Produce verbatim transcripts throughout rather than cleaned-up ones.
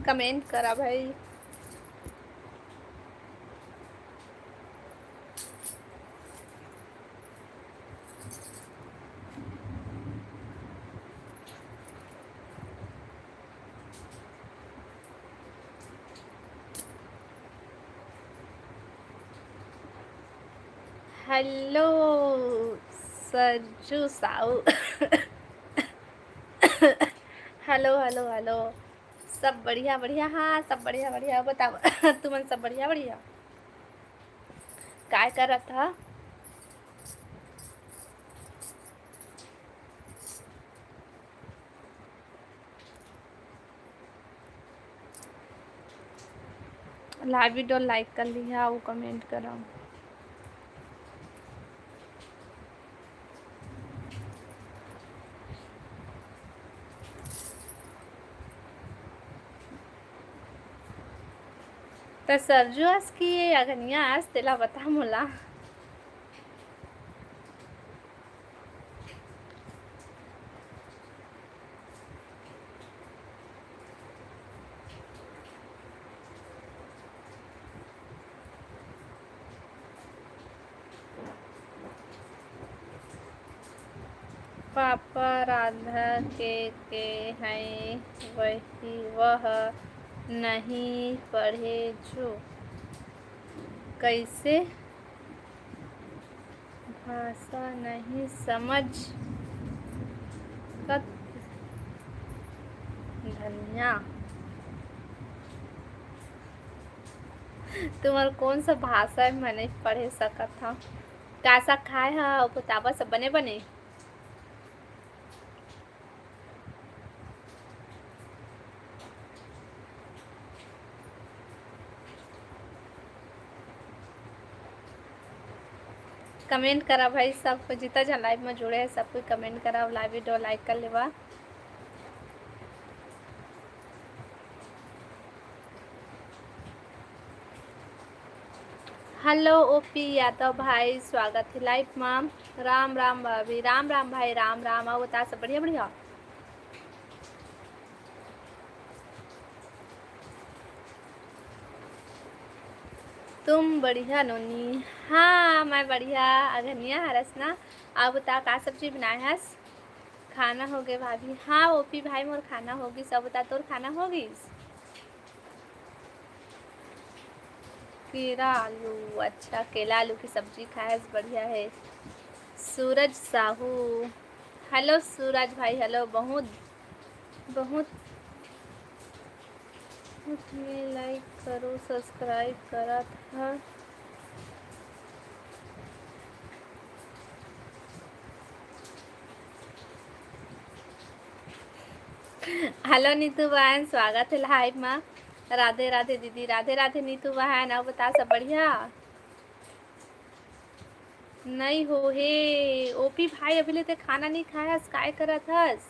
Comment करा भाई। Hello Sarju Sahu. Hello, hello, hello. सब बढ़िया, बढ़िया? हाँ, सब बढ़िया, बढ़िया। बताओ, तुमन सब बढ़िया, बढ़िया? काय करत हा? लाइव वीडियो लाइक कर लिहा अउ कमेंट करा। त सरजू अस कि ये अगनिया अस, तेला बता मोला। पापा राधा के, के हैं वही, वह नहीं पढ़े जो। कैसे? भाषा नहीं समझ सकत धनिया। तुम्हर कौन सा भाषा है, मैं नहीं पढ़े सकत हूँ। का सा खाए हा, अउ बतावा सब बने बने। कमेंट करा भाई, सब कोई जितना झन लाइव में जुड़े हैं, सब कोई कमेंट करा, लाइव वीडियो लाइक कर लेवा। हेलो ओपी यादव भाई, स्वागत है लाइव में। राम राम भाभी। राम राम भाई, राम राम। अउ बता सब बढ़िया, बढ़िया? तुम बढ़िया नोनी? हाँ, मैं बढ़िया। अगनिया हरस ना। अउ बता, का सब्जी बनाए हस? खाना हो गए भाभी। हाँ ओपी भाई, मोर खाना हो गिस। अउ बता, तोर खाना हो गिस? केरा आलू, अच्छा, केला आलू की सब्जी खाए हस, बढ़िया है। सूरज साहू, हेलो सूरज भाई, हेलो। बहुत, बहुत में लाइक करो, सब्सक्राइब करत ह। हेलो नीतू बहन, स्वागत है लाइव मा। राधे राधे दीदी। राधे राधे नीतू बहन। अउ बता, सब बढ़िया? नई हो हे ओपी भाई, अभी ले ते खाना नई खाए हस, काय करत हस?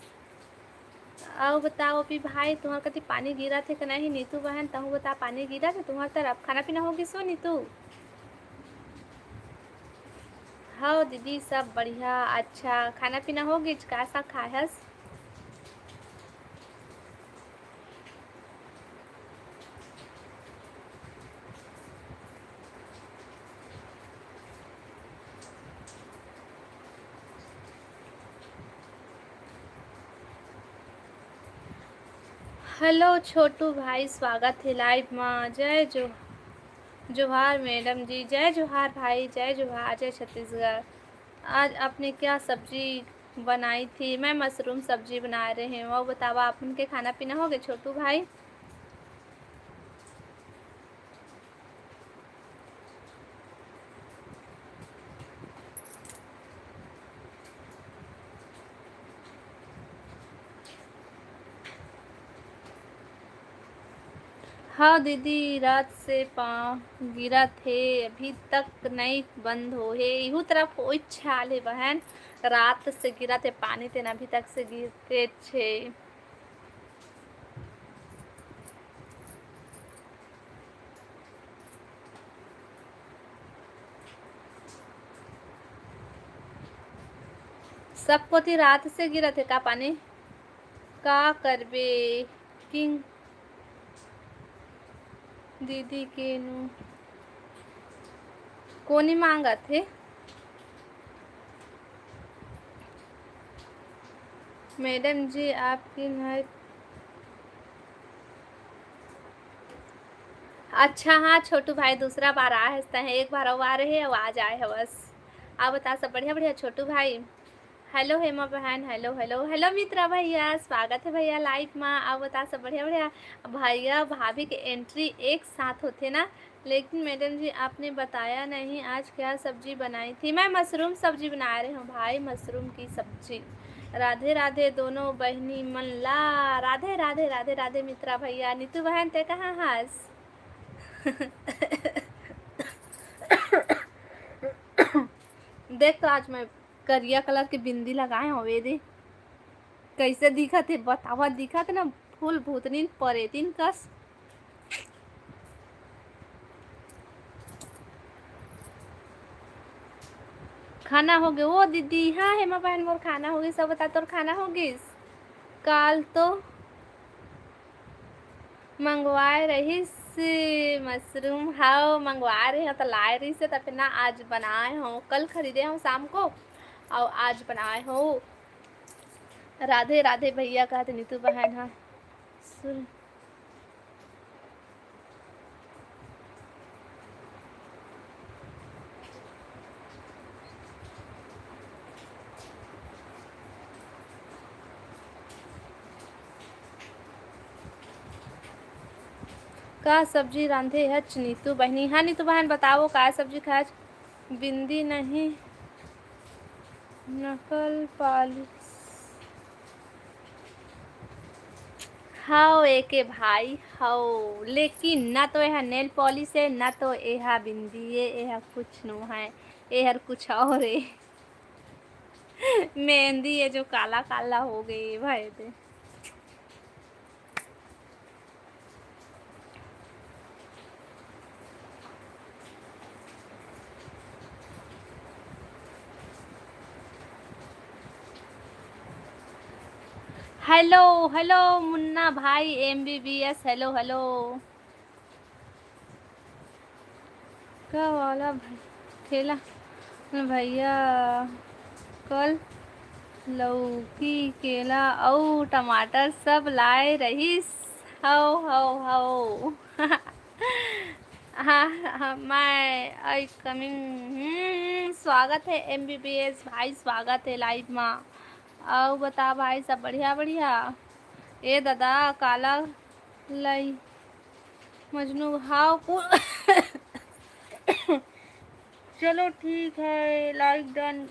अउ बता ओपी भाई, तुंहर कति पानी गिरत हे कि नहीं? नीतू बहन, तहूँ बता, पानी गिरत हे तुंहर तरफ? खाना पीना हो गिस हो नीतू? हव दीदी, सब बढ़िया। अच्छा, खाना पीना हो गिस? का साग खाए हस? हेलो छोटू भाई, स्वागत हे लाइव मा। जय जो-, जोहार मैडम जी, जय जोहार भाई, जय जोहार, जय छत्तीसगढ़। आज आपने क्या सब्जी बनाई थी? मैं मशरूम सब्जी बना रहे हूँ। अउ बतावा, आप मन के खाना पीना हो गए छोटू भाई? हाँ दीदी, रात से पाँव गिरत हे, अभी तक नई बंद हो हे। इहू तरफ ओइच हाल हे बहन, रात से गिरत हे पानी, तेन अभी तक से गिरते छे। सब कोती रात से गिरत हे का पानी? का करबे किंग, दीदी के नु कोनी मांगत हे। मैडम जी, आपकी नहीं। अच्छा, हाँ, छोटू भाई दूसरा बार आए हस, तहें एक बार अउ आ रहे, अउ आज आए हवस। आप बता, सब बढ़िया, बढ़िया, छोटू भाई? हेलो हेमा बहन, हेलो, हेलो, हेलो मित्रा भैया, स्वागत है भैया लाइव मा। आप बता, सब बढ़िया, बढ़िया? भैया भाभी के एंट्री एक साथ होथे ना। लेकिन मैडम जी, आपने बताया नहीं आज क्या सब्जी बनाई थी? मैं मशरूम सब्जी बना रही हूँ भाई, मशरूम की सब्जी। राधे राधे दोनों बहनी मन ला। राधे राधे, राधे राधे मित्रा भैया। नीतू बहन, ते कहाँ हस? देख तो, आज मैं करिया कलर के बिंदी लगाए हवे दे। कैसे दिखत हे बतावा, दिखत ना फूल भूतनीन परेतिन कस। खाना हो गे ओ दीदी? हाँ हेमा बहन, मोर खाना हो गिस। सब बता, तोर खाना हो गिस? काल तो मंगवाए रहिस मशरूम, हाव, मंगवाए रहे त लाए रहिस, त फिर ना आज बनाए हूँ। कल खरीदे हूँ शाम को, और आज बनाए हूँ। राधे राधे भैया, कहत नीतू बहन ह। सुन। का सब्जी रांधे हच नीतू बहिनी? हाँ नीतू बहन, बताओ का सब्जी खाच? बिंदी नहीं, नकल पालिश। हव एके भाई हव, लेकिन ना तो एहा नेल पॉलिश है, ना तो एहा बिंदी है, एहा कुछ नो है, एहर कुछ और है। मेहंदी है जो काला काला हो गई भाई दे। हेलो हेलो मुन्ना भाई एमबीबीएस, हेलो हेलो। का वाला भ-, ठेला भैया कल लौकी, केला अउ टमाटर सब लाए रहिस। हव, हव, हव। हाँ, हाँ, मैं आई कमिंग। हम्म, स्वागत है एमबीबीएस भाई, स्वागत है लाइव मा। अउ बता भाई, सब बढ़िया, बढ़िया? ए दादा, काला लाई मजनू, हाव कु-, चलो ठीक है, लाइक डन।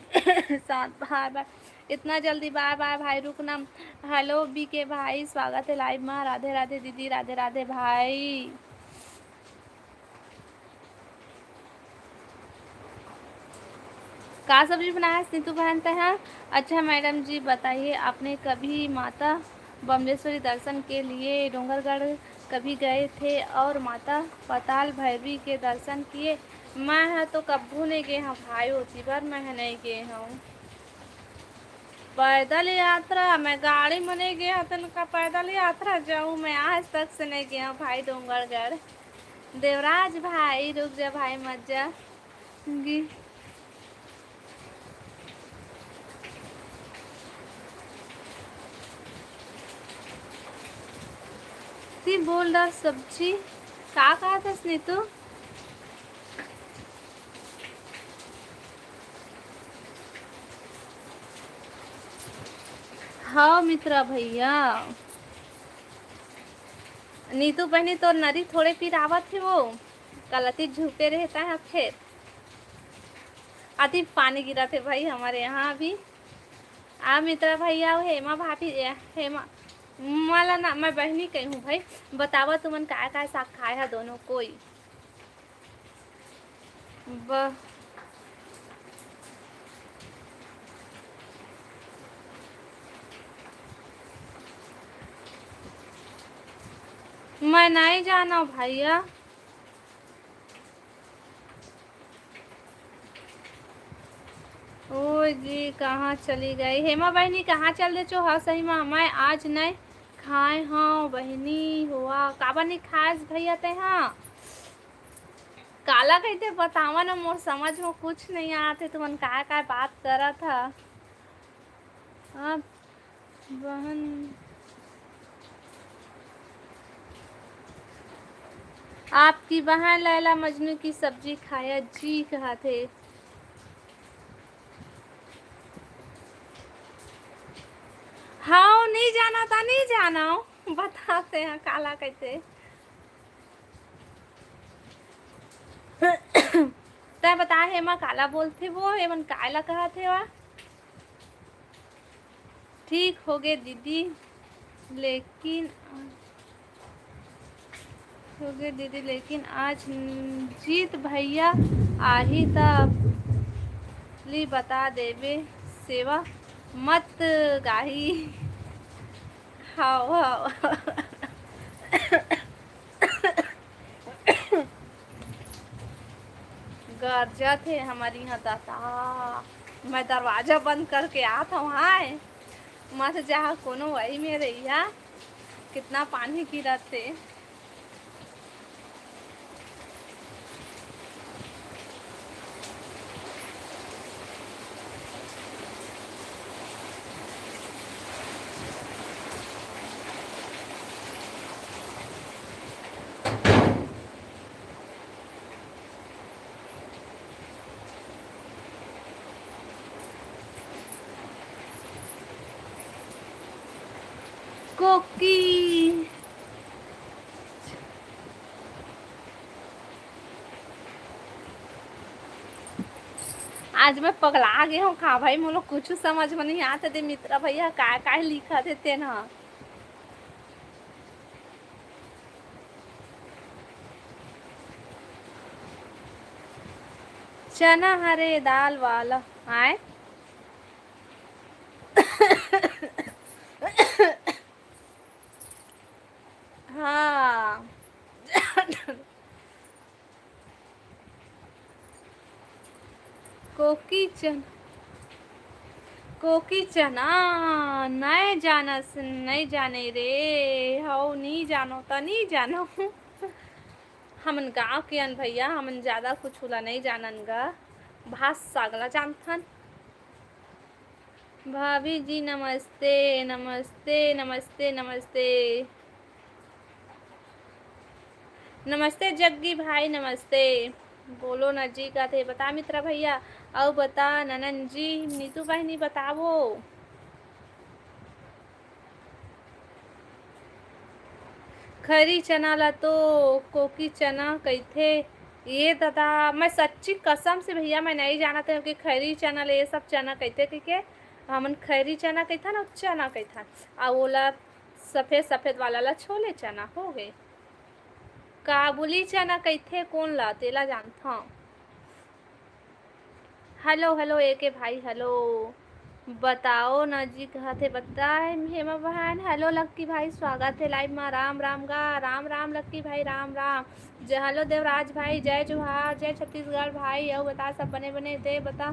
साथ बाय बाय। इतना जल्दी बाय बाय भाई, रुकना। हेलो बीके भाई, स्वागत है लाइव मा। राधे राधे दीदी, राधे राधे भाई। का सब्जी बनाए हस नीतू बहन तैं हा? अच्छा मैडम जी, बताइए, आपने कभी माता बम्लेश्वरी दर्शन के लिए डोंगरगढ़ कभी गए थे और माता पाताल भैरवी के दर्शन किए? मैं ह तो कभू नहीं गे हूँ भाई, ओती बर मैं ह नहीं गे हूँ। पैदल यात्रा, मैं गाड़ी में नहीं गया हूँ, तो का पैदल यात्रा जाऊँ? मैं आज तक से नहीं गया हूँ भाई डोंगरगढ़। देवराज भाई, रुक जा भाई, मत जा। गी-, ती बोल रहा सब्जी, का कहा था नीतू? हाँ मित्रा भैया, नीतू बहनी तोर नरी थोड़े पिरावत हे वो, कलती झुके रहता है फेर। अति पानी गिरत हे भाई हमारे यहाँ अभी। आ मित्रा भैया अउ हेमा भाभी, ए, हेमा, मला ना, मैं बहनी कही हूँ भाई। बतावा तुमन काय काय साग खाए हा दोनों कोई? ब-, मैं नहीं जाना भैया। ओ जी, कहाँ चली गई हेमा बहनी? कहाँ चल दे चो? हाँ सही मा, मैं आज नहीं खाए हव बहनी होवा। काबर नहीं खाएस भैया ते? हाँ, काला कहिथे बतावा ना, मोर समझ म कुछ नइ आत हे, तुमन काय काय बात करत ह। आप बहन, आपकी बहन लैला मजनू की सब्जी खाया जी कहत हे। हव, नइ जानव त नइ जानव, बताते हैं काला कहिथे। तैं बता, हेमा काला बोलथे वो, एमन काय ला कहत हे वा? ठीक होगे दीदी, लेकिन, होगे दीदी, लेकिन आज जीत भैया आही त ली बता देबे, सेवा मत गाही। हव, हव। गरजत हे हमर इहाँ ददा। मैं दरवाजा बंद करके आत हव, हाय। मत जा कोनो वही में रहिया। कितना पानी गिरत हे। कोकी। आज मैं पगला गे हूँ का भाई, मोला कुछ समझ में नहीं आते दे मित्रा भैया, काय काय लिखत हे तेन ह। चना हरे दाल वाला आय। हाँ। कोकी चन-, कोकी चना, नइ जानस, नइ जाने रे, हव, नी जानो त नी जानो। हमन गाँव के अन भैया, हमन जादा कुछु ला नइ जानन गा, भात साग ला जानथन। भाभी जी नमस्ते, नमस्ते, नमस्ते, नमस्ते। नमस्ते जग्गी भाई, नमस्ते। बोलो न जी, का थे बता मित्रा भैया, अउ बता ननन जी, नीतू बहिनी बतावो। खरी चना ला तो कोकी चना कहिथे। ये ददा, मैं सच्ची कसम से भैया, मैं नइ जानत हँव कि खरी चना ले ये सब चना कहिथे कहिके। हमन खरी चना कहिथन अउ चना कहिथन, अउ ओला सफेद सफेद वाला ला छोले चना होगे। काबुली चना कहिथे कोन ला, तेला जानथँव। हेलो, हेलो, एके भाई, हेलो। बताओ ना जी, कहत हे, बताए हेमा बहन। हेलो लक्की भाई, स्वागत हे live मा। राम राम गा, राम राम लक्की भाई, राम राम। जय, हेलो देवराज भाई, जय जोहार, जय छत्तीसगढ़ भाई। अउ बता, सब बने बने ते बता।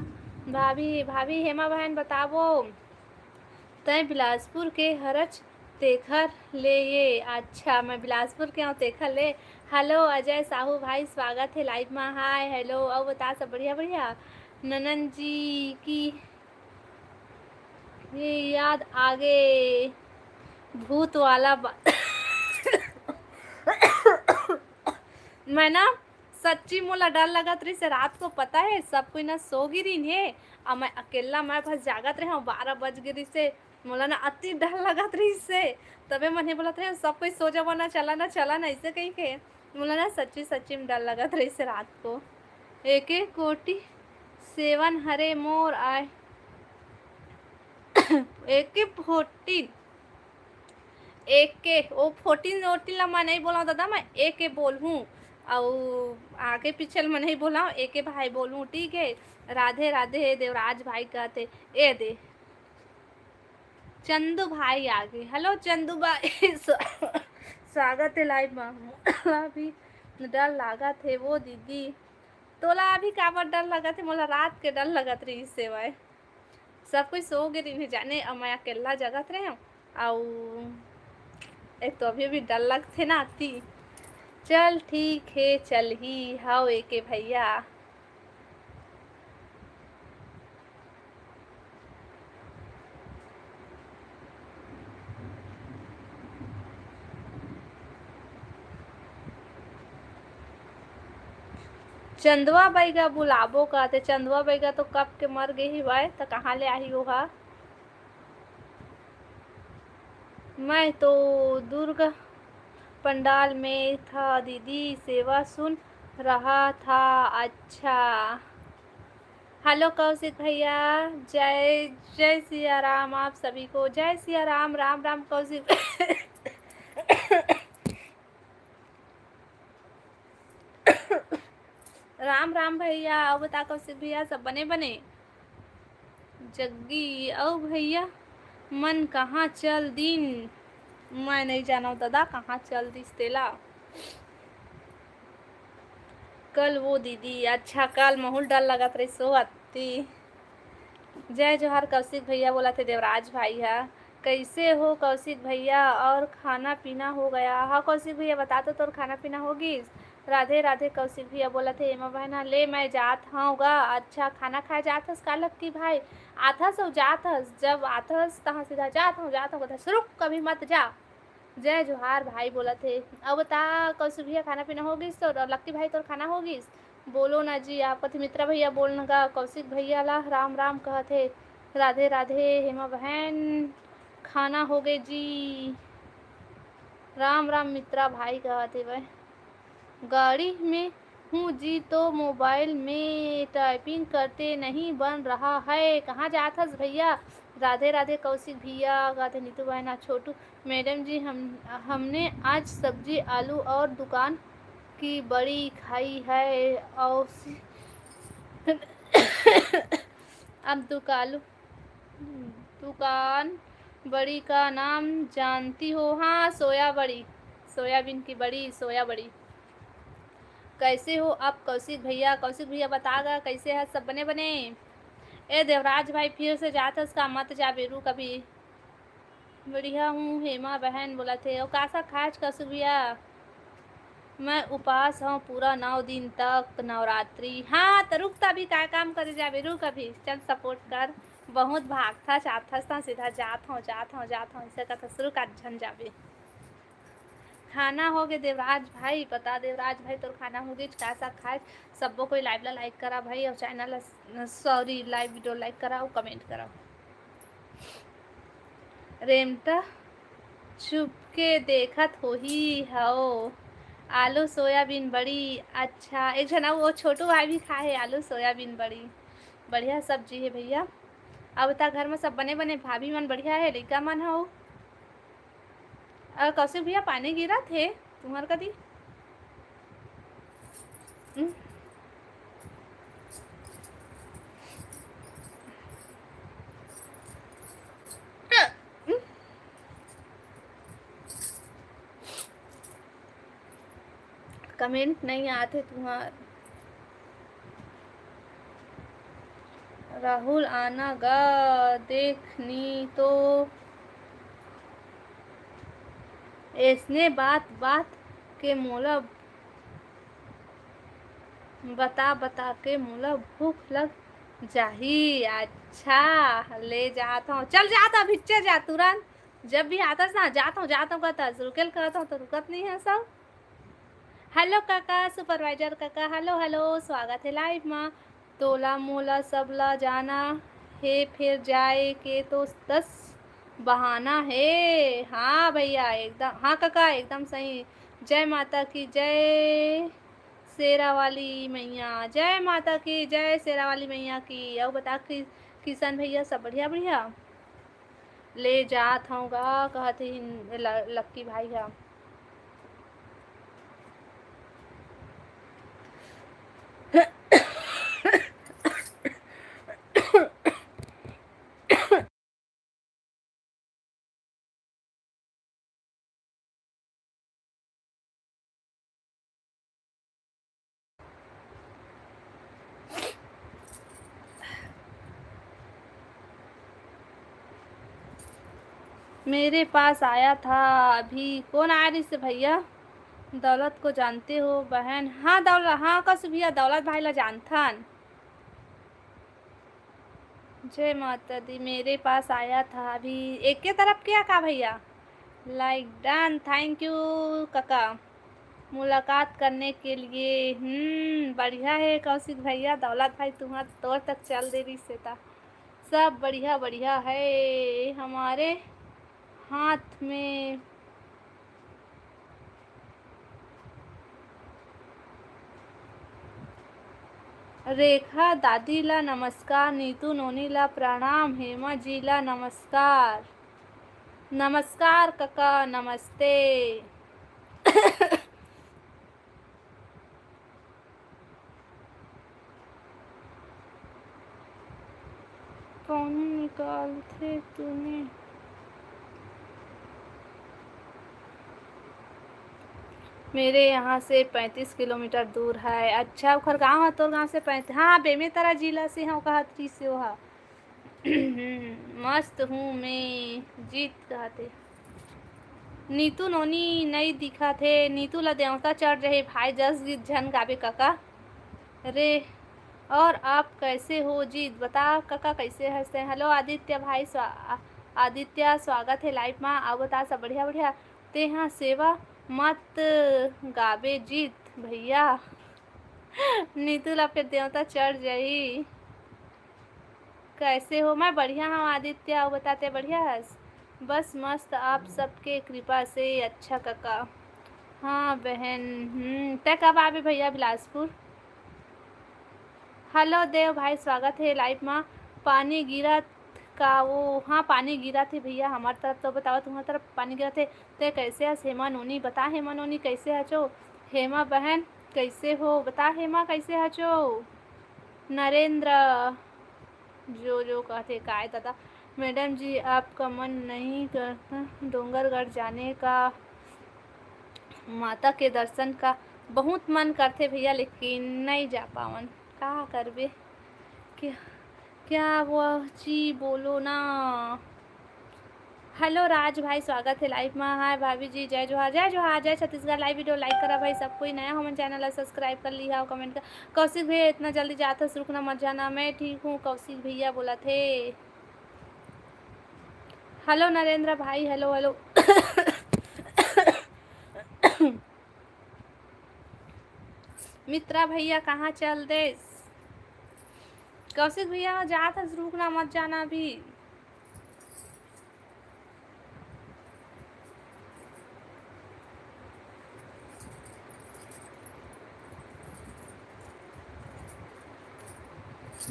भाभी, भाभी हेमा बहन बतावो। तैं बिलासपुर के हरच तेखर ले ये। अच्छा, मैं बिलासपुर के हँव तेखर ले। हेलो अजय साहू भाई, स्वागत हे live मा। हाय, हेलो, अउ बता सब बढ़िया, बढ़िया? ननन जी की ये याद आगे भूत वाला बा-, मैं ना सच्ची मोला डर लगत रहिस हे रात को, पता हे, सब कोई ना सो गे रहिन हे, अउ मैं अकेल्ला, मैं बस जागत रहे हँव, बारह बज गे रहिस हे, मोला ना अति डर लगत रहिस हे। तभे मन हे बोलत रहे, "सब कोई सो जावा ना, चला ना, चला ना," अइसे कहिके। मोला ना सच्ची, सच्ची में डर लगत रहिस हे रात को। एके कोटी सेवन हरे मोर आय। एके फोर्टीन, एके, ओ फोर्टीन वोर्टीन ला मैं नइ बोलँव ददा, मैं एके बोलहूँ। अउ आगे पीछे ल मैं नइ बोलँव, एके भाई बोलहूँ, ठीक हे। राधे राधे देवराज भाई कहत हे, ए दे। चंदू भाई आगे। हेलो चंदू भाई, स्व-, स्वागत हे live मा। मोला अभी डर लागत हे वो दीदी। तोला अभी काबर डर लगत हे? मोला रात के डर लगत रहिस हे वय। सब कोई सो गे रहिन हे जाने, अउ मैं अकेल्ला जगत रहेंव। अउ एक तो अभी अभी डर लगथे ना अति। चल ठीक हे, चलही। हव एके भैया। चंदवा बैगा बुलाबो कहते, चंदवा बैगा तो कब के मर गे हिवय, त कहाँ ले आही ओहा? मैं तो दुर्गा पंडाल में था दीदी, सेवा सुन रहा था। अच्छा, हेलो कौशिक भैया, जय जय सिया राम आप सभी को। जय सिया राम, राम राम कौशिक। राम राम भैया, अउ बता कौशिक भैया, सब बने बने? जग्गी, अउ भैया मन कहाँ चल दिन? मैं नइ जानव ददा, कहाँ चल दिस तेला। कल वो दीदी, अच्छा, कल महूल डर लगत रहिस ओ अत्ती। जय जोहार कौशिक भैया, बोलत हे देवराज भाई ह। कैसे हो कौशिक भैया, और खाना पीना हो गया? हाँ कौशिक भैया, बता तो, तोर खाना पीना हो गिस? राधे राधे कौशिक भैया, बोलत हे एमा बहन ह, ले मैं जात हँव गा। अच्छा, खाना खाए जात हस का लक्की भाई? आथस अउ जात हस, जब आथस तहाँ सीधा जात हँव, जात हँव, कथस रुक, कभी मत जा। जय जोहार भाई बोलत हे। अब बता कौशिक भैया, खाना पीना हो गिस तोर? और लक्की भाई, तोर खाना हो गिस? बोलो ना जी, आप कथी मित्रा भैया बोल न गा, कौशिक भैया ला राम राम कहत हे। राधे राधे हेमा बहन, खाना हो गे जी। राम राम मित्रा भाई कहत हे भाई। गाड़ी में हूँ जी, तो मोबाइल में टाइपिंग करते नहीं बन रहा है। कहाँ जात हस भैया? राधे राधे कौशिक भैया, कहते नीतू बहन, छोटू मैडम जी, हम हमने आज सब्जी आलू और दुकान की बड़ी खाई है। और अब दुकालू दुकान बड़ी का नाम जानती हो? हाँ, सोया बड़ी, सोयाबीन की बड़ी, सोया बड़ी। कैसे हो आप कौशिक भैया? कौशिक भैया बता गा, कैसे है? सब बने बने? ए देवराज भाई, फिर से जात हस का? मत जाबे, रुक अभी। बढ़िया हूँ हेमा बहन बोलत हे। अउ का साग खाएच कौशिक भैया? मैं उपास हूँ पूरा नौ दिन तक नवरात्रि। हाँ, त रुक, त अभी काय काम करे जाबे, रुक अभी, चल support कर। बहुत भागथस आथस त सीधा जात हूँ, जात हूँ, जात हूँ, ऐसे कथस, रुक, आज झन जाबे। खाना हो गे देवराज भाई, बता देवराज भाई, तोर खाना हो गे, का साग खाए? सब्बो कोई live ला like करा भाई, और channel ला, sorry, live video like करा और comment करा। रेमटा चुपके देखत होही। हव, आलू सोयाबीन बड़ी। अच्छा, एक झन अउ वो छोटू भाई भी खाए हे आलू सोयाबीन बड़ी। बढ़िया सब्जी हे भैया। अब त घर में सब बने बने, भाभी मन बढ़िया हे, लइका मन हव। अ, कौशिक भैया, पानी गिरत हे तुम्हर कती? हम्म। Comment नहीं आते तुम्हार। राहुल आना गा, देख नी तो ऐसने बात बात के मोला बता बता के मोला भूख लग जाही। अच्छा, ले जात हूँ, चल जात हूँ, भिच्चे जा तुरंत। जब भी आतस ना, जात हूँ, जात हूँ कहतस, रुकेल कहत हूँ तो रुकत नहीं है सब। हेलो काका, supervisor काका, हेलो हेलो, स्वागत है live मा। तोला मोला सबला जाना हे, फेर जाए के तो दस बहाना हे। हाँ भैया, एकदम, हाँ काका, एकदम सही। जय माता की, जय शेरा वाली मैया, जय माता की, जय शेरा वाली मैया की। अउ बता कि-, किशन भैया, सब बढ़िया, बढ़िया? ले जात हूँ गा, कहत हे ल-, लक्की भाई ह। मेरे पास आया था अभी। कौन आय रहिस भैया? दौलत को जानते हो बहन? हाँ दौलत, हाँ कौशिक भैया, दौलत भाई ला जानथन। जय माता दी, मेरे पास आया था अभी। एक के तरफ किया का भैया? Like done, thank you काका, मुलाकात करने के लिए। हम्म, बढ़िया है कौशिक भैया, दौलत भाई तुम्हार तोर तक चल दे रही से ता। सब बढ़िया बढ़िया है हमारे हाथ में। रेखा दादी ला नमस्कार, नीतू नोनी ला प्रणाम, हेमा जी ला नमस्कार। नमस्कार कका, नमस्ते। पानी निकालथे तूने। मेरे यहाँ से पैंतीस किलोमीटर दूर है। अच्छा, ओखर गाँव ह तोर गाँव से पैंतीस? हाँ, बेमेतरा जिला से ह, ओकर हथरी से ओहा। मस्त हूँ मैं, जीत कहत हे। नीतू नोनी नई दिखत हे, नीतू ला देवता चढ़ जाही भाई, जस गीत झन गाबे कका। रे, और आप कैसे हो जीत? बता कका कैसे हस तैं? Hello आदित्य भाई, स्वा-, आ-, आदित्य स्वागत हे live मा। अउ बता सब बढ़िया बढ़िया? तेहा सेवा मत गाबे जीत भैया। नीतू ला फेर देवता चढ़ जाही। कैसे हो? मैं बढ़िया हूँ आदित्य, अउ बता तैं बढ़िया हस? बस मस्त, आप सबके कृपा से। अच्छा कका। हाँ बहन, हम्म, तैं कब आबे भैया बिलासपुर? Hello देव भाई, स्वागत हे live मा। पानी गिरत का वो? हाँ, पानी गिरत हे भैया, हमर तरफ तो बताओ, तुम्हार तरफ पानी गिरत हे? तैं कैसे हस हेमा नोनी? बता हेमा नोनी कैसे हचो? हेमा बहन कैसे हो? बता हेमा कैसे हचो? नरेंद्र जो जो कहथे, "काय दादा, मैडम जी आपका मन नहीं करता डोंगरगढ़ जाने का, माता के दर्शन का?" बहुत मन करथे भैया, लेकिन नहीं जा पावन। का करबे? क्या, क्या वो जी बोलो ना। Hello राज भाई, स्वागत हे live मा। हाय भाभी जी, जय जोहार, जय जोहार, जय छत्तीसगढ़। Live video like करा भाई, सब कोई नया हमन channel ला subscribe कर लिहा अउ comment कर। कौशिक भैया इतना जल्दी जात हस, रुकना मत जाना। मैं ठीक हूँ कौशिक भैया बोलत हे। Hello नरेंद्र भाई, hello hello। मित्रा भैया कहाँ चल देस? कौशिक भैया जात हस, रुकना मत जाना अभी।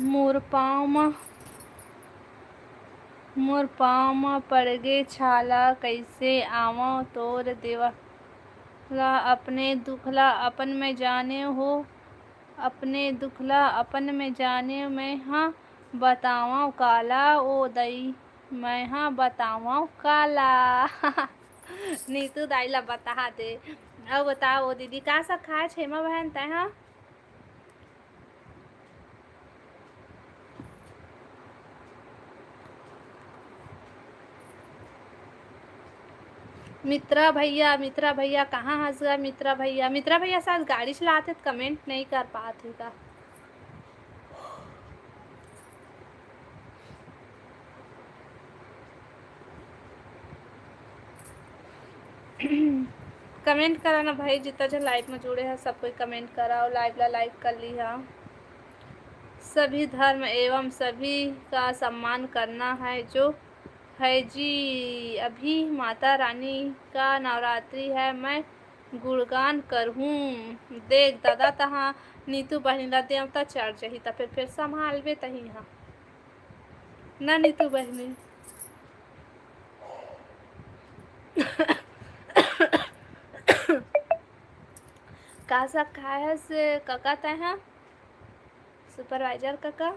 मोर पाँव म, मोर पाँव म पड़गे छाला, कइसे आवंव तोर देवा ला, अपने दुख ला अपन में जाने हो, अपने दुख ला अपन में जाने, मैं हा बतावंव काला ओ दई, मैं हा बतावंव काला। नीतू दाई ला बता दे। अउ बता ओ दीदी, का सब खाए छेमा बहन तैं हा? मित्रा भैया, मित्रा भैया, कहाँ हस गा मित्रा भैया? मित्रा भैया शायद गाड़ी चलात हे त comment नहीं कर पात हे का? Comment करा ना भाई, जितना जन live में जुड़े हैं सब कोई comment करा अउ live ला like कर लिहा। सभी धर्म एवं सभी का सम्मान करना है जो है जी। अभी माता रानी का नवरात्रि है, मैं गुणगान करहूँ। देख दादा, तहाँ नीतू बहिनी ला देवता चढ़ जही, त फेर, फेर संभालबे तही हा। ना नीतू बहिनी। का सब खाए हस कका तैं हा? Supervisor कका।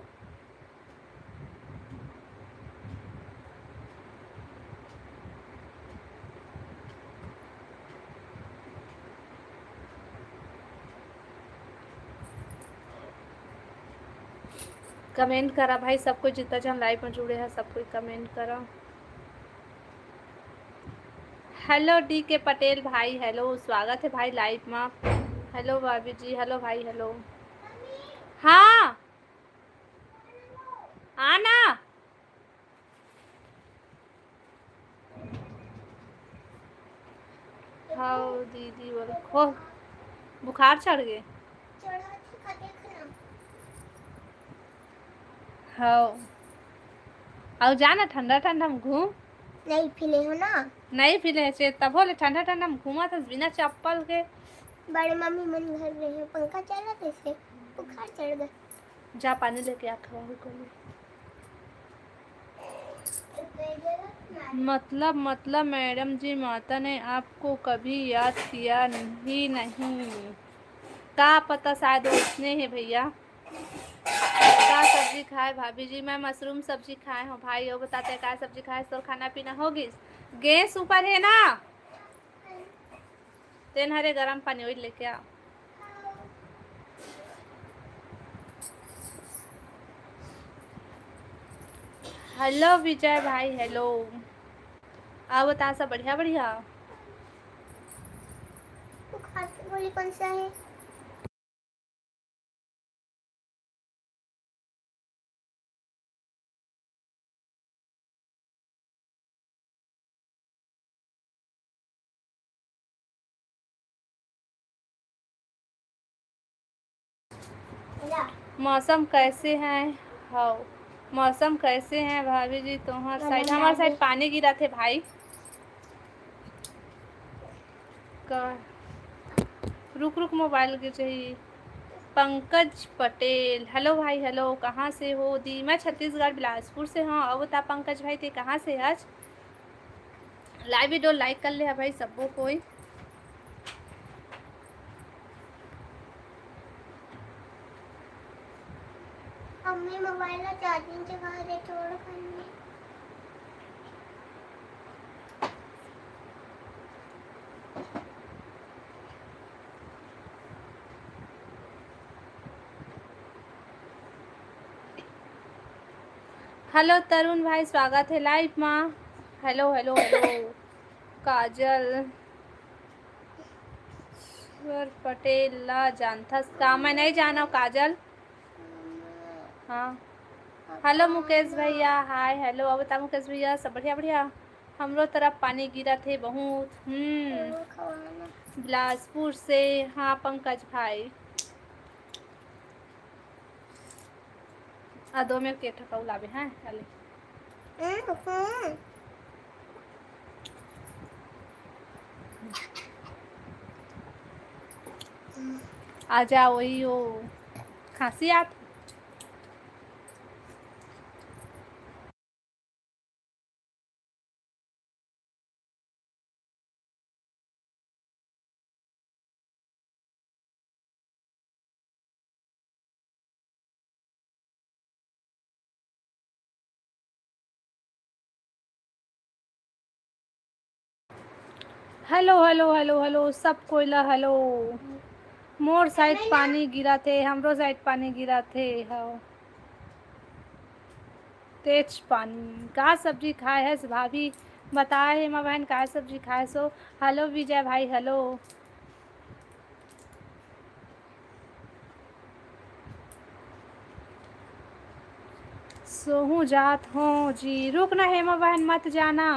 Comment करा भाई, सब कोई जितना जन live में जुड़े हैं, सब कोई comment करा। हेलो डी के पटेल भाई, हेलो, स्वागत है भाई लाइव में। हेलो भाभी जी, हेलो भाई, हेलो। हाँ, आना। हाँ दीदी, बोलो। हो, बुखार चढ़ गए। हाँ, अउ जाना ठंडा ठंडा में घूम। नहीं फिले हो ना? नहीं फिले से तब बोले ठंडा ठंडा में घूमा था बिना चप्पल के। बड़े मम्मी मन घर रहे, पंखा चला कैसे, बुखार चढ़ गए। जा पानी लेके आ, खवाओ को। मतलब, मतलब मैडम जी, माता ने आपको कभी याद किया ही नहीं। का पता, शायद उसने है भैया। का सब्जी खाए भाभी जी? मैं मशरूम सब्जी खाए हूँ भाई। वो बताते हैं का सब्जी खाए, तोर खाना पीना हो गिस? गैस ऊपर है ना, तेन हरे गरम पानी वही लेके आ। हेलो विजय भाई, हेलो। आओ बता, सब बढ़िया बढ़िया। बुखार की गोली कौन सा है? मौसम कैसे है? हाँ, मौसम कैसे है भाभी जी तुम्हार साइड? हमार साइड पानी गिरा थे भाई। का रुक रुक, मोबाइल गिर जाही। पंकज पटेल, हेलो भाई, हेलो, कहाँ से हो दी? मैं छत्तीसगढ़ बिलासपुर से हूँ। अब बता पंकज भाई, ते कहाँ से आज? लाइव वीडियो लाइक कर ले हा भाई, सबो कोई। मम्मी मोबाइल ला चार्जिंग जगा दे, छोड़ करने। हेलो तरुण भाई, स्वागत है लाइव मा। Hello, hello, hello. काजल स्वर पटेल ला जानथस का? मैं नहीं जानव काजल। हाँ। हेलो मुकेश भैया, हाय, हेलो। अब बता मुकेश भैया, सब बढ़िया, बढ़िया? हमरो तरफ पानी गिरत हे बहुत। हम्म। बिलासपुर से, हाँ पंकज भाई। आ दो में के ठका उलाबे, हाँ, चले। हम्म, हम्म। आजा, वही वो खांसी आत। हेलो, हेलो, हेलो, हेलो, सब कोई ला हेलो। मोर साइड पानी गिरत हे, हमरो साइड पानी गिरत हे। हाँ। तेज पानी। का सब्जी खाए हस भाभी? बताए हे मा बहन, का सब्जी खाए सो? हेलो विजय भाई, हेलो। सोहू जात हो जी, रुक ना हेमा बहन, मत जाना।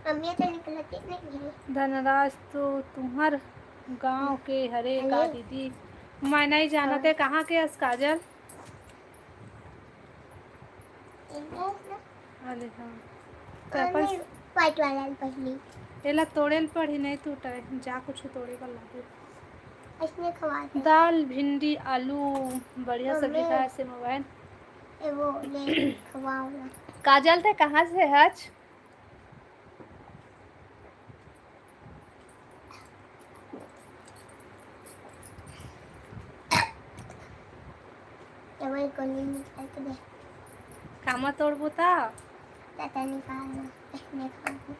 मम्मी तो निकलती नहीं है। धनराज तो तुम्हार गांव के हरे का दीदी? मैं नहीं जानत हे, कहाँ के हस काजल? अरे हाँ। तो अपन व्हाइट वाला पहली। एला तोड़े ल पड़ही, नहीं टूटे। जा कुछ तोड़े बर लागे। इसने खवा दे। दाल, भिंडी, आलू, बढ़िया सब्जी खाए से मोबाइल। ए वो ले खवाओ ना। काजल, ते कहाँ से हच? ए वही कोनी निकाल के दे। कामा तोड़बो ता? ताता निकाल ना, पहले खा ले।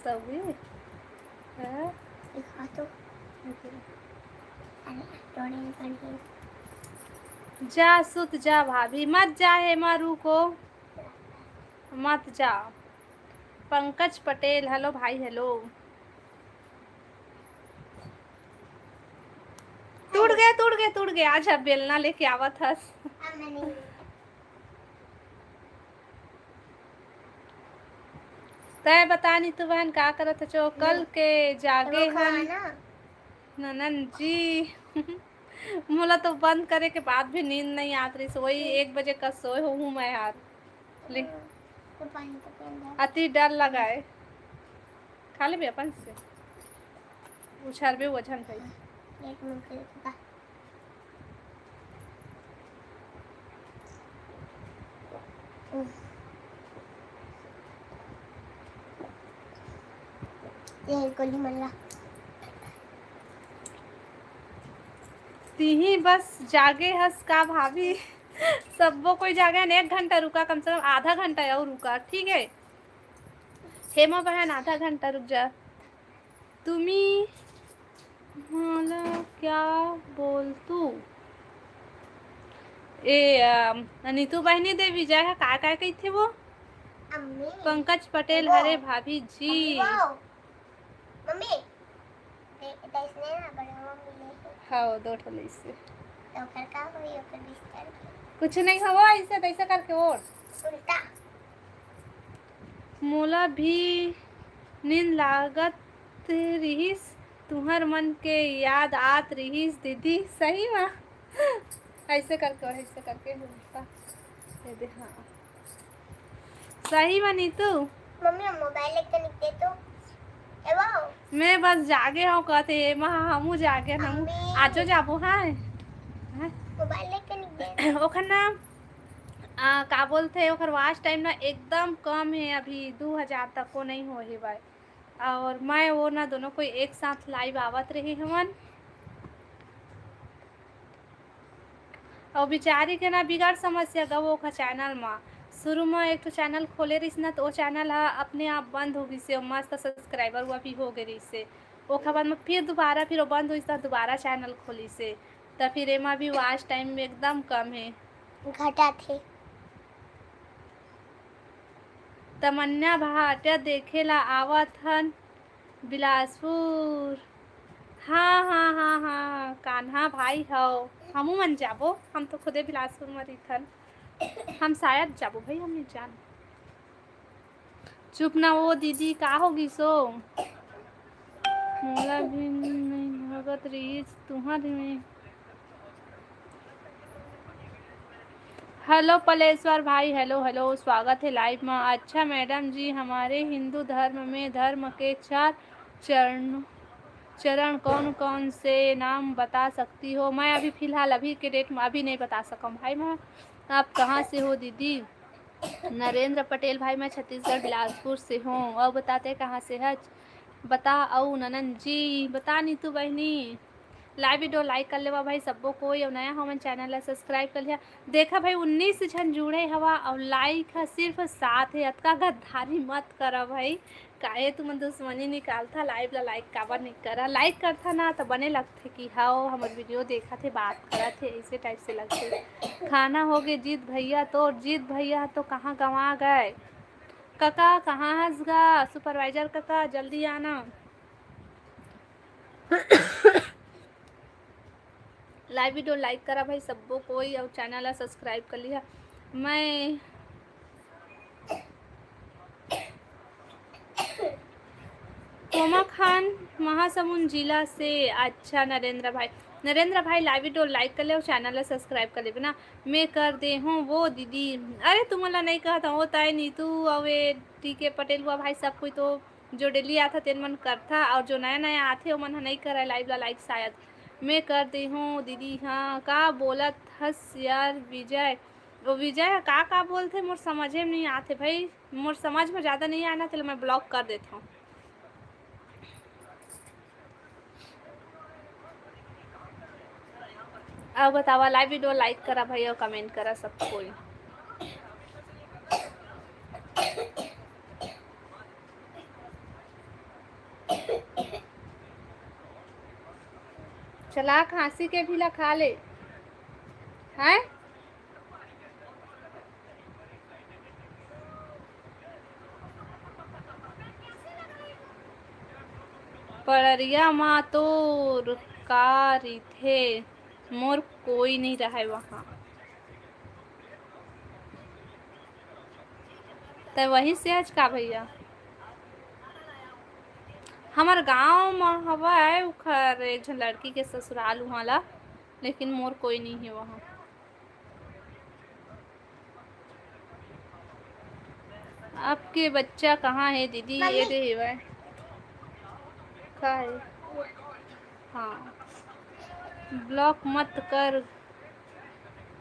सभी? हाँ? दिखा तो। अरे, तोड़े निकाल के। जा सुत जा भाभी, मत जा हे मा रुको, मत जा। पंकज पटेल, hello भाई, hello। टूट गया, टूट गया, टूट गया। आज अब बेलना लेके आवत हस। अब मैं नहीं। तय बता नीतू बहन, का करत हचो? कल के जागे हन। ननन जी। मोला तो बंद करे के बाद भी नींद नहीं आत रही, वही एक बजे का सोए हूँ मैं यार। ले। तो पानी तो पी ले। अति डर लगा है। खा लेबे अपन से। उछारबे वजन भाई। एक मिनट रुका। ये गोली मल्ला। तिही बस जागे हस का भाभी? सब्बो कोई जागे हन, एक घंटा रुका, कम से कम आधा घंटा और रुका, ठीक है? हेमा बहन, आधा घंटा रुक जा। तुमी मोला क्या बोलतू? ए, अम, नीतू बहिनी दे विजय ह का, का कहिथे वो? अम्मी। पंकज पटेल, हेलो। हरे भाभी जी। अम्मी वो। मम्मी, दे-, दइसने ना बड़े मम्मी ले। हाँ, दो ठो लइसे। तो ओकर का होई, ओकर बिस्तर के? कुछ नहीं हवो, ऐसे तैसे करके ओढ़। उल्टा। मोला भी नींद लागत रिहिस, तुहर मन के याद आत रिहिस दीदी। सही मा? ऐसे करके ओढ़, ऐसे करके उल्टा। ये दे, हाँ। सही मा नीतू? मम्मी, हम मोबाइल लेके निकले तो? ए वो। मैं बस जागे हूँ कहते, ये मा हमू जागे हन, हमू। अम्मी। आजो जाबो, हाँ। हाँ? मोबाइल लेके निकले। ओखर ना, आ, का बोलथे, ओखर वॉच टाइम ना एकदम कम है, अभी दू हजार तक को नहीं हो है भाई। और मैं वो ना दोनों कोई एक साथ लाइव आवत रहे हवन। अउ बिचारी के ना बिगड़ समस्या गा, वो ओखर चैनल म, शुरू म एक ठो चैनल खोले रहिस ना, त ओ चैनल ह अपने आप बंद हो गिस हे, मस्त सब्सक्राइबर हुआ भी हो गे रहिस हे। ओखर बाद म फिर दोबारा फिर ओ बंद होइस, त दोबारा चैनल खोलिस हे, त फिर एमा भी वॉच टाइम एकदम कम हे। घटाथे। तमन्ना भाटिया देखे ला आवत हन बिलासपुर। हाँ, हाँ, हाँ, हाँ, कान्हा भाई हव, हमू मन जाबो, हम तो खुदे बिलासपुर म रहिथन। हम शायद जाबो भाई, हम नहीं जान। चुप ना वो दीदी, का हो गिस ओ? मोला भी नहीं भगत रहीस तुहर में। हेलो पलेश्वर भाई, हेलो, हेलो, स्वागत है लाइव में। अच्छा मैडम जी, हमारे हिंदू धर्म में धर्म के चार चरण, चरण कौन कौन से, नाम बता सकती हो? मैं अभी फिलहाल अभी के डेट में अभी नहीं बता सकम भाई, मैं। आप कहाँ से हो दीदी? नरेंद्र पटेल भाई, मैं छत्तीसगढ़ बिलासपुर से हूँ। और बताते कहाँ से है? बता अउ ननन जी, बता नीतू बहिनी। लाइव वीडियो लाइक कर लेवा भाई सब्बो कोई, अउ नया हमन चैनल ला सब्सक्राइब कर लिया। देखा भाई, उन्नीस झन जुड़े हवा अउ लाइक ह सिर्फ सात हे। अतका गद्दारी मत करा भाई, काहे तुमन दुश्मनी निकालथा? लाइव ला लाइक काबर नहीं करा? लाइक करथा ना त बने लगथे कि हव हमर वीडियो देखत हे, बात करत हे, ऐसे टाइप से लगथे। खाना हो गे जीत भैया तोर, जीत भैया तो कहाँ गंवा गए? कका कहाँ हस गा? सुपरवाइजर कका जल्दी आना। लाइव वीडियो लाइक करा भाई सब्बो कोई, अउ चैनल ला सब्सक्राइब कर लिहा। मैं कोमा खान, महासमुंद जिला से। अच्छा नरेंद्र भाई, नरेंद्र भाई लाइव वीडियो लाइक कर ले अउ चैनल ला सब्सक्राइब कर लेबे ना। मैं कर दे हूँ वो दीदी। अरे तुमन ला नहीं कहत हूँ, वो ताई नीतू अउ ए टी के पटेल हुआ भाई, सब कोई तो जो डेली आथा तेन मन करथा, अउ जो नया नया आथे ओमन ह नहीं करय लाइव ला लाइक शायद। मैं कर दे हूँ दीदी। हाँ का बोलत हस यार विजय? ओ विजय ह का का बोलथे मोर समझे में नहीं आथे भाई, मोर समझ में ज़्यादा नहीं आना, तेला मैं ब्लॉक कर देथव। अउ बतावा, लाइव वीडियो लाइक करा भाई, अउ कमेंट करा सब कोई। चला खांसी के भी ला खा ले, हैं? पड़रिया मा तोर का रहिथे, मोर कोई नहीं रहय वहाँ। तै वहीं से हच का भैया? हमर गांव म हवय उखर एक झन लड़की के ससुराल उहाँ ला, लेकिन मोर कोई नहीं है वहाँ। आपके बच्चा कहाँ है दीदी? ये दे हेवय। का है? हाँ, ब्लॉक मत कर,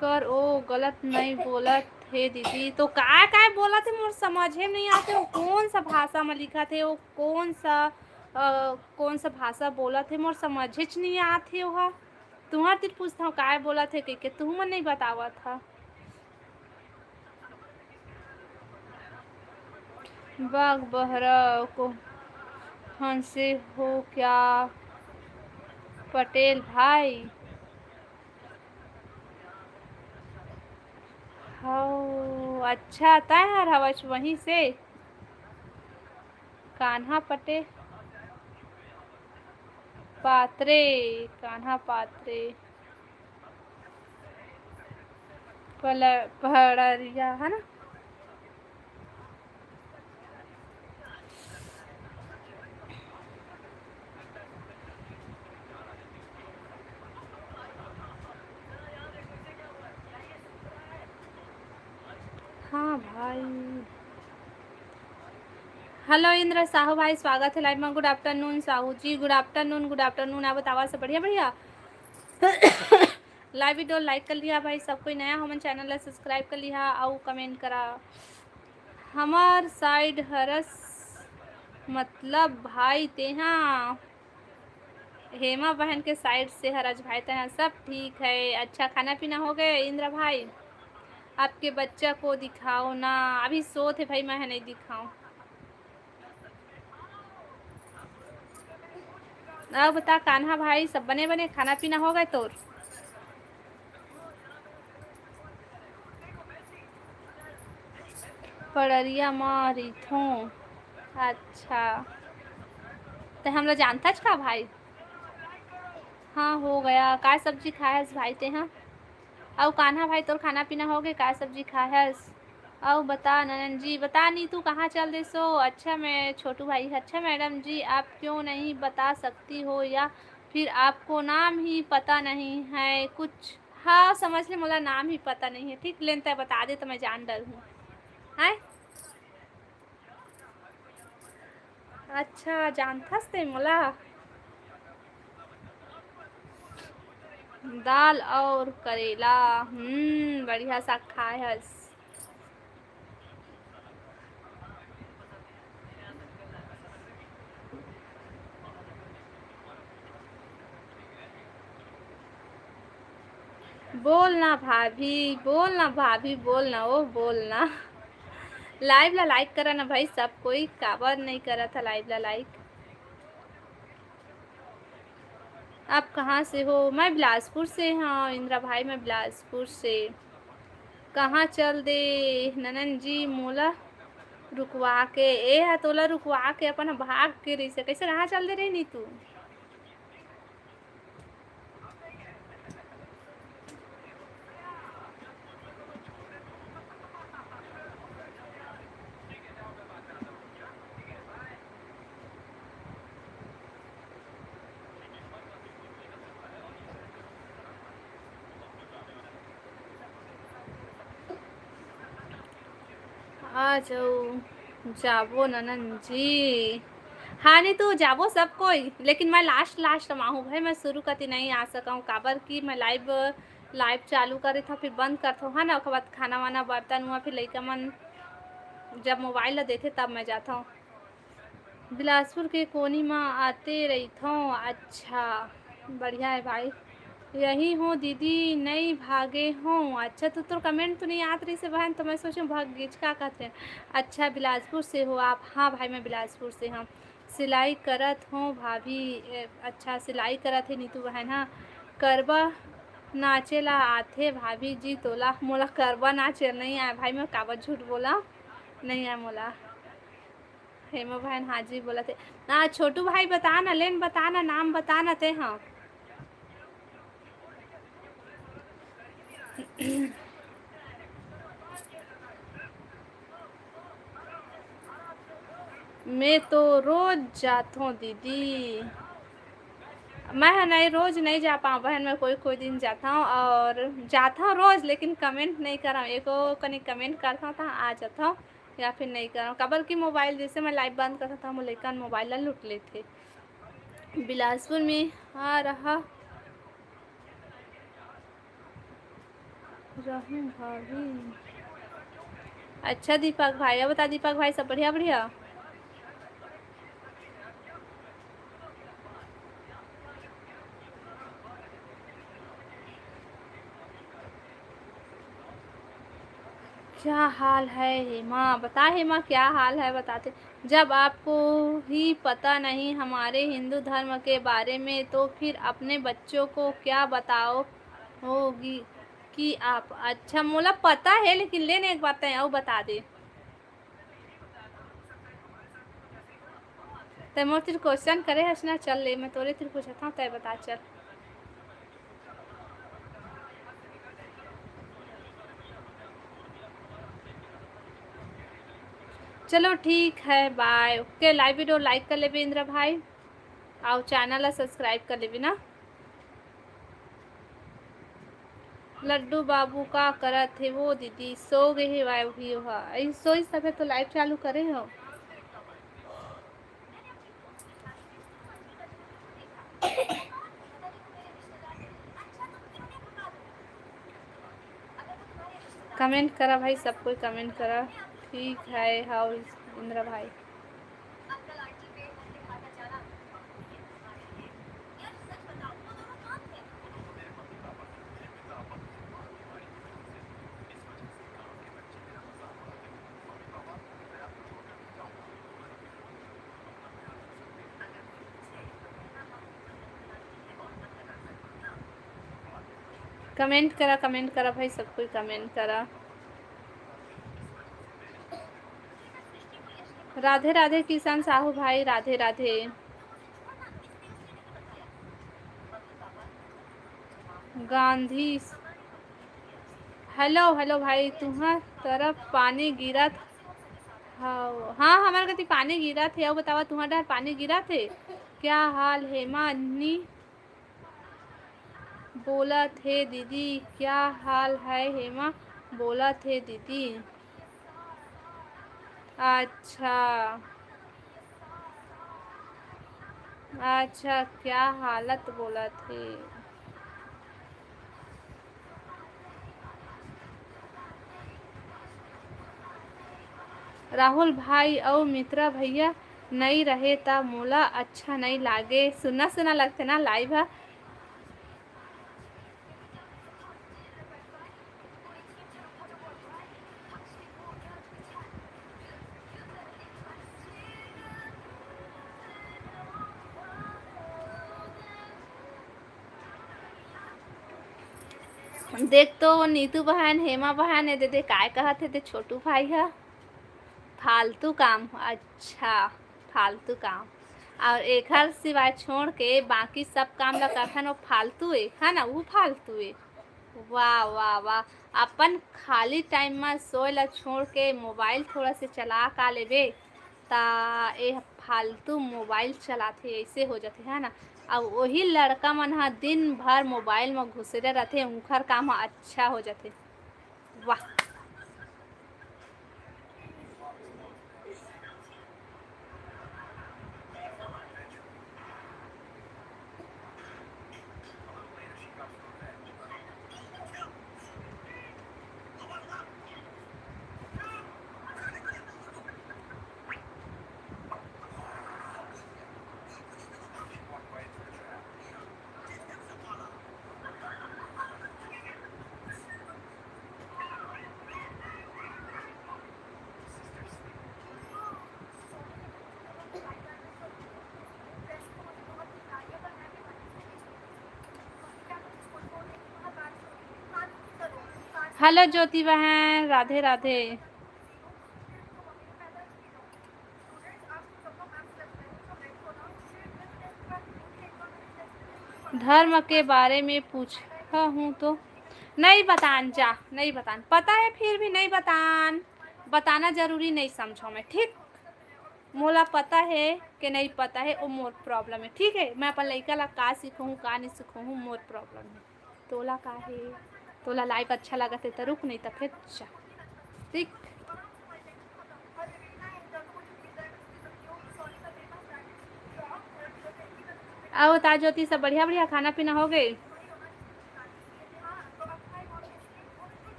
कर ओ गलत नहीं बोलत हे दीदी। तो काय काय बोलत हे, मोर समझे में नहीं आते। वो कौन सा भाषा में लिखत हे, वो कौन सा, अ, कौन सा भाषा बोलत हे, मोर समझेच नहीं आत हे ओहा। तुम्हार तीर पूछता हूँ, काय बोलत हे कहिके, तुहू मन नहीं बतावत हा। बाघ बहरा को हंसे हो क्या पटेल भाई? हव, अच्छा, तैं हर हवच वहीं से। कान्हा पटे-, पात्रे, कान्हा पात्रे। पल-, पड़रिया, है ना? हाँ भाई। हेलो इंद्र साहू भाई, स्वागत है लाइव में। गुड आफ्टरनून साहू जी, गुड आफ्टरनून, गुड आफ्टरनून। आप बतावा सब बढ़िया, बढ़िया। लाइव वीडियो लाइक कर लिहा भाई, सब कोई नया हमन चैनल ला सब्सक्राइब कर लिहा अउ कमेंट करा। हमर साइड हरस मतलब भाई तेहा, हेमा बहन के साइड से हरस भाई तेहा, सब ठीक है। अच्छा, खाना पीना हो गए इंद्रा भाई? आपके बच्चा को दिखाओ ना, अभी सोत हे भाई, मैं नहीं दिखाऊं। अउ बता कान्हा भाई, सब बने बने, खाना पीना हो गए तोर? पड़रिया म रहिथों। अच्छा, ते हमला जानथच का भाई? हाँ, हो गया। काय सब्जी खाए हस भाई तेहा? अउ कान्हा भाई, तोर खाना पीना हो गए? काय सब्जी खाए हस? अउ बता ननन जी, बता नीतू कहाँ चल देसो? अच्छा मैं, छोटू भाई, अच्छा मैडम जी, आप क्यों नहीं बता सकती हो या फिर आपको नाम ही पता नहीं है कुछ? हाँ, समझ ले, मोला नाम ही पता नहीं है। ठीक, लेन तै बता दे तो मैं जान डरहूँ। हैं? अच्छा, जानथस ते मोला? दाल और करेला, हम्म, बढ़िया साग खाए हस। बोल ना भाभी, बोल ना भाभी, बोल ना, ओ बोल ना। लाइव ला लाइक करा ना भाई सब कोई, काबर नहीं करत है लाइव ला लाइक? आप कहाँ से हो? मैं बिलासपुर से हूँ इंदिरा भाई, मैं बिलासपुर से। कहाँ चल दे ननन जी मोला रुकवा के? ए हा तोला रुकवा के अपन भाग के रहिसे। कैसे, कहाँ चल दे रही नीतू? आ जाओ, जाबो ननन जी। हाँ, नहीं तो जाबो सब कोई, लेकिन मैं लास्ट, लास्ट में आहूँ भाई, मैं शुरू कती नहीं आ सकूँ, काबर कि मैं लाइव, लाइव चालू करे था, फिर बंद करथो, है ना, ओकर बाद खाना वाना, बर्तन हुआ, फिर लइका मन जब मोबाइल ला देथे, तब मैं जाथो। बिलासपुर के कोनी म आते रहिथों। अच्छा, बढ़िया है भाई। यही हूँ दीदी, नई भागे हूँ। अच्छा, तो तोर कमेंट तो नहीं आत रही से बहन, तो मैं सोचूँ भाग गेच का कहते हैं। अच्छा, बिलासपुर से हो आप? हाँ भाई, मैं बिलासपुर से हूँ। सिलाई करत हूँ भाभी। ए, अच्छा, सिलाई करत है नीतू बहन। हाँ, करबा नाचे ला आथे भाभी जी तोला? मोला करबा नाचे नहीं आए भाई, मैं काबर झूठ बोला, नहीं आए मोला। हेमा बहन, हाँ जी, बोलत हे। हाँ, छोटू भाई, बता ना, लेन बता ना, नाम बता ना ते, हाँ। मैं तो रोज जाथों दीदी। मैं ह नहीं, रोज नहीं जा पाऊँ बहन, मैं कोई कोई दिन जाता हूँ और जाता हूँ रोज, लेकिन comment नहीं करता हूँ। एको कनी comment करता हूँ तो आ जाता हूँ, या फिर नहीं करता हूँ, काबर कि mobile जैसे मैं live बंद करता हूँ, मोर लइकन mobile ला लूट लेथे। बिलासपुर में आ रहा रहूं भाभी। अच्छा दीपक भाई, अब बता दीपक भाई, सब बढ़िया, बढ़िया? क्या हाल है हेमा? बता हेमा, क्या हाल है बताते। जब आपको ही पता नहीं हमारे हिंदू धर्म के बारे में, तो फिर अपने बच्चों को क्या बताओ होगी कि आप। अच्छा, मोला पता है, लेकिन लेने एक बात तय अउ बता दे। तै मोर तिर question करे हस ना, चल ले, मैं तोरे तिर पूछत हूँ, तै बता, चल। चलो ठीक है, bye। OK, live video like कर लेबे इंद्रा भाई, अउ channel ला subscribe कर लेबे ना। लड्डू बाबू का करत हे वो दीदी? सो गए हे वाई भी हा। अई सोई सबे तो live चालू करे हो। Comment करा भाई, सब कोई comment करा। ठीक है, हाउ इंद्रा भाई। Comment करा, comment करा भाई, सब कोई comment करा। राधे राधे किशन साहू भाई, राधे राधे। गांधी, hello, hello भाई, तुहर तरफ पानी गिरत हव? हाँ, हमर कति पानी गिरत हे। अउ बतावा, तुहर डहर पानी गिरत हे? क्या हाल हेमा नी बोलत हे दीदी? क्या हाल है हेमा बोलत हे दीदी? अच्छा, अच्छा, क्या हालत बोलत हे? राहुल भाई अउ मित्रा भैया नई रहे त मोला अच्छा नई लागे। सुन्ना सुन्ना लगथे ना live ह। देख तो नीतू बहन, हेमा बहन, ए दे दे काय कहत हे ते छोटू भाई ह, फालतू काम। अच्छा, फालतू काम। अउ एखर सिवाय छोड़ के बाकी सब काम ल करथन, वो फालतू ए, है ना, वो फालतू ए। वाह, वाह, वाह। अपन खाली time म सोए ल छोड़ के mobile थोड़ा से चला का लेबे, त ए फालतू mobile चलाथे, ऐसे हो जाथे, है ना। अब वही लड़का मन ह दिन भर mobile म घुसरे रहथे, उंखर काम ह अच्छा हो जाथे। वाह। Hello ज्योति बहन, राधे राधे। धर्म के बारे में पूछा हूँ तो नहीं बतान जा, नहीं बतान। पता है फिर भी नहीं बतान। बताना जरूरी नहीं समझो मैं, ठीक? मोला पता है कि नहीं पता है, वो मोर प्रॉब्लम है, ठीक है? मैं अपन लइका ला का सिखाहूँ, का नहीं सिखाहूँ, मोर प्रॉब्लम है। तोला का है? तोला लाइव अच्छा लगत है तो रुक, नहीं तो फिर जा, ठीक? अउ ता ज्योति, सब बढ़िया बढ़िया खाना पीना हो गए?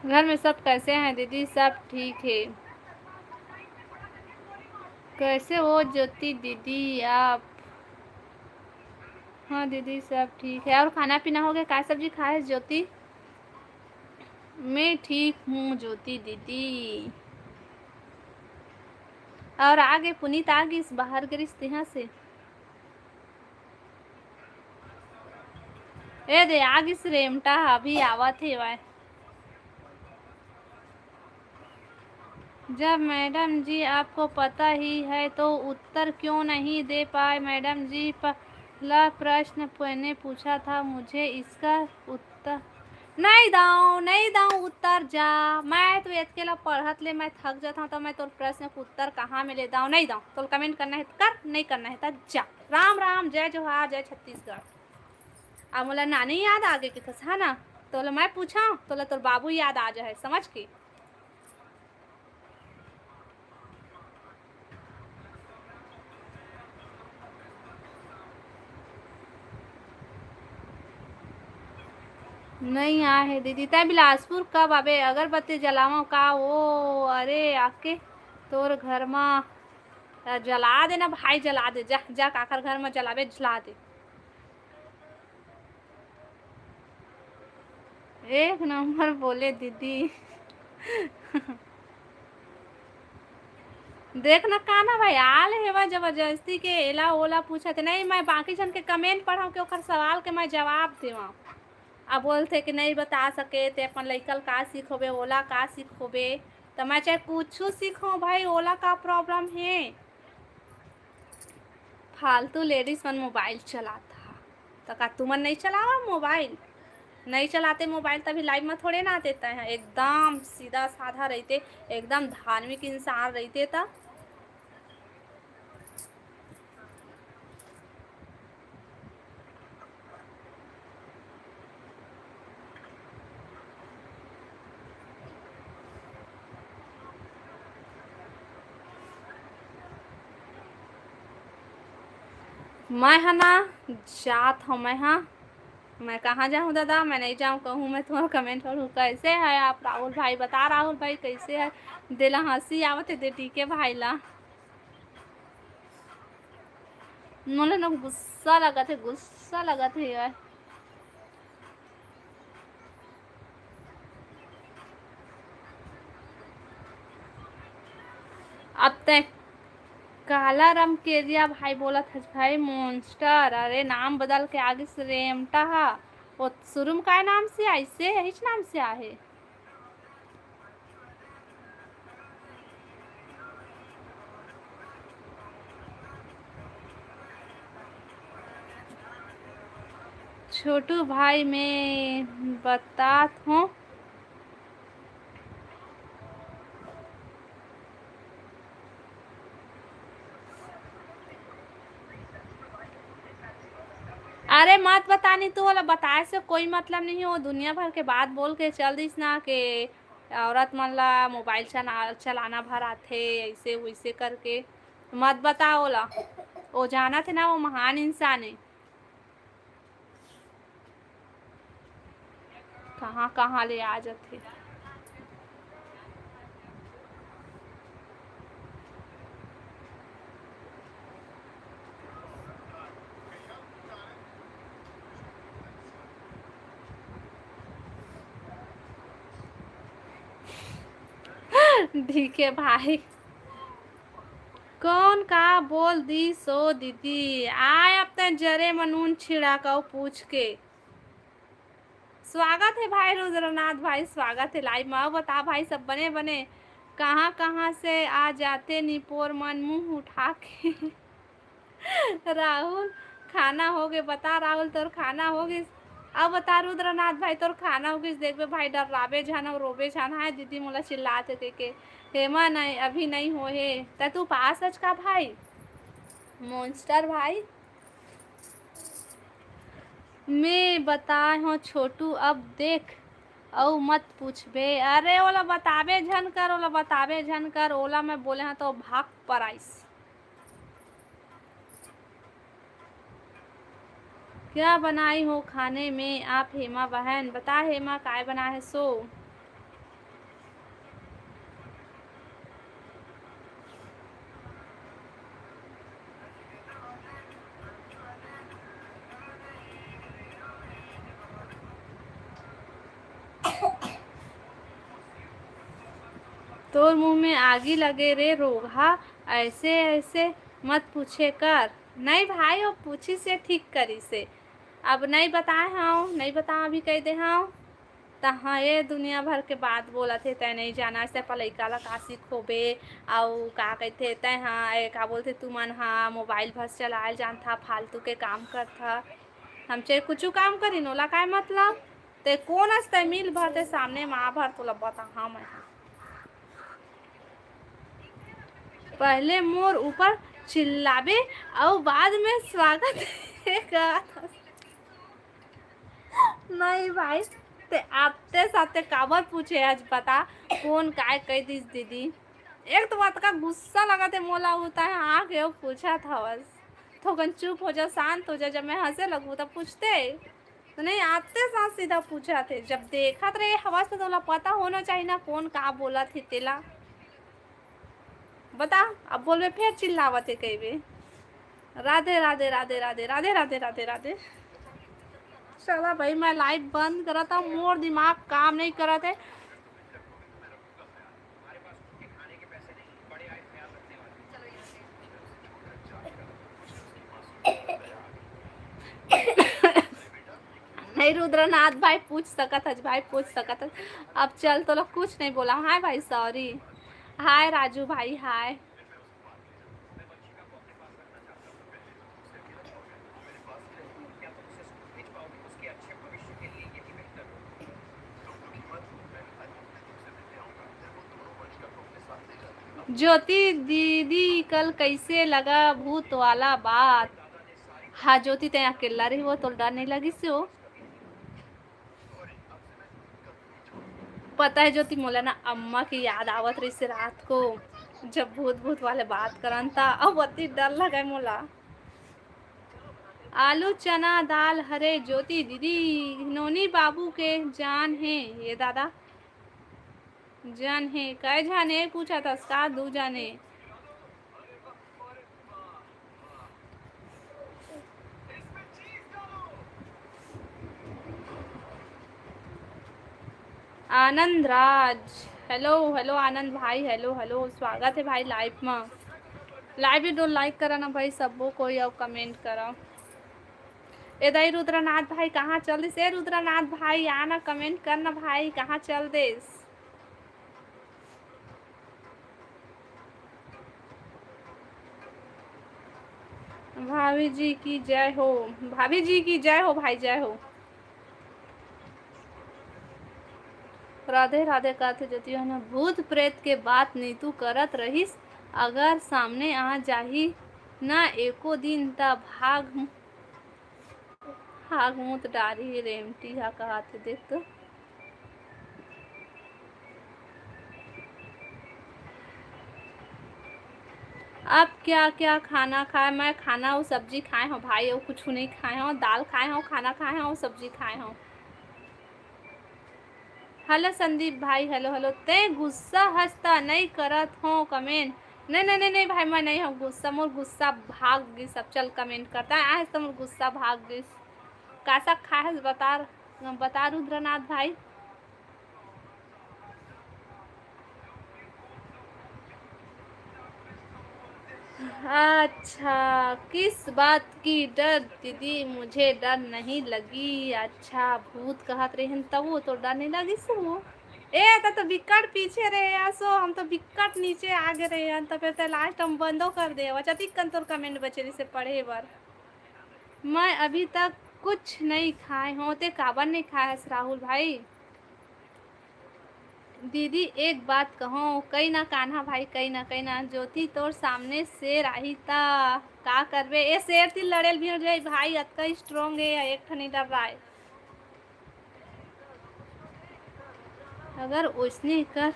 घर में सब कैसे हैं दीदी? सब ठीक है। कैसे हो ज्योति दीदी आप? हाँ दीदी, सब ठीक है। और खाना पीना हो गया? काय सब्जी खाए है ज्योति? मैं ठीक हूँ ज्योति दीदी। और आगे पुनीत आ गिस, बाहर गिस तिहाँ से। ए दे, आ गिस रेमटा, अभी आवत हे वाय। जब मैडम जी आपको पता ही है तो उत्तर क्यों नहीं दे पाए? मैडम जी, पहला प्रश्न मैंने पूछा था, मुझे इसका उत्तर नहीं दाऊं, नहीं दाऊं उत्तर। जा, मैं तो एतके ला पढ़त ले मैं थक जाता हूँ, तो मैं तोर प्रश्न के उत्तर कहाँ में ले दाऊं? नहीं दाऊं। तोल कमेंट करना है तो कर, नहीं करना है तो जा। राम राम, जय जोहार, जय छत्तीसगढ़। अब मोला नानी याद आ गई कि थस, है ना? तोला मैं पूछा, तोला तोर बाबू याद आ जाए, समझ के। नहीं आए हे दीदी। तै बिलासपुर कब आबे? अगरबत्ती जलावं का? ओ, अरे आके तोर घर मा जला देना भाई, जला दे। जा, जा काकर घर मा जलाबे, जला दे। एक नंबर बोले दीदी। देख ना का ना भाई, आल हेवा जबरदस्ती के, एला ओला पूछत। नहीं, मैं बाकी जन के कमेंट पढ़ाऊँ के ओकर सवाल के मैं जवाब देवां। अब बोलथे कि नहीं बता सके, ते अपन लइका ल का सिखोबे, ओला का सिखोबे। त मैं चाहे कुछु सिखों भाई, ओला का प्रॉब्लम हे? फालतू लेडीज मन मोबाइल चलात हा, त का तुमन नहीं चलावा मोबाइल? नहीं चलाते मोबाइल तभी लाइव में थोड़े ना आते तय हैं। एकदम सीधा साधा रहते, एकदम धार्मिक इंसान रहते त। मैं ह ना जात हूँ, मैं ह, मैं कहाँ जाहूँ दादा, मैं नहीं जाऊँ कहूँ, मैं तुम्हारा कमेंट पढ़ूँ। कैसे है आप राहुल भाई? बता राहुल भाई कैसे है? दिला हंसी आवत है दे टीके भाई ला। मोला ना गुस्सा लगत हे, गुस्सा लगत हे यार। अब तै काला रमकेरिया भाई बोलत हस भाई, मॉन्स्टर। अरे नाम बदल के आगे से रेमटा हा। वो शुरू में काय नाम से आइसे, यहीच नाम से आहे। छोटू भाई, मैं बतात हूँ। अरे मत बतानी, तू वाला बताए से कोई मतलब नहीं हो। दुनिया भर के बात बोल के चल दिस ना के औरत मन ला मोबाइल चला-, चलाना भर आथे, ऐसे वैसे करके। मत बता ओला, वो जानत हे ना, वो महान इंसान है। कहाँ कहाँ ले आ जाथे। डीके भाई, कौन का बोल दी सो दीदी, आय अब तैं जरे म नून छिड़क अउ पूछ के। स्वागत हे भाई रुद्रनाथ भाई, स्वागत हे live म। अउ बता भाई, सब बने बने? कहाँ कहाँ से आ जाते निपोर मन मुँह उठा के। राहुल, खाना होगे? बता राहुल, तोर खाना होगिस? अब बता रुद्रनाथ भाई, तोर खाना होगिस? देखबे भाई, डर्राबे झन अउ रोबे झन। हाय दीदी, मोला चिल्लात हे कहिके। हेमा, नहीं, अभी नहीं होहे। त तू पास हच का भाई? Monster भाई, मैं बताए हूँ छोटू, अब देख अउ मत पूछबे। अरे ओला बताबे झन कर, ओला बताबे झन कर, ओला मैं बोले हूँ तो भाग पराइस। क्या बनाई हो खाने में आप हेमा बहन? बता हेमा, काय बनाए है सो? तोर मुंह में आगी लगे रे रोगहा, ऐसे ऐसे मत पूछे कर। नहीं भाई, वो पूछी से ठीक करी से। अब नहीं बताए हव, नहीं बता, अभी कह दे हव। तहाँ ये दुनिया भर के बात बोलत हे, तैं नहीं जाना, से पलैका ला का सिखोबे, अउ का कहथे, तैं हा, ए, का बोलथे, तुमन हा मोबाइल भर चलायल जानथा, फालतू के काम करथा। हम चाहे कुछ काम करी, नोला काय मतलब? ते कोन अस, तैं मिल भर, ते सामने माँ भर तोला बताहा मैं हा। पहले मोर ऊपर चिल्लाबे, अउ बाद में स्वागत हे का? नहीं भाई, ते आते साथे काबर पूछे आज, बता, कौन काय कह दिस दीदी? एक तो बात का गुस्सा लगा थे मोला, होता है आँख ये पूछा था बस। थोकन चुप हो जा, शांत हो जा, जब मैं हंसे लगू तब पूछते। तो नहीं, आते साथ सीधा पूछा थे, जब देखत रहे हवस तो तोला पता होना चाहिए ना कौन का बोला थे तेला। बता, अब बोलबे फिर चिल्लावत हे कहिबे। राधे राधे राधे राधे राधे राधे राधे राधे। चला भाई, मैं live बंद करत हूँ, मोर दिमाग काम नहीं करत है। नहीं रुद्रनाथ भाई, पूछ सकत हस भाई, पूछ सकत हस। अब चल, तो लोग कुछ नहीं बोला। हाय भाई, sorry। हाय राजू भाई, हाय। ज्योति दीदी, कल कैसे लगा भूत वाला बात? हाँ ज्योति, तैं अकेला रही, वो तो डर नहीं लगी से हो। पता है ज्योति, मोला ना अम्मा की याद आवत रही से रात को, जब भूत भूत वाले बात करन था, अब अति डर लगा मोला। आलू चना दाल हरे ज्योति दीदी, नोनी बाबू के जान है ये दादा। जान है, काय जाने पूछा था, का दू जाने। आनंद राज, hello, hello आनंद भाई, hello, hello, स्वागत है भाई live में। Live video like करा ना भाई, सबो कोई, और comment करा। ए दाई रुद्रनाथ भाई कहाँ चल दिस? ए रुद्रनाथ भाई, आना, comment करना भाई, कहाँ चल दिस? भाभी जी की जय हो, भाभी जी की जय हो भाई, जय हो। राधे राधे। कहत हे ज्योति, ना भूत प्रेत के बात नीतू करत रहिस, अगर सामने आ जाही ना एको दिन, त भाग हाग मुत डारी रेमटी हा कहाथे, देख तो। आप क्या क्या खाना खाए? मैं खाना अउ सब्जी खाए हूँ भाई, अउ कुछ नहीं खाए हूँ। दाल खाए हूँ, खाना खाए हूँ, सब्जी खाए हूँ। हेलो संदीप भाई, हेलो हेलो। ते गुस्सा हस त नई करत हो comment। नहीं नहीं नहीं नहीं भाई, मैं नहीं हूँ गुस्सा, मोर गुस्सा भाग गिस। अब चल comment करता है, आज तो मोर गुस्सा भाग गिस। का साग खाए हस बता, बता रुद्रनाथ भाई। अच्छा, किस बात की डर दीदी? मुझे डर नहीं लगी। अच्छा, भूत कहत रहिन तब वो तो डर नहीं लगिस वो। ए, त तो बिकट पीछे रहे असो, हम तो बिकट नीचे आगे रहे हन, त फिर ते last हम बंदो कर दे। अच्छा, तिक कन तोर comment बचे रहिसे पढ़े बर। मैं अभी तक कुछ नहीं खाए हों, ते काबर नहीं खाए हस राहुल भाई? दीदी, एक बात कहूँ, कई ना कान्हा भाई, कई ना, कई ना, ज्योति तोर सामने शेर आही त का करबे? ए शेर ती लड़ेल भिड़ जाई भाई, अतका strong हे, एक ठन नहीं डर्राय। अगर ओइसने कर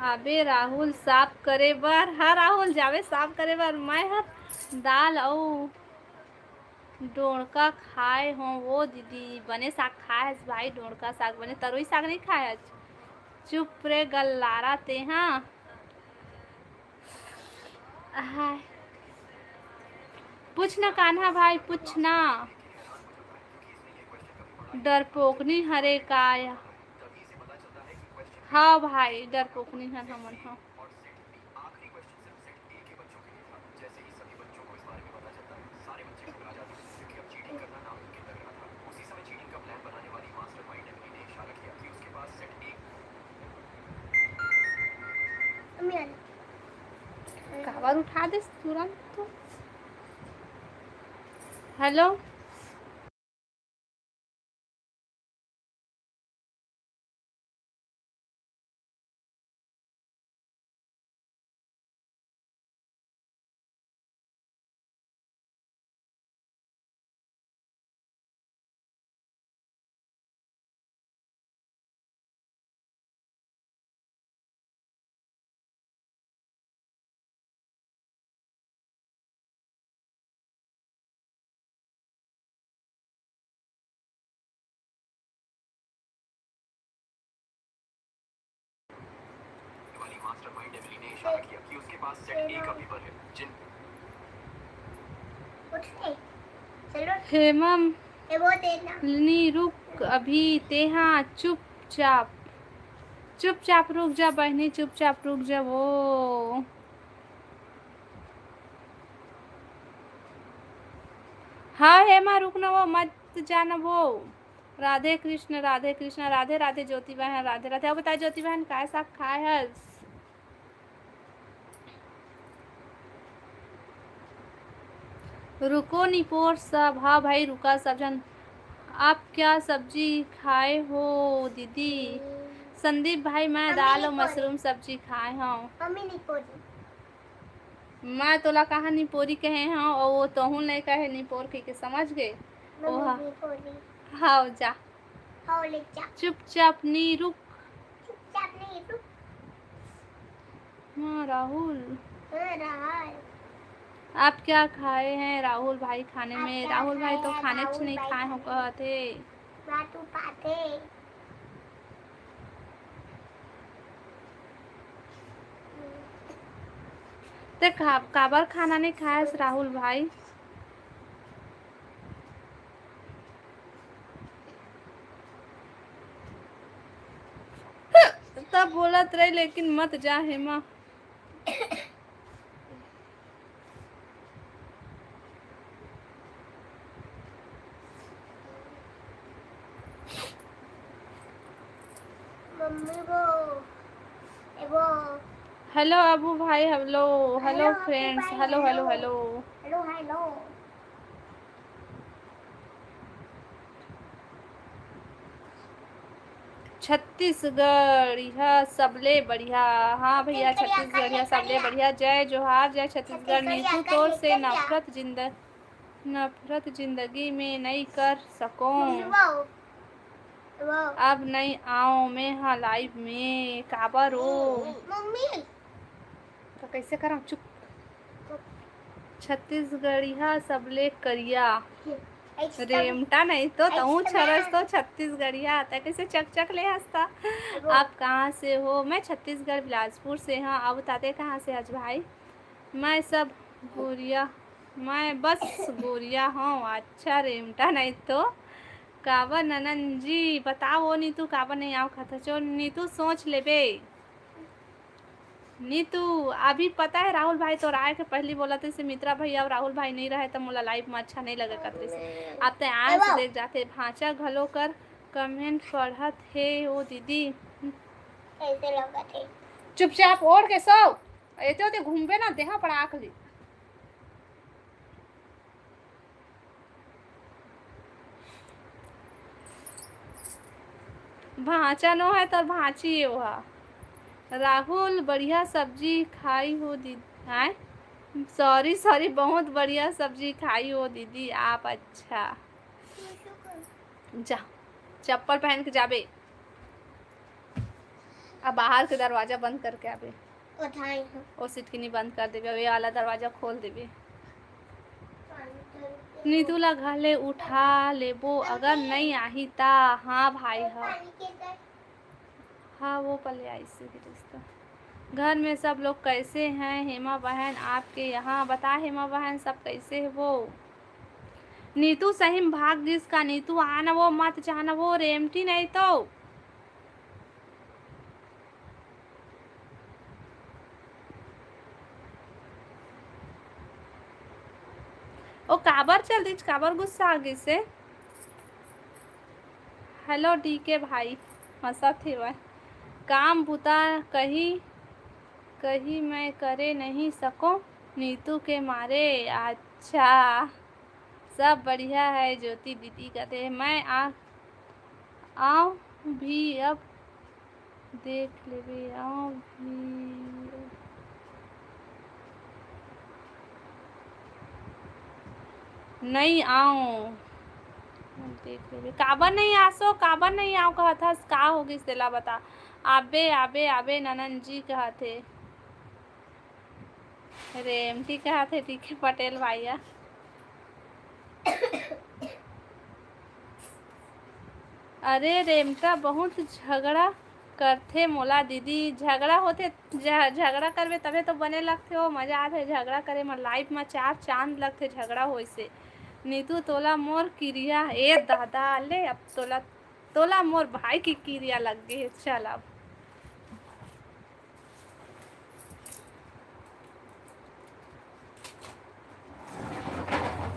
आबे राहुल साफ करे बर, हाँ राहुल जाबे साफ करे बर, मैं हर दाल अउ डोड़का खाए हों वो दीदी। बने साग खाए हस भाई, डोड़का साग बने, तरोई साग नहीं खाए हस। चुप रे गल्लारा ते, हाँ। हाय। पूछ ना कान्हा भाई, पूछ ना। डरपोकनी हरे काय? हाँ भाई, डरपोकनी हन हमन, हाँ। काबर उठा देस तुरंत तो? हेलो। हेमम, नी रुक अभी तेहा, चुपचाप, चुपचाप रुक जा बहिनी, चुपचाप रुक जा वो। हाँ हेमा, रुक न वो, मत जा न वो। राधे कृष्ण, राधे कृष्ण, राधे राधे ज्योति बहन, राधे राधे। अब बता ज्योति बहन, काय साग खाए हस? रुको निपोर सब, हाँ भाई रुका सब झन। आप क्या सब्जी खाए हो दीदी? संदीप भाई, मैं दाल और मशरूम सब्जी खाए हूँ। मम्मी निपोरी। मैं तोला कहा निपोरी कहे हूँ और वो तोहू नहीं कहे निपोर के, के समझ गए? मम्मी ओहा। निपोरी। हाँ जा। हाँ, ले जा। चुपचाप नी रुक। चुपचाप नी रुक। हाँ, राहुल। हाँ, राहुल। आप क्या खाए हैं राहुल भाई खाने में? राहुल भाई तो खाने च नहीं खाए हो कहत हे। बातू पाते। ते का-, काबर खाना नहीं खाए राहुल भाई? तब बोलत रही, लेकिन मत जा हेमा। मम्मी वो, ए वो। हेलो अबू भाई, hello, hello hello Abu friends, भाई, hello, hello, hello. Hello. Hello, hello. छत्तीसगढ़िया सबले बढ़िया। हाँ भैया, छत्तीसगढ़िया सबले बढ़िया। जय जोहार, जय छत्तीसगढ़। नीतू तोर से नफरत जिंद-, नफरत जिंदगी में नई कर सकों। अब नई आओ मैं हा लाइव में, काबर ओ? मम्मी। तो कैसे करा? चुप। छत्तीसगढ़िया सबले करिया। रेमटा नहीं तो तहूँ छरस तो छत्तीसगढ़िया। तै कैसे चक चक ले हंसता? आप कहाँ से हो? मैं छत्तीसगढ़ बिलासपुर से हाँ। अब ताते कहाँ से आज भाई? मैं सब गोरिया, मैं बस गोरिया हूँ। अच्छा रेमटा नहीं तो काबर ननन जी बताओ नीतू काबर नहीं आओ खाता चो नीतू सोच लेबे। नीतू, अभी पता है राहुल भाई तोर आए के पहली बोलत रहिसे मित्रा भैया अउ राहुल भाई नइ रहे त मोला live में अच्छा नइ लगत रहिसे। अब ते आए से देख जाते, भांचा घलो कर comment पढ़त हे ओ दीदी। कैसे लगत हे? चुपचाप ओढ़ के सो, एते ओते घूमबे ना, देहा पड़ाक ली। भांचा नो है तोर भांची ए ओहा। राहुल, बढ़िया सब्जी खाई हो दीदी। आय, sorry, sorry, बहुत बढ़िया सब्जी खाई हो दीदी आप। अच्छा, जा, चप्पल पहन के जाबे, अब बाहर के दरवाजा बंद करके आबे। ओ सिटकिनी बंद कर देबे, अब ये वाला दरवाजा खोल देबे। नीतू ला घर ले उठा लेबो, अगर नई आही ता। हाँ भाई, हाँ। हाँ, वो पले आई से भी रिश्ता। घर में सब लोग कैसे हैं हेमा बहन आपके यहाँ? बता हेमा बहन, सब कैसे है वो? नीतू सही में भाग गिस का? नीतू आन वो, मत जान वो, रेमटी नहीं तो। ओ काबर चल दिस, काबर गुस्सा आ गिस हे? Hello D K भाई, हंसत हेवय। काम बुता कही, कही मैं करे नहीं सको नीतू के मारे। अच्छा, सब बढ़िया है ज्योति दीदी कथे। मैं आ, आऊँ भी अब देख लेबे, आऊँ भी। नई आऊँ, देख लेबे। काबर नई आसो, काबर नई आऊँ कहत हस, का हो गिस तेला बता। आबे, आबे, आबे, ननन जी कहत हे। रेमटी कहत हे, ठीक है, पटेल भैया। अरे रेमटा बहुत झगड़ा करथे मोला दीदी, झगड़ा होथे, झ-, झगड़ा करबे तभे तो बने लगथे, ओ मजा आथे झगड़ा करे म, live म चार चांद लगथे झगड़ा होइसे। नीतू तोला मोर किरिया, ए दादा, ले अब तोला, तोला मोर भाई की किरिया लग गे हे। चल अब।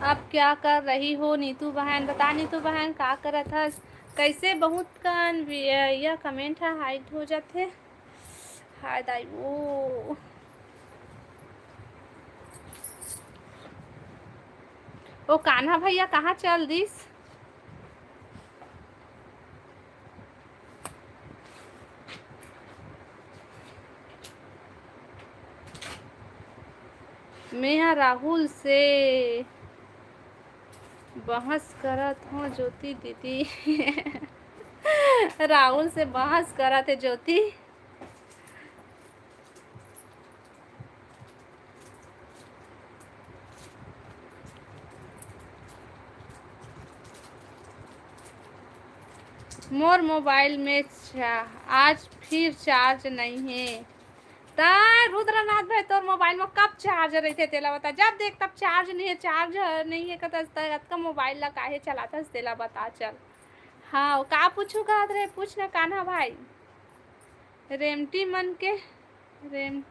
अब क्या कर रही हो नीतू बहन? बता नीतू बहन, का करत हस? कैसे बहुत कन वि-, यह comment ह hide हो जाथे। हाय दाई, ओ। ओ कान्हा भैया कहाँ चल दिस? मेहा राहुल से बहस करत हों ज्योति दीदी। राहुल से बहस करत हे ज्योति। मोर मोबाइल में चा-, आज फिर charge नहीं है। ता रुद्रनाथ भाई, तोर मोबाइल में कब charge रहिथे, तेला बता। जब देख तब charge नहीं है, charge नहीं है, कतका मोबाइल ला काहे चलाथस, तेला बता। चल, हाँ, का पूछू कहत रहे, पूछ ना कान्हा भाई। रेमटी मन के, रेम-,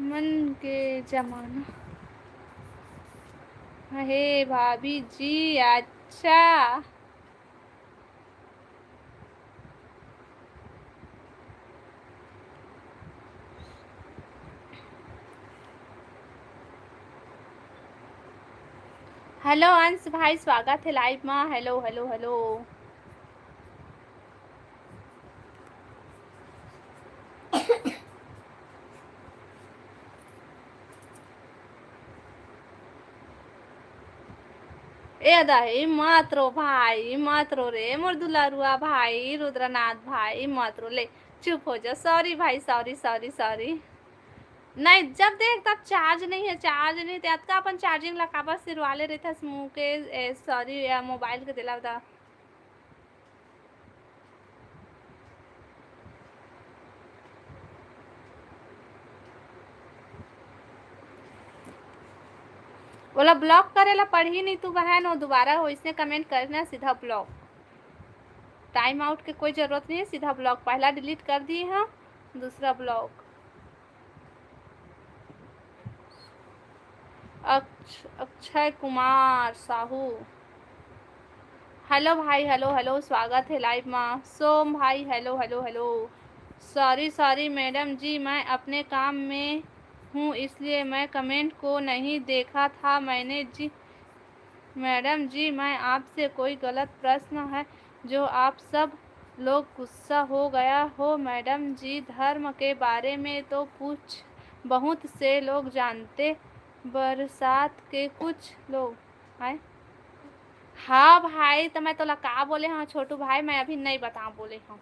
मन के जमाना। हे भाभी जी, अच्छा। Hello अंश भाई, स्वागत है live मा। Hello, hello, hello। ए दाई, मत रो भाई, मत रो रे, मोर दुलारुआ भाई, रुद्रनाथ भाई, मत रो। ले, चुप हो जा। Sorry भाई, sorry, sorry, sorry। नहीं, जब देख तब charge नहीं है, charge नहीं, ते अतका अपन charging ला काबर सिरवाले रहिथस मुँह के, ए, sorry, या मोबाइल के दिला दा। ओला block करे ला पड़ही नहीं तू बहन, वो दोबारा वैसने comment करना, सीधा block। Time out के कोई जरूरत नहीं है, सीधा block। पहला delete कर दिए हैं, दूसरा ब्लॉग। अक्ष-, अक्षय कुमार साहू। हेलो भाई, हेलो, हेलो, स्वागत है लाइव मा। सोम भाई, hello, hello, hello. Sorry, sorry madam जी, मैं अपने काम में हूँ, इसलिए मैं कमेंट को नहीं देखा था मैंने जी। मैडम जी, मैं आपसे कोई गलत प्रश्न है जो आप सब लोग गुस्सा हो गया हो? मैडम जी, धर्म के बारे में तो कुछ बहुत से लोग जानते, बरसात के कुछ लोग आए। हाँ भाई, तो मैं तोला का बोले हूँ छोटू भाई, मैं अभी नहीं बताऊँ बोले हूँ।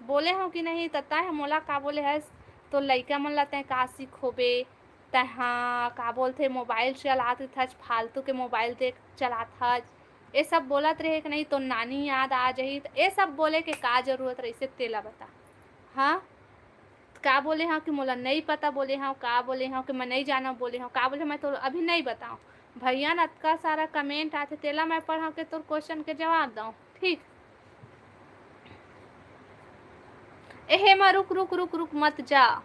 बोले हूँ कि नहीं, त तैं ह मोला का बोले हस, तो लइका मन ला तैं का सिखोबे, तैं ह का बोलथे, मोबाइल चलात रहिथस, फालतू के मोबाइल देख चलात हस, ये सब बोलत रहे कि नहीं, तो नानी याद आ जाही, त ये सब बोले के का जरूरत रहिसे, तेला बता। हाँ, का बोले हव कि मोला नहीं पता बोले हव, का बोले हव कि मैं नहीं जानव बोले हव, का बोले हव, मैं तो अभी नहीं बताऊँ। भैया न अतका सारा कमेंट आथे, तेला मैं पढ़ के तोर क्वेश्चन के जवाब दऊँ, ठीक? एहे मा रुक, रुक, रुक, रुक, मत जा।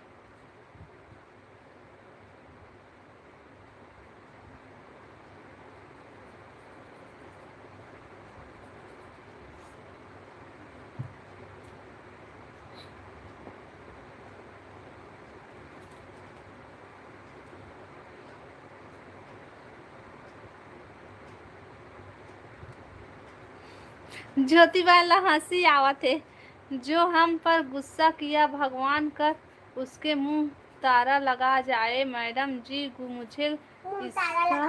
ज्योति बहन ला हंसी आवत हे, जो हम पर गुस्सा किया भगवान कर उसके मुंह ताला लगा जाए। मैडम जी, गु-, मुझे इसका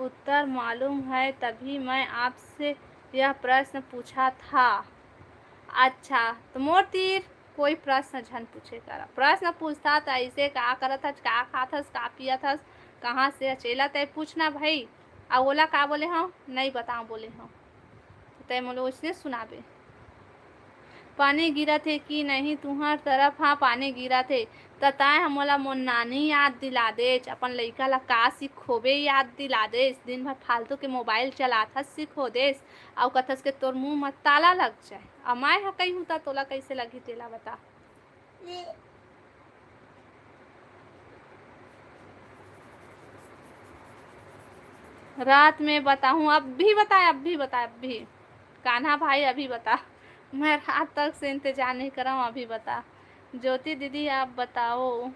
उत्तर मालूम है, तभी मैं आपसे यह प्रश्न पूछा था। अच्छा, तो मोर तीर कोई प्रश्न झन पूछे करा। प्रश्न पूछता त ऐसे का करत हस, का खात हस, का पियत हस, कहाँ से हस, एला तय पूछना भाई। आ ओला का बोले हव, नहीं बताऊँ बोले हव। तय मोला उसने सुनाबे। पानी गिरत हे कि नहीं तुंहर तरफ? हाँ, पानी गिरत हे। त तय ह मोला मोर नानी याद दिला देच, अपन लइका ला का सिखोबे याद दिला देच। दिन भर फालतू के मोबाइल चलात हस, सिखो देस, अउ कथस के तोर मुंह म ताला लग जाए। अउ मैं ह कही हूँ त तोला कैसे लगही तेला बता। रात में बताहूँ, अभी बता, अभी बता, अभी। कान्हा भाई, अभी बता। मैं रात तक से इंतजार नहीं कर रहा हूँ, अभी बता। ज्योति दीदी, आप बताओ।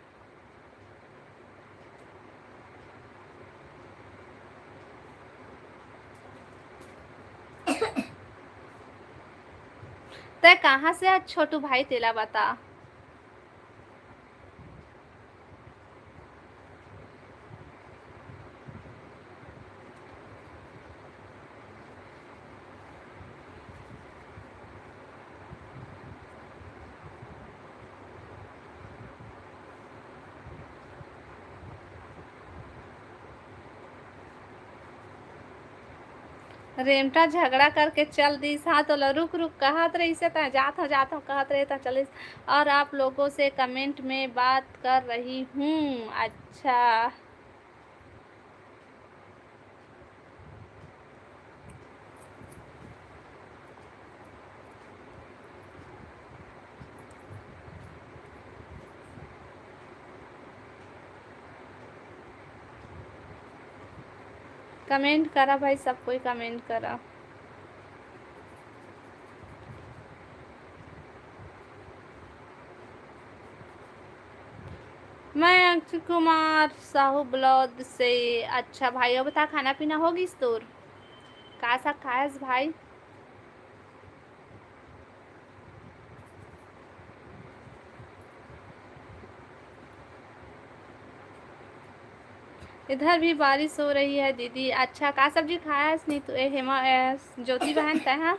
तय कहाँ से आज छोटू भाई, तेला बता। रेमटा झगड़ा करके चल दिस। हाँ, तोला रुक रुक कहत रहिसे, तैं जात हव, जात हव कहत रहे, तैं चलिस। और आप लोगों से कमेंट में बात कर रही हूँ। अच्छा। कमेंट करा भाई, सब कोई कमेंट करा। मैं अक्षय कुमार साहू ब्लॉग से। अच्छा भाई, अब बता, खाना पीना हो गिस तोर? का साग खायस भाई? इधर भी बारिश हो रही है दीदी। अच्छा, का सब्जी खायस नी तू? ए हेमा, ए, ज्योति बहन, तैं हा?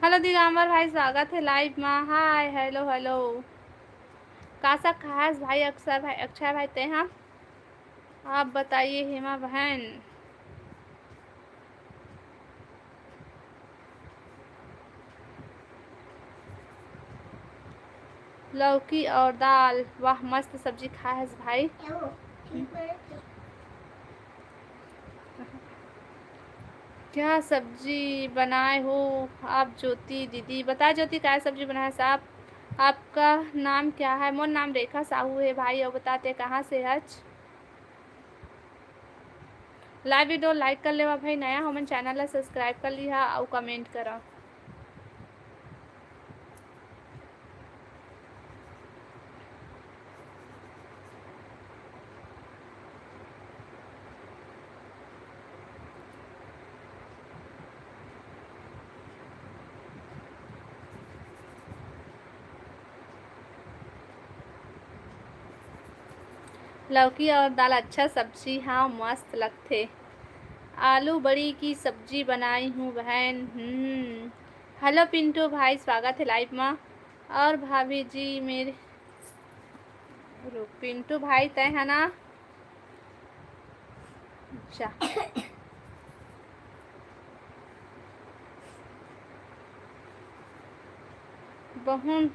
हेलो दिगंबर भाई, स्वागत है लाइव मा। हाय, हेलो, हेलो। का साग खायस भाई, अक्षय भाई, अक्षय भाई, तैं हा? आप बताइए हेमा बहन। लौकी और दाल, वाह, मस्त सब्जी खायस भाई। क्या सब्जी बनाए हो आप ज्योति दीदी? बता ज्योति, काय सब्जी बनाए हस आप? आपका नाम क्या है? मोर नाम रेखा साहू है भाई। और बता, ते कहाँ से हच? Live video like कर लेवा भाई, नया हो मन channel ला subscribe कर लिहा अउ comment करा। लौकी और दाल अच्छा सब्जी, हाँ, मस्त लगथे। आलू बड़ी की सब्जी बनाई हूँ बहन। हम्म। Hello पिंटू भाई, स्वागत है live मा। और भाभी जी मेरे, रुक, पिंटू भाई तय है ना? अच्छा। बहुत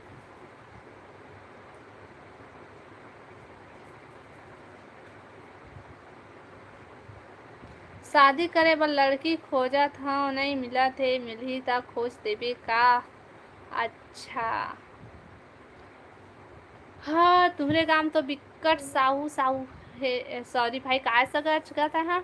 शादी करे बर लड़की खोजत हव, नई मिलत हे, मिलही त खोज देबे का? अच्छा। हाँ, तुम्हरे गांव तो बिकट साहू, साहू हे, sorry भाई, काय सगच कहता है?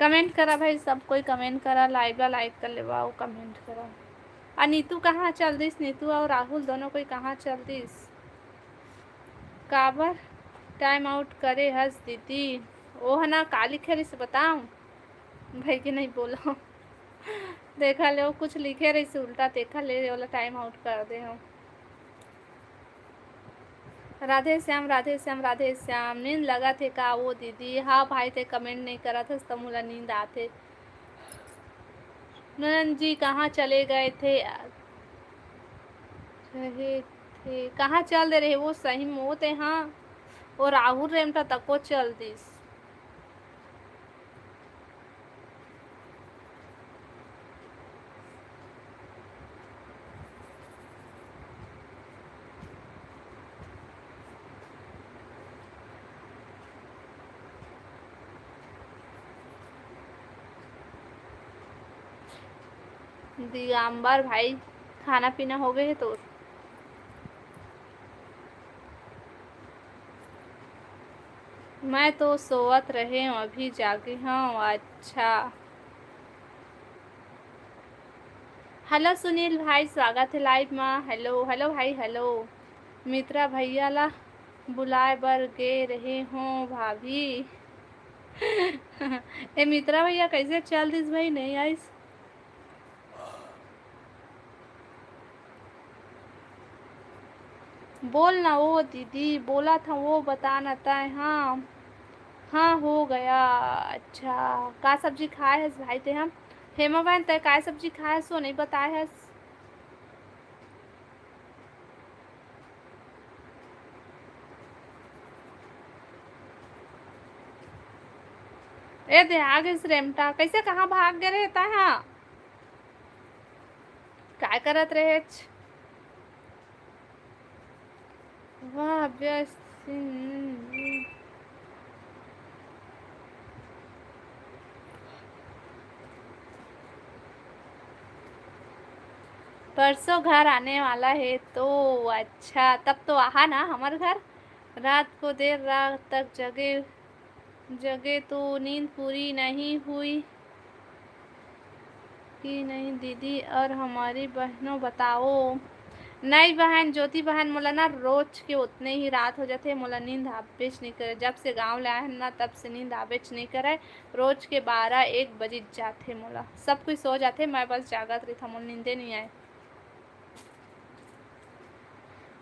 Comment करा भाई, सब कोई comment करा, live ला like कर लेवा अउ comment करा। आ नीतू कहाँ चल दिस? नीतू अउ राहुल दोनों कोई कहाँ चल दिस? काबर time out करे हस दीदी? ओह ना, का लिखे रहिस बताऊं? भाई के नहीं बोलो। देखा ले, वो कुछ लिखे रहिस उल्टा, देखा ले, ओला time out कर दे हूँ। राधे श्याम, राधे श्याम, राधे श्याम। नींद लगत हे का वो दीदी? हाँ भाई, ते comment नहीं करत हस त मोला नींद आथे। ननंद जी कहाँ चले गए थे? रहे थे, कहाँ चल दे रहे वो सही में, वो ते हाँ, वो राहुल रेमटा तको चल दिस। दिगंबर भाई, खाना पीना हो गए है तोर? मैं तो सोवत रहे हूँ, अभी जागे हूँ। अच्छा। Hello सुनील भाई, स्वागत है live मा। Hello, hello भाई, hello। मित्रा भैया ला बुलाए बर गे रहे हूँ भाभी। ए मित्रा भैया, कैसे चल दिस भाई, नहीं आइस? बोल ना वो दीदी, बोला था वो, बता ना तय। हाँ, हाँ, हो गया। अच्छा, का सब्जी खाए हस भाई ते हम? हेमा बहन, तय काय सब्जी खाए हस, वो नहीं बताए हस। ए दे, आ गइस रेमटा। कैसे, कहाँ भाग गए रहे तय? हाँ, काय करत रहेच? वाह, व्यस्त। परसों घर आने वाला है तो? अच्छा, तब तो आहा ना हमर घर। रात को देर रात तक जगे, जगे तो नींद पूरी नहीं हुई कि नहीं दीदी? और हमारी बहनों बताओ। नहीं बहन, ज्योति बहन, मोला ना रोज के उतने ही रात हो जाथे, मोला नींद आबेच नहीं करे। जब से गांव ले आए हन ना, तब से नींद आबेच नहीं करे। रोज के बारह एक बजिच जाथे मोला। सब कोई सो जाथे, मैं बस जागत रहिथंव, मोला नींदे नहीं आए।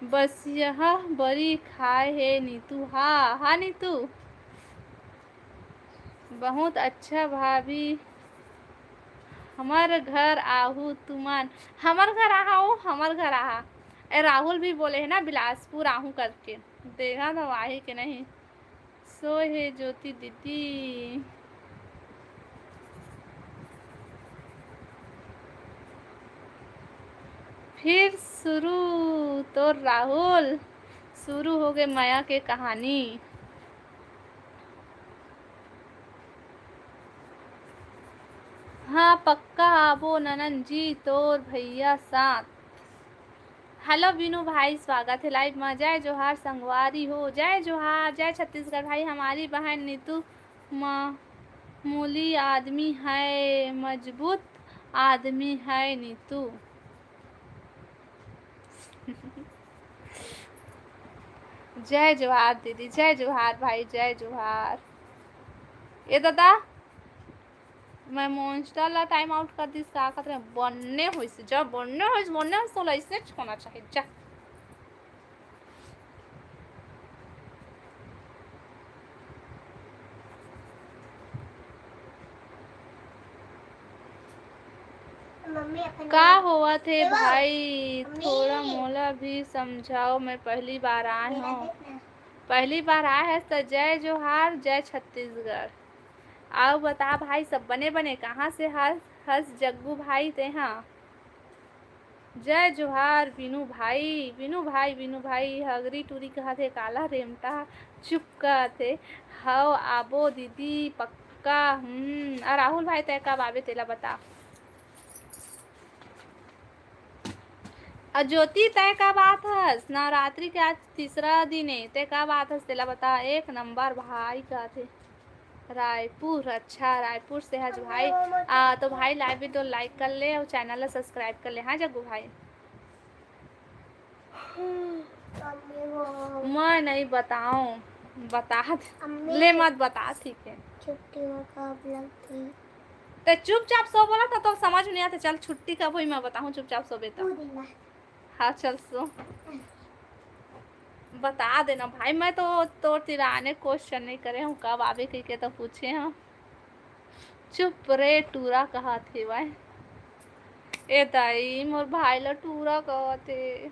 बसिया बरी खाए हे नीतू। हाँ, हाँ नीतू, बहुत अच्छा भाभी, हमर घर आहू तुमन। हमर घर आहा, ओ हमर घर आहा। ए, राहुल भी बोले है ना बिलासपुर आहू करके, देखा तो आही के नहीं। सोए हे ज्योति दीदी। फिर शुरू तोर राहुल, शुरू हो गए मया के कहानी। हाँ, पक्का आबो ननन जी, तोर भैया साथ। हेलो बीनू भाई, स्वागत हे लाइव मा। जय जोहार संगवारी हो, जय जोहार, जय छत्तीसगढ़ भाई। हमारी बहन नीतू मामूली आदमी है, मजबूत आदमी है नीतू। जय जोहार दीदी, जय जोहार भाई, जय जोहार। ए दादा, मैं मॉन्स्टर ला टाइम आउट कर दिस का? कहत रहे बन्ने होइस, जब बन्ने होइस, बन्ने होइस, तोला अइसने होना चाहिए, जा। मम्मी अपन का होवत हे देखो, भाई? मम्मी। थोड़ा मोला भी समझाओ, मैं पहली बार आए मेरा हूँ। देखना। पहली बार आए हस त जय जोहार, जय छत्तीसगढ़। अउ बता भाई, सब बने बने? कहाँ से हस, हस जग्गू भाई तेहा? जय जोहार बीनू भाई, बीनू भाई, बीनू भाई, हगरी टूरी कहत हे, काला रेमटा चुप कहत हे। हव आबो दीदी, पक्का। हम्म, अ राहुल भाई, तय कब आबे तेला बता। अ ज्योति, तय कब आत हस? नवरात्रि के आज तीसरा दिन हे, तय कब आत हस तेला बता। एक नंबर भाई कहत हे। रायपुर, अच्छा, रायपुर से हस भाई। आ, तो भाई, लाइव वीडियो लाइक कर ले अउ चैनल ला सब्सक्राइब कर ले, हाँ जग्गू भाई। मैं नहीं बताऊं, बता दे। अम्मी। ले मत बता, ठीक है। छुट्टी में कब लगती? ते चुपचाप सो, बोला था तो समझ नहीं आता। चल, छुट्टी कब हुई मैं बताऊं, चुपचाप सोबे तो। दू दिन बाद। हाँ, चल सो। बता देना भाई, मैं तो तोर तिराने क्वेश्चन नहीं करे हूँ, कब आबे कहिके तो पूछे हूँ। चुप रे टूरा, कहत हेवय। ए दाई, मोर भाई ला टूरा कहत हे।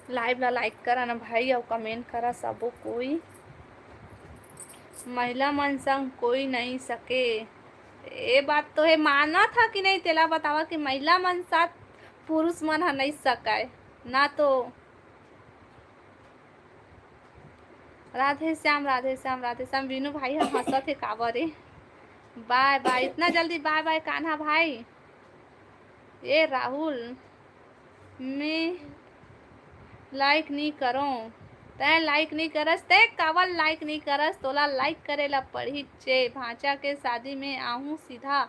लाइव ला लाइक करा ना भाई, अउ कमेंट करा सबो कोई। महिला मन संग कोई नहीं सके। ए बात तो हे, मानत हा कि नहीं, तेला बतावा कि महिला मन साथ पुरुष मन ह नहीं सकय ना तो। राधे श्याम, राधे श्याम, राधे श्याम। वीनू भाई ह हंसत हे काबर रे? बाय बाय, इतना जल्दी बाय बाय कान्हा भाई। ए राहुल, मैं लाइक नी करों। तैं लाइक नी करस, तैं काबर लाइक नी करस? तोला लाइक करे ला पड़ही चे। भांचा के शादी में आहूं सीधा।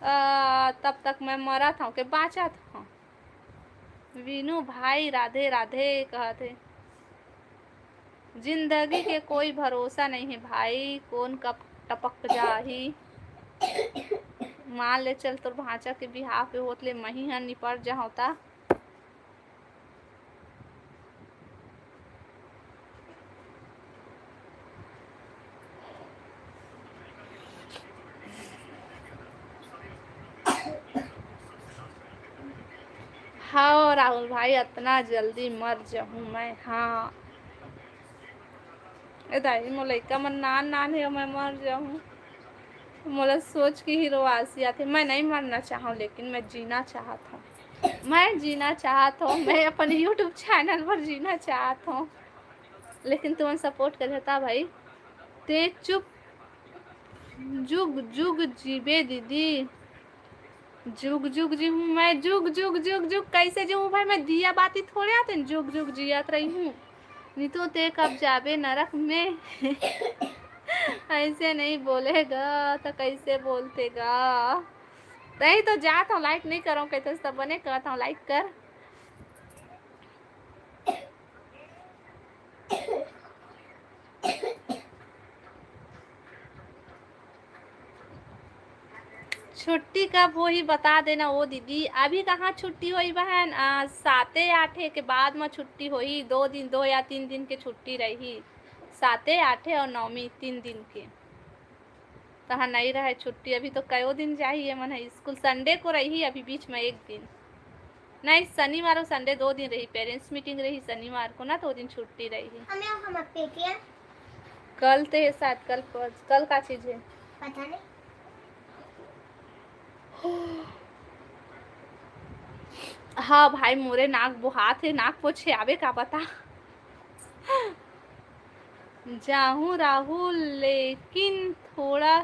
अ, तब तक मैं मरत हूं के बांचत हूं। वीनू भाई राधे राधे कहत हे। जिंदगी के कोई भरोसा नहीं है भाई, कौन कब टपक जाही। मान ले चल, तोर भांचा के बिहाव के होत ले मही ह निपट जाहूं ता। हाँ राहुल भाई, अतना जल्दी मर जाहूं मैं? हाँ। ए दाई, मोर लइका मन नान नान हे, मैं मर जाहूं। मोला सोच के ही रोवासी आथे। मैं नहीं मरना चाहूं, लेकिन मैं जीना चाहत हूं। मैं जीना चाहत हूं, मैं अपन YouTube चैनल पर जीना चाहत हूं, लेकिन तुमन सपोर्ट करे ता भाई। ते चुप, जुग जुग जीबे दीदी। जुग जुग जीहूं मैं, जुग जुग जुग जुग। कैसे जीहूं भाई, मैं दिया बाती थोड़े आते हैं, जुग जुग जियत रही हूं। नहीं तो ते कब जाबे नरक में। ऐसे नहीं बोलेगा तो कैसे बोलते गा? तही तो जात हूं, लाइक नहीं करो कहते, तब बने कहता हूं लाइक कर। छुट्टी कब होही बता देना ओ दीदी। अभी कहाँ छुट्टी होही बहन, आ, साते आठे के बाद म छुट्टी होही। दो दिन, दो या तीन दिन के छुट्टी रही, साते आठे और नवमी तीन दिन के। तहाँ नहीं रहे छुट्टी। अभी तो कयो दिन जाही ये मन है स्कूल, संडे को रही अभी बीच में एक दिन। नहीं, शनिवार और संडे दो दिन रही, पेरेंट्स मीटिंग रही शनिवार को ना, तो वो दिन छुट्टी रही। हमें हम पेटीएम। कल तो है शायद, कल पर-, कल का चीज है? पता नहीं। हाँ भाई, मोरे नाक बोहात है, नाक पोछे आवे का पता। जाहूँ राहुल, लेकिन थोड़ा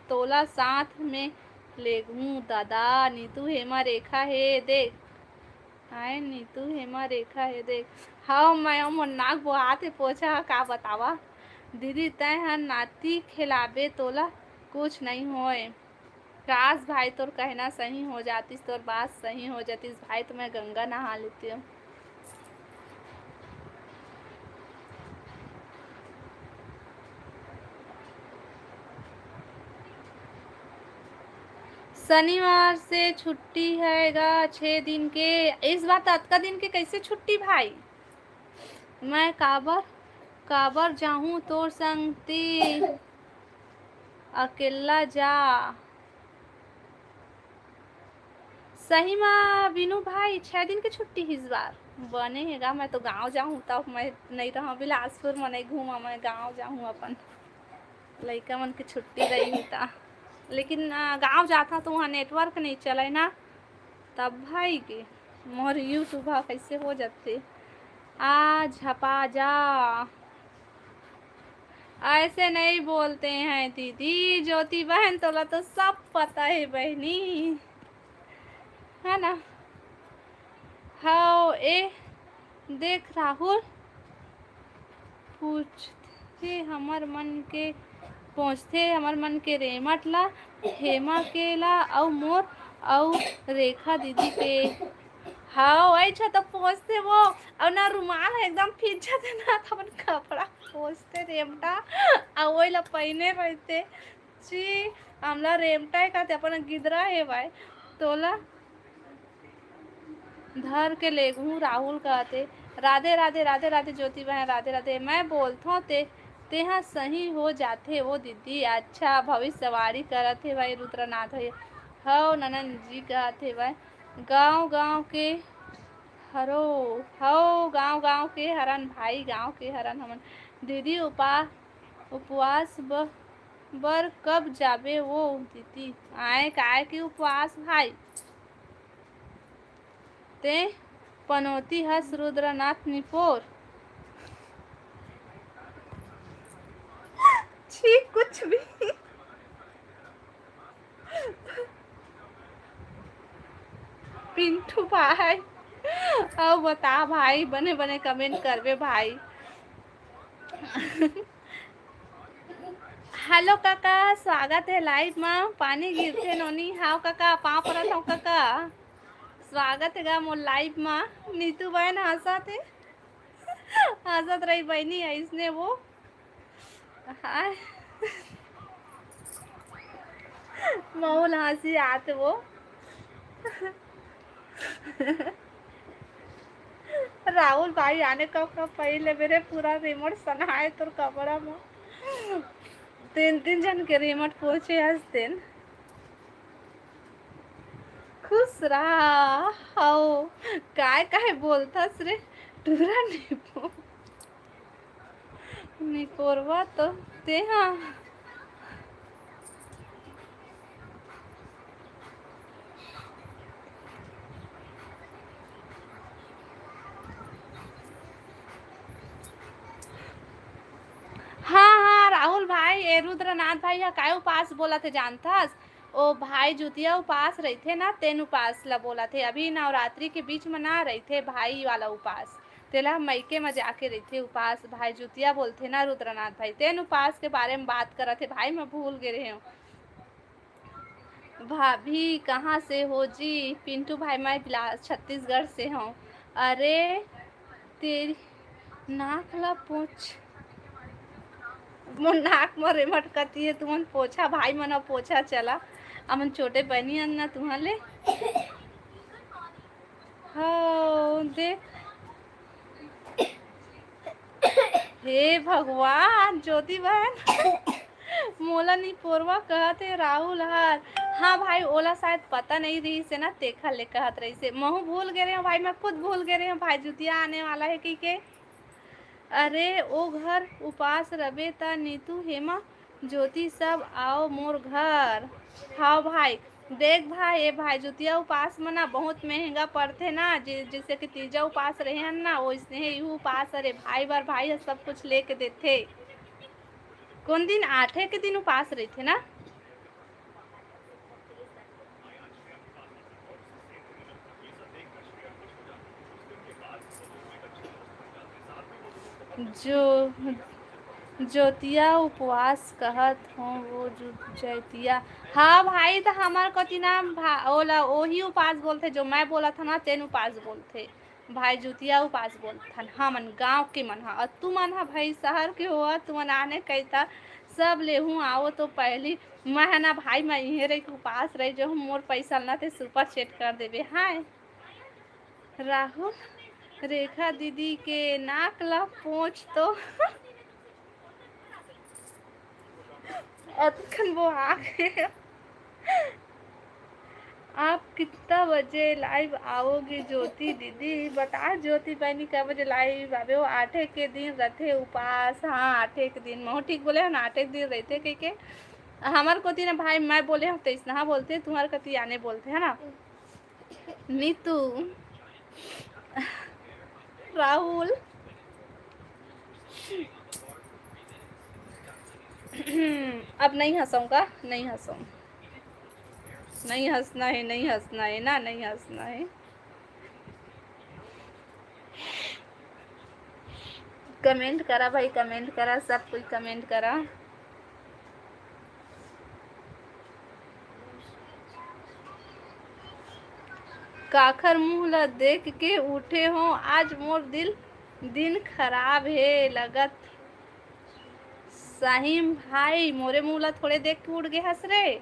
तोला साथ में लेगहूँ दादा। नीतू हेमा रेखा हे देख, आय नीतू हेमा रेखा हे देख। हव, मैं मोर नाक बोहात हे, पोछा ह का बतावा। दीदी, तैं ह नाती खेलाबे, तोला कुछ नहीं होय। काश भाई, तोर कहना सही हो जातिस, तोर बात सही हो जातिस भाई, तो मैं गंगा नहा लेती हूँ। शनिवार से छुट्टी है गा छः दिन के। इस बार तो अतका दिन के कैसे छुट्टी भाई? मैं काबर, काबर जाहूँ तोर संग ती? अकेला जा। सही मा बिनू भाई, छः दिन के छुट्टी हे इस बार। बने हे गा, मैं तो गाँव जाहूँ, तब मैं नहीं रहूँ बिलासपुर में, नहीं घूमा, मैं गाँव जाहूँ अपन। लइका मन के छुट्टी रही त। लेकिन, आ, गाँव जाथा तो वहाँ नेटवर्क नहीं चले ना, तब भाई के मोर YouTube हा कैसे हो जाथे। आ झपा जा। ऐसे नहीं बोलते हैं दीदी, ज्योति बहन, तोला तो सब पता है बहनी, है ना? हव, ए देख राहुल, पूछथे हमर मन के, पोंछथे हमर मन के रेमट ला, हेमा के ला, अउ मोर, अउ रेखा दीदी के। हव, वही छ तो पोंछथे वो, अउ ना रुमाल ह एकदम फींचथे ना, त अपन कपड़ा पोंछथे रेमटा, अउ वही ला पहिने रहिथे। छी, हमला रेमटा हे का ते, अपन गिदरा हे भाई, तोला धर के लेगहूँ, राहुल कहथे। राधे, राधे, राधे, राधे, ज्योति बहन, राधे, राधे। मैं बोलथों ते, तेहा सही हो जाथे ओ दीदी। अच्छा, भविष्यवाणी करत हे भाई रुद्रनाथ भैया। हव, ननन जी कहत हे भाई, गाँव, गाँव के हरो, हव, गाँव, गाँव के हरन भाई, गाँव के हरन हमन। दीदी, उपा-, उपवास ब-, बर कब जाबे ओ दीदी? आय, काय के उपवास भाई? ते पनौती हस रुद्रनाथ निपोर। छी, कुछ भी। पिंटू भाई, अउ बता भाई, बने बने कमेंट करबे भाई। हेलो काका, स्वागत हे लाइव मा। पानी गिरथे नोनी। हाव काका, पाँव परत हव काका। स्वागत हे गा मोर लाइव मा। नीतू बहन हंसत हे, हंसत रही बहनी, अइसने वो। हाय। महू ल हंसी आत वो। राहुल भाई आने कब कब पहिले मेरे पूरा रिमोट सनाए तोर कपड़ा में। तीन तीन जन के रिमोट पोछे हंसतेन। खुश रहा। हव, काय काय बोलथस रे टूरा निपो। निपोरवा तो तेहा। हाँ, हाँ, राहुल भाई, ए रुद्रनाथ भाई ह काय उपास बोलत हे जानथस? ओ भाई जुतिया उपास रहिथे ना, तेन उपास ला बोलत हे। अभी नवरात्रि के बीच म ना रहिथे भाई वाला उपास, तेला मइके म जाके रहिथे उपास। भाई जुतिया बोलथे ना रुद्रनाथ भाई, तेन उपास के बारे म बात करत हे भाई, मैं भूल गे रहेंव। भाभी कहाँ से हो जी? पिंटू भाई, मैं बिला-, छत्तीसगढ़ से हूँ। अरे तेरी नाक ला पोछ, मोर नाक म रेमट कती हे, तुमन पोछा, भाई मन पोछा चला, अमन छोटे बहनी अन ना तुहले। हव, देख। हे भगवान, ज्योति बहन, मोला निपोरवा कहत हे राहुल हर। हाँ भाई, ओला शायद पता नहीं रहिस हे ना, तेखर ले कहत रहिस हे। महू भूल गे रहे हूँ भाई, मैं खुद भूल गे रहे हूँ भाई, जुतिया आने वाला है कहिके। अरे, ओ घर उपास रबे त नीतू, हेमा, ज्योति सब आओ मोर घर। हाँ भाई, देख भाई, ए भाई, जुतिया उपास म ना बहुत महंगा पड़थे ना, जे-, जैसे कि तीजा उपास रहे हन ना, वैसने ही इहू उपास, अरे भाई बर भाई ह सब कुछ लेके देथे। कौन दिन? आठे के दिन उपास रहिथे ना। जो ज्योतिया उपवास कहत हो वो जु-, जैतिया। हाँ भाई, त हमर कोती ना भा-, ओला ओही उपास बोलथे, जो मैं बोलत हूँ ना, तेन उपास बोलथे। भाई जुतिया उपास बोलथन हमन गाँव के मन ह। अउ तुमन ह भाई शहर के हो, तुमन आने कहिता सब लेहूँ आओ तो पहली मैं ह ना भाई, मैं इहें रहिके उपास रहि जाहूँ, मोर पैसा ल ना ते सुपर चैट कर देबे। हाय राहुल, रेखा दीदी के नाक ला पोंछ तो। अतकन वो आ गए। आप कितना बजे लाइव आओगे ज्योति दीदी? बता ज्योति बहनी, कै बजे लाइव आबे हो? आठे के दिन रथे उपास। हाँ, आठे के दिन, महू ठीक बोले हन, आठे के दिन रहिथे कहिके। हमर कोती ना भाई, मैं बोले हूँ तैसना बोलथे, तुम्हर कती आने बोलथे, है ना? नीतू, राहुल, अब नहीं हंसऊंगा, नहीं हंसऊं, नहीं हंसना है, नहीं हंसना है ना, नहीं हंसना है। कमेंट करा भाई, कमेंट करा, सब कोई कमेंट करा। काखर मुंह ला देख के उठे हो, आज मोर दिल, दिन खराब हे लगत। सहीम भाई, मोरे मुंह ला थोड़े देख के उठ गे हस रे।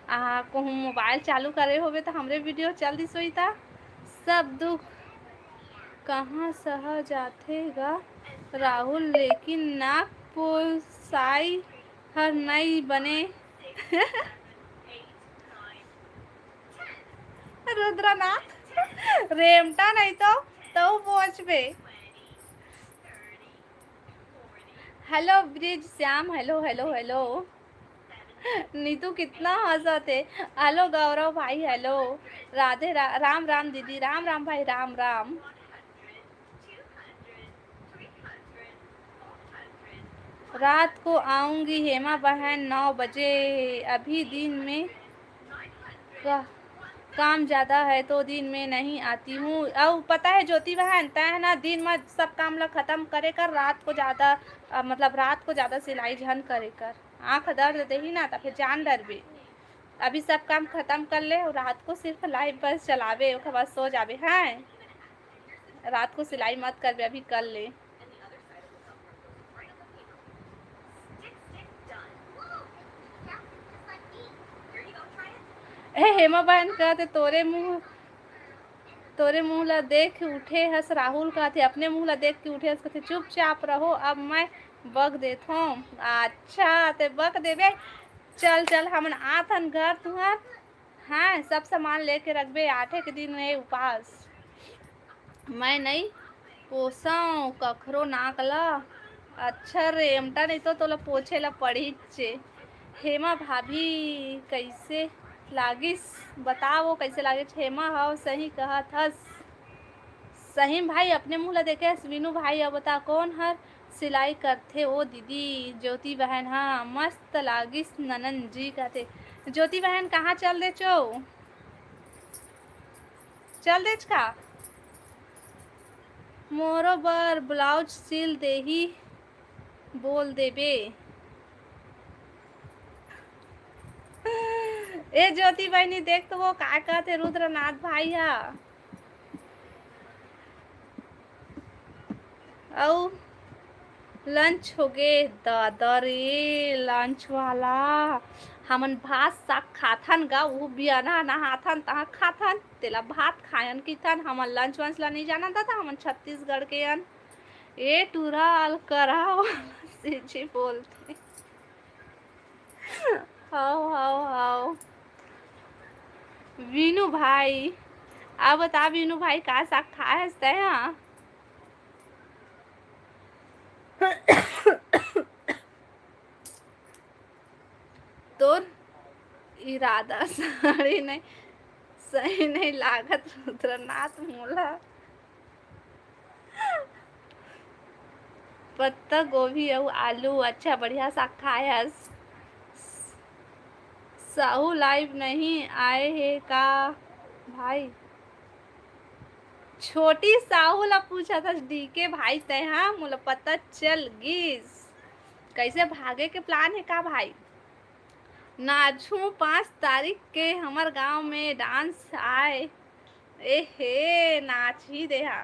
आ, कहूँ मोबाइल चालू करे होबे त हमरे वीडियो चल दिस होई ता। सब दुख कहाँ सहा जाथे गा राहुल, लेकिन नाक पोसाई हर नई बने। रुद्रनाथ, रेमटा नहीं तो, तो पहुंचबे। हेलो ब्रिज श्याम, हेलो, हेलो, हेलो। नीतू कितना हंसत हे। हेलो गौरव भाई, हेलो। राधे रा-, राम राम दीदी, राम राम भाई, राम राम। रात को आऊंगी हेमा बहन नौ बजे, अभी दिन में का-, काम ज़्यादा है तो दिन में नहीं आती हूँ। अउ पता है ज्योति बहन, तै है ना दिन में सब काम ला खत्म करे कर, रात को ज़्यादा, अ, मतलब रात को ज़्यादा सिलाई झन करे कर, आँख दर्द देही ना त फिर जान डरबे। अभी सब काम खत्म कर ले और रात को सिर्फ लाइव बस चलावे, ओकर बाद सो जाबे। हाँ, रात को सिलाई मत करबे, अभी कर ले। ए हेमा बहन कहते तोरे मुंह, तोरे मुंह ला देख उठे हस राहुल कहते, अपने मुंह ला देख के उठे हस कहते, चुपचाप रहो, अब मैं बक देथों। अच्छा, ते बक देबे। चल चल, हमन आथन घर तुहर। हाँ, सब सामान लेके रखबे, आठे के दिन हे उपास। मैं नई पोसंव कखरो नाक ला। अच्छा रे, एमटा नहीं तो तोला पोछे ला पड़ीच। हेमा भाभी, कैसे लागिस? बताओ, कैसे लागिस? हेमा, हव, सही कहत हस। सहीम भाई, अपने मुंह ला देखे हस? मीनू भाई, अब बता, कौन हर सिलाई करथे ओ दीदी? ज्योति बहन, हाँ, मस्त लागिस ननन जी, कहते। ज्योति बहन, कहाँ चल देचो? चल देच का? मोरो बर ब्लाउज सिल देही, बोल देबे। ए ज्योति बहिनी, देख तो वो का कहते रुद्रनाथ भाई हा। अउ लंच होगे, दादा रे, लंच वाला। हमन भात साग खाथन गा, ऊ बियाना नहाथन, तहाँ खाथन, तेला भात खायन किथन। हमन लंच वंच ला नहीं जानन दादा, हमन छत्तीसगढ़ के अन। ए टूरा अलकरहा वाला सीजी बोलथे। हाव, हाव, हाव। वीनू भाई, अब बता वीनू भाई, का साग खाए हस तैं हा? तोर इरादा सही नहीं, सही नहीं लागत रुद्रनाथ मोला। पत्ता गोभी अउ आलू। अच्छा, बढ़िया साग खाए हस। साहू live नहीं आए हे का भाई? छोटी साहू ला पूछत हस, डीके भाई तैं हा, मोला पता चल गिस। कैसे भागे के plan हे का भाई? नाचहूँ पाँच तारीख के हमर गांव में dance आए। ए हे, नाच ही देहा।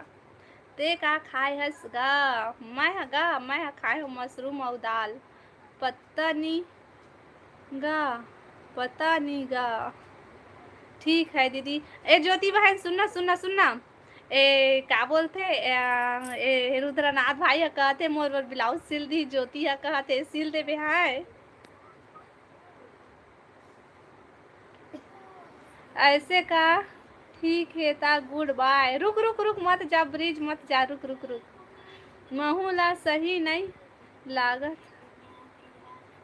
ते का खाए हस गा? मैं ह गा, मैं ह खाए हूँ mushroom अउ दाल। पता नी गा, पता नी गा। ठीक है दीदी। ए ज्योति बहन, सुनना, सुनना, सुनना। ए, का बोलथे? ए, ए, रुद्रनाथ भाई ह कहथे, मोर बर blouse सिल दी। ज्योति ह कहथे, सिल देबे हाय। ऐसे का? ठीक हे ता, good bye। रुक, रुक, रुक, मत जा ब्रिज, मत जा, रुक, रुक, रुक। महू ला सही नहीं लागत,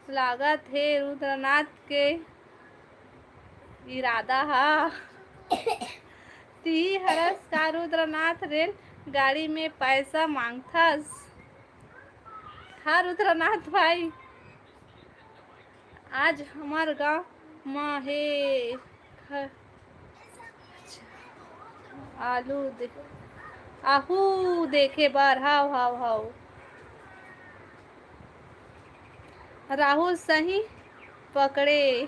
लागत हे रुद्रनाथ के इरादा हा। ती हरस का रुद्रनाथ, रेल गाड़ी में पैसा मांगथस? हाँ रुद्रनाथ भाई, आज हमर गांव म हे ख-, आलू दे, आहू देखे बर। हाव, हाव, हाव। राहुल सही पकड़े।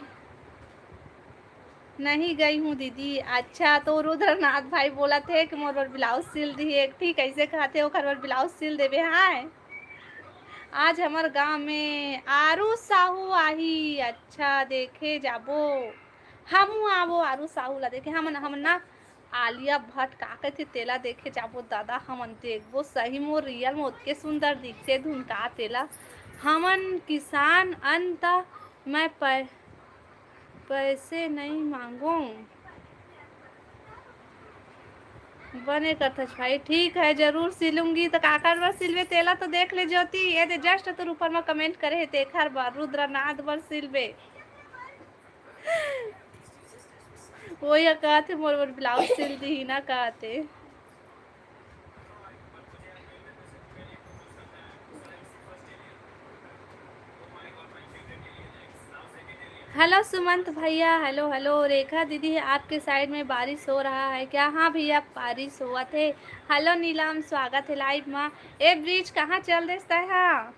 नहीं गई हूँ दीदी। अच्छा, तो रुद्रनाथ भाई बोलत हे कि मोर बर blouse सिल दी एक ठी, कैसे कहते ओकर बर blouse सिल देबे। हाँ, आज हमर गांव में आरू साहू आही। अच्छा, देखे जाबो, हमू आबो आरू साहू ला देखे। हमन, हमन ना आलिया भट्ट का कहिथे तेला देखे जाबो दादा। हमन देखबो सही मोर real में ओतके सुंदर दिखथे धुन का तेला। हमन किसान अन त मैं पै-, पैसे नहीं मांगो। बने करथस भाई, ठीक है, जरूर सिलूंगी। तो काकर बर सिलबे तेला तो देख ले ज्योति, ये दे just तोर ऊपर में comment करे हे तेखर बर, रुद्रनाथ बर सिलबे। वही कहते मोर बर blouse सिल दी ना कहते। हेलो सुमंत भैया, हेलो, हेलो। रेखा दीदी, आपके side में बारिश हो रहा है क्या? हाँ भैया, बारिश होवत हे। हेलो नीलम, स्वागत है live मा। ए ब्रिज, कहाँ चल देस तै हा?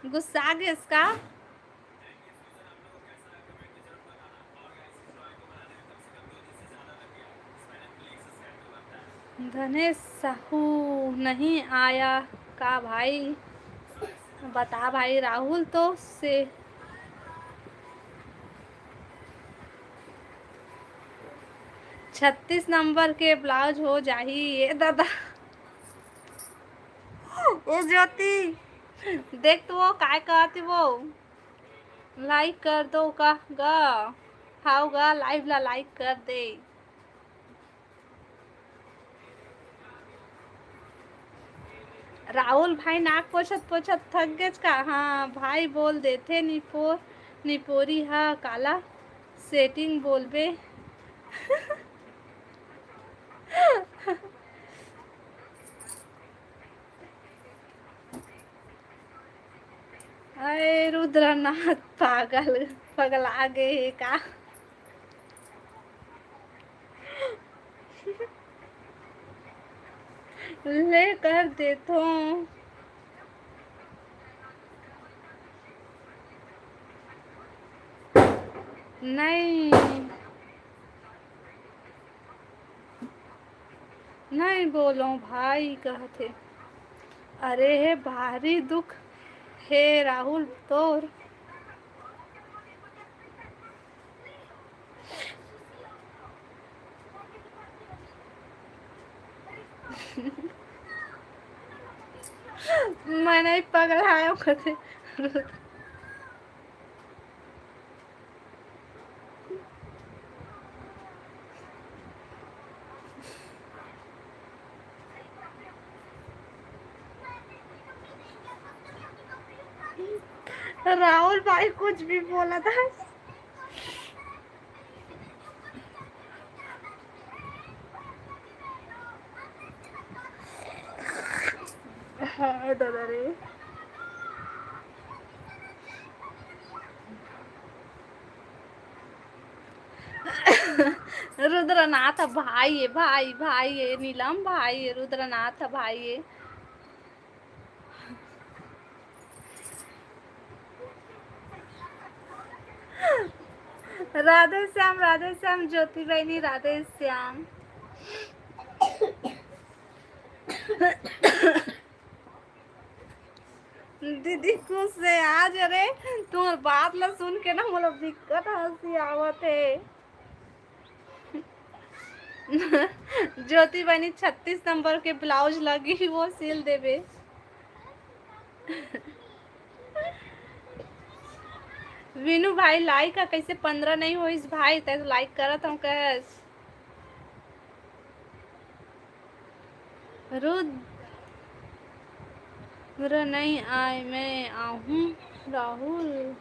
गुस्सा गेस का? धनेश साहू नहीं आया का भाई? बता भाई, राहुल तो से छत्तीस नंबर के blouse हो जाही। ए दादा, ए ज्योति, देख तो वो काय कहती वो, like कर दो का गा, हाव गा, live ला like कर दे। राहुल भाई नाक पोछत पोछत थक गेच का? हाँ भाई, बोल देथे निपोर, निपोरी हा काला setting बोलबे। अरे रुद्रनाथ पागल, पगला गे हे का? ले कर देथों। नहीं, नहीं बोलो भाई, कहथे। अरे हे, भारी दुख हे राहुल तोर। मैं नहीं पगलायो कथे। राहुल भाई कुछ भी बोला था। हाँ, दादा रे। रुद्रनाथ भाई है, भाई, भाई है, नीलम भाई है, रुद्रनाथ भाई है। राधे श्याम, राधे श्याम, ज्योति बहनी, राधे श्याम। दीदी खुश से आज, अरे तुम्हार बात ला सुन के ना मोला बिकट हंसी आवत है। ज्योति बनी छत्तीस नंबर के ब्लाउज लगी, वो सिल देबे। विनू भाई, लाइक का कैसे पंद्रह नहीं होइस भाई, तै तो लाइक करत हूँ कह। रुद्र नहीं आए, मैं आहूँ राहुल।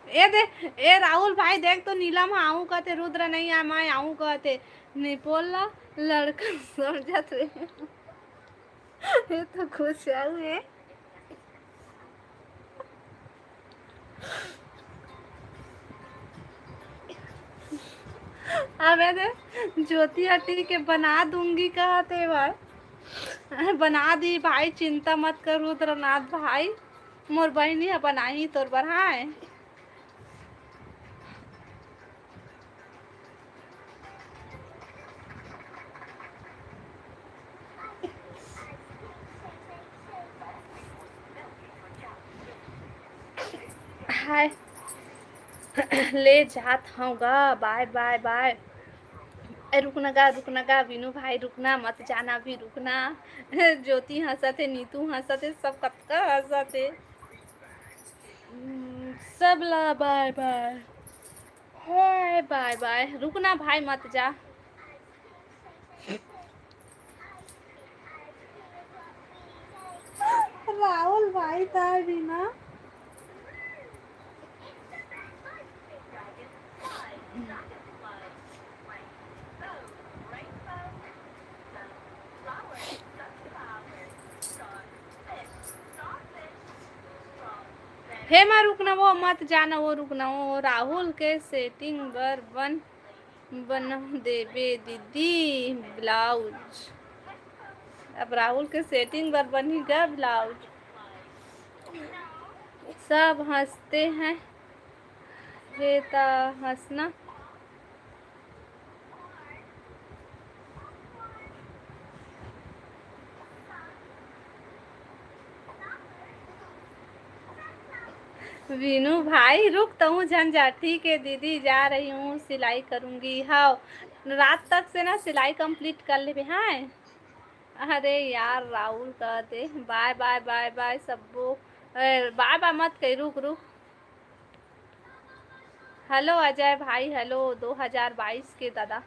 ए दे, ए राहुल भाई, देख तो नीलम ह आहूँ कहते, रुद्र नहीं आए, मैं आहूँ कहते। निपोल ला लड़का समझत रे। ये तो खुश है। अबे दे, ज्योति आंटी के बना दूंगी कहते भाई। बना दी भाई, चिंता मत कर रुद्रनाथ भाई, मोर बहिनी ह बनाही तोर बर, हाँ। हाय। ले जात हूँ गा, बाय, बाय, बाय। ए, रुकना गा, रुकना गा, विनू भाई, रुकना, मत जाना अभी, रुकना। ज्योति हंसत हे, नीतू हंसत हे, सब कतका हंसत हे। हम्म, सब ला बाय, बाय। हाय, बाय, बाय। रुकना भाई, मत जा। राहुल भाई, तै भी ना। हे माँ, रुकना वो, मत जाना वो, रुकना वो। राहुल के सेटिंग बर बन, बना देबे दीदी ब्लाउज। अब राहुल के सेटिंग बर बनही गा ब्लाउज। सब हंसते हैं, हे ता हंसना। वीनू भाई, रुक तहूँ झन जा। ठीक है दीदी, जा रही हूँ, सिलाई करूँगी। हाँ, रात तक से ना सिलाई complete कर लेबे। हाँ, अरे यार, राहुल कहते बाय बाय, बाय बाय सबो। ए, बाय बाय मत कही, रुक, रुक। हेलो अजय भाई, हेलो दो हज़ार बाईस के दादा।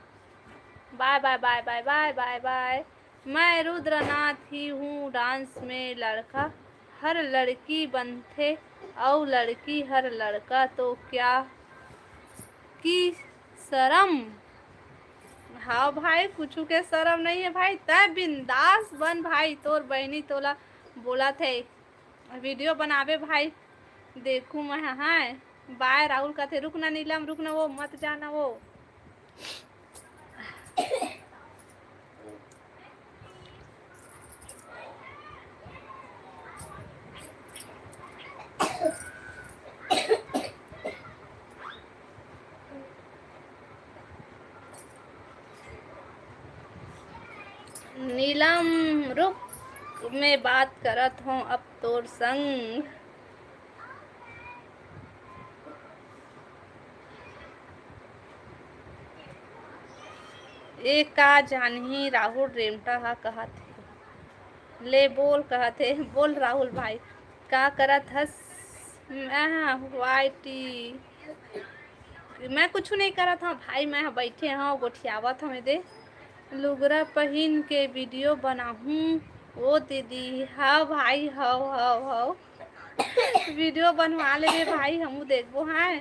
बाय बाय, बाय बाय, बाय बाय, बाय। मैं रुद्रनाथ ही हूँ। डांस में लड़का हर लड़की बनथे, अउ लड़की हर लड़का, तो क्या की शरम? हाँ भाई, कुछु के शरम नहीं है भाई, तै बिंदास बन भाई, तोर बहिनी तोला बोलत हे। वीडियो बनाबे भाई, देखू मैं। हाँ, बाय राहुल कथे, रुक ना नीलम, रुक ना वो, मत जाना वो। नीलम, रुक, मैं बात करत हूँ अब तोर संग। ए का जानही राहुल रेमटा ह कहत हे। ले बोल कहत हे, बोल राहुल भाई, का करत हस? मैं वाई टी, मैं कुछु नहीं करत हूँ भाई, मैं बैठे हूँ, गोठियावत हूँ दे। लुगरा पहिन के वीडियो बनाहूँ ओ दीदी। हाँ भाई, हव, हव, हव। वीडियो बनवा लेबे भाई, हमू देखबो, हाँ।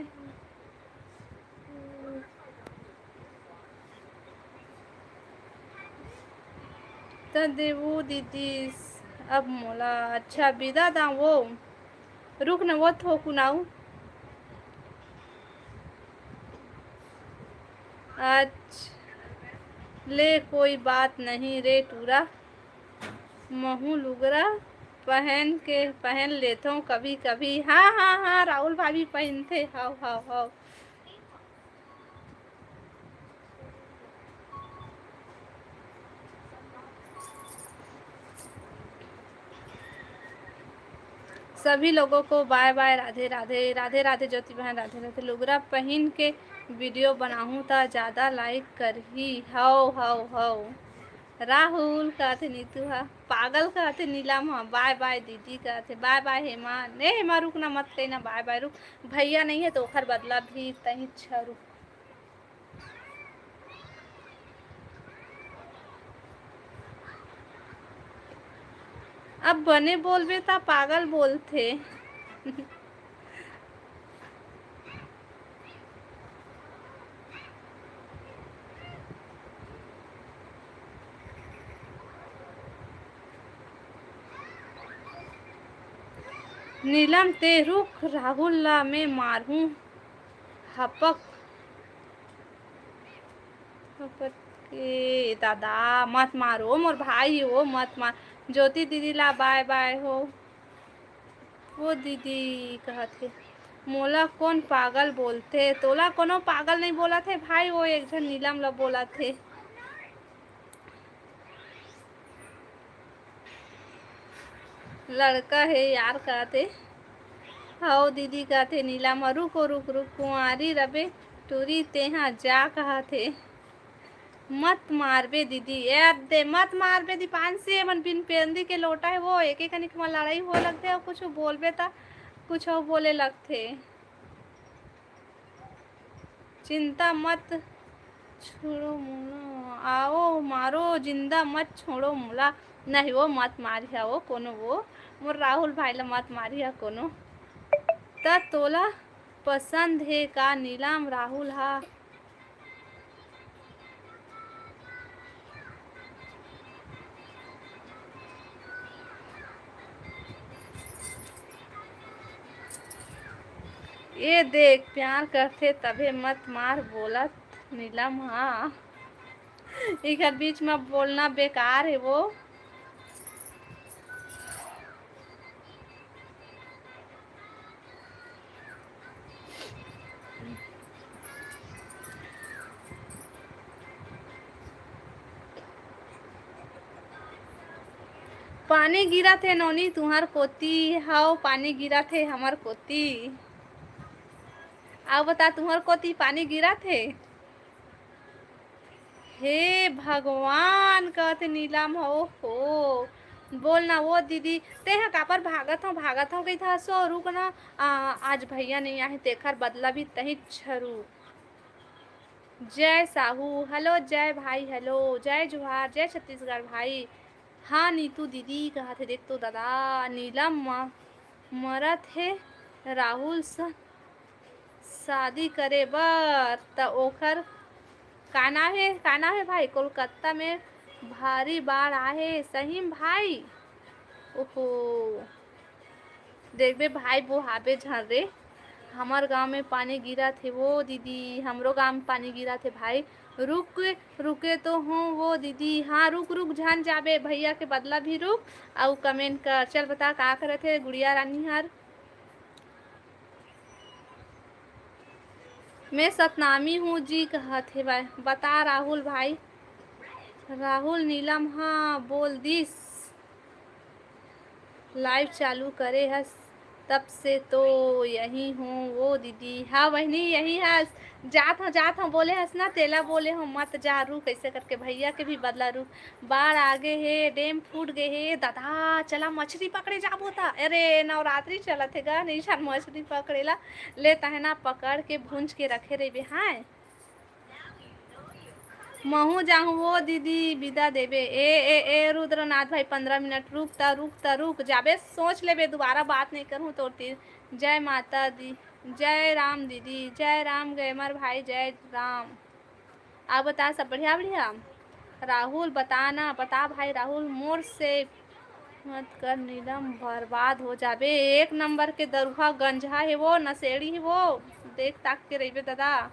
त देवू दीदी, अब मोला अच्छा बिदा दा वो। रुक न वो थोकुन आऊ। अच्छा, ले कोई बात नहीं रे टूरा, महू लुगरा पहन के, पहन लेथों कभी कभी। हाँ, हाँ, हाँ, राहुल भाभी पहनथे, हाव, हाव, हाव। सभी लोगों को बाय बाय, राधे राधे, राधे राधे ज्योति बहन, राधे राधे। लुगरा पहिन के वीडियो बनाहूँ त ज्यादा लाइक करही। हव, हव, हव। राहुल कहथे, नीतू ह पागल कहथे, नीलम ह बाय बाय दीदी कहथे, बाय बाय हेमा। ने हेमा, रुक ना, मत कहना बाय बाय, रुक। भैया नहीं है तो ओखर बदला भी तही छ रुक। अब बने बोलबे त पागल बोलथे। नीलम, ते रुक, राहुल ला मैं मारहूँ। हपक। हपक के दादा, मत मारो, मोर भाई हो, मत मार। ज्योति दीदी ला बाय बाय हो। वो दीदी कहत हे, मोला कोन पागल बोलथे? तोला कोनो पागल नहीं बोलत हे भाई, वो एक झन नीलम ला बोलत हे। लड़का हे यार, कहत हे। हव दीदी, कहत हे नीलम ह, रुको, रुक, रुक, कुंवारी रबे टूरी, तेहा जा, कहत हे। मत मारबे दीदी, ए दे, मत मारबे दीपांशी, एमन बिन पेंदी के लोटा हे वो, एक एक कनिक म लड़ाई होए लगथे, अउ कुछु बोलबे त कुछु अउ बोले लगथे। चिंता मत छोड़ो मोला, आओ मारो जिंदा मत छोड़ो मोला। नहीं वो मत मारिहा वो कोनो वो, मोर राहुल भाई ला मत मारिहा कोनो। त तोला पसंद हे का नीलम राहुल हा? ये देख, प्यार करथे तभे मत मार बोलत नीलम हा। इखर बीच म बोलना बेकार हे वो। पानी गिरत हे नोनी तुंहर कोती? हव, पानी गिरत हे हमर कोती। अउ बता, तुंहर कोती पानी गिरत हे? हे भगवान, कहत हे नीलम ह, ओहो। बोल ना वो दीदी, तेहा काबर भागत हव, भागत हव कहित हस, रुक ना, आ, आज भैया नहीं आहे, तेखर बदला भी तही छरू। जय साहू, हेलो जय भाई, हेलो जय जोहार, जय छत्तीसगढ़ भाई। हाँ नीतू दीदी, कहत हे, देख तो दादा, नीलम म-, मरत हे राहुल स-, शादी करे बर, त ओखर का नाम हे, का नाम हे भाई? कोलकाता में भारी बाढ़ आहे, सही में भाई? ओहो, देखबे भाई, बोहाबे झन रे। हमर गांव में पानी गिरत हे वो दीदी, हमरो गांव में पानी गिरत हे भाई। रुक, रुके तो हो वो दीदी। हाँ, रुक, रुक, झन जाबे, भैया के बदला भी रुक। अउ comment कर, चल बता का करत हे गुड़िया रानी हर। मैं सतनामी हूँ जी, कहत हे भाई। बता राहुल भाई, राहुल नीलम हा बोल दिस। Live चालू करे हस तब से तो यही हूँ वो दीदी। हाँ बहिनी, यही हस। जात हूँ, जात हूँ बोले हस ना, तेला बोले हूँ मत जा, रुक, ऐसे करके भैया के भी बदला रुक। बाढ़ आगे हे, dam फूट गे हे, दादा चला मछली पकड़े जाबो त। अरे नवरात्रि चलत हे गा, नहीं छन मछली पकड़े ला। ले तहना पकड़ के भूंज के रखे रहिबे। हाँ, महूँ जाहूँ वो दीदी, बिदा देबे। ए, ए, ए, रुद्रनाथ भाई, पंद्रह मिनट रुक ता, रुक ता, रुक। जाबे, सोच लेबे, दोबारा बात नहीं करहूँ तोर तीर। जय माता दी, जय राम दीदी, जय राम gamer भाई, जय राम। आप बता, सब बढ़िया, बढ़िया? राहुल, बता ना, बता भाई राहुल, मोर से मत कर नीलम, बर्बाद हो जाबे। एक नंबर के दरुहा गंजहा हे वो, नशेड़ी हे वो, देख ताक के रहिबे दादा।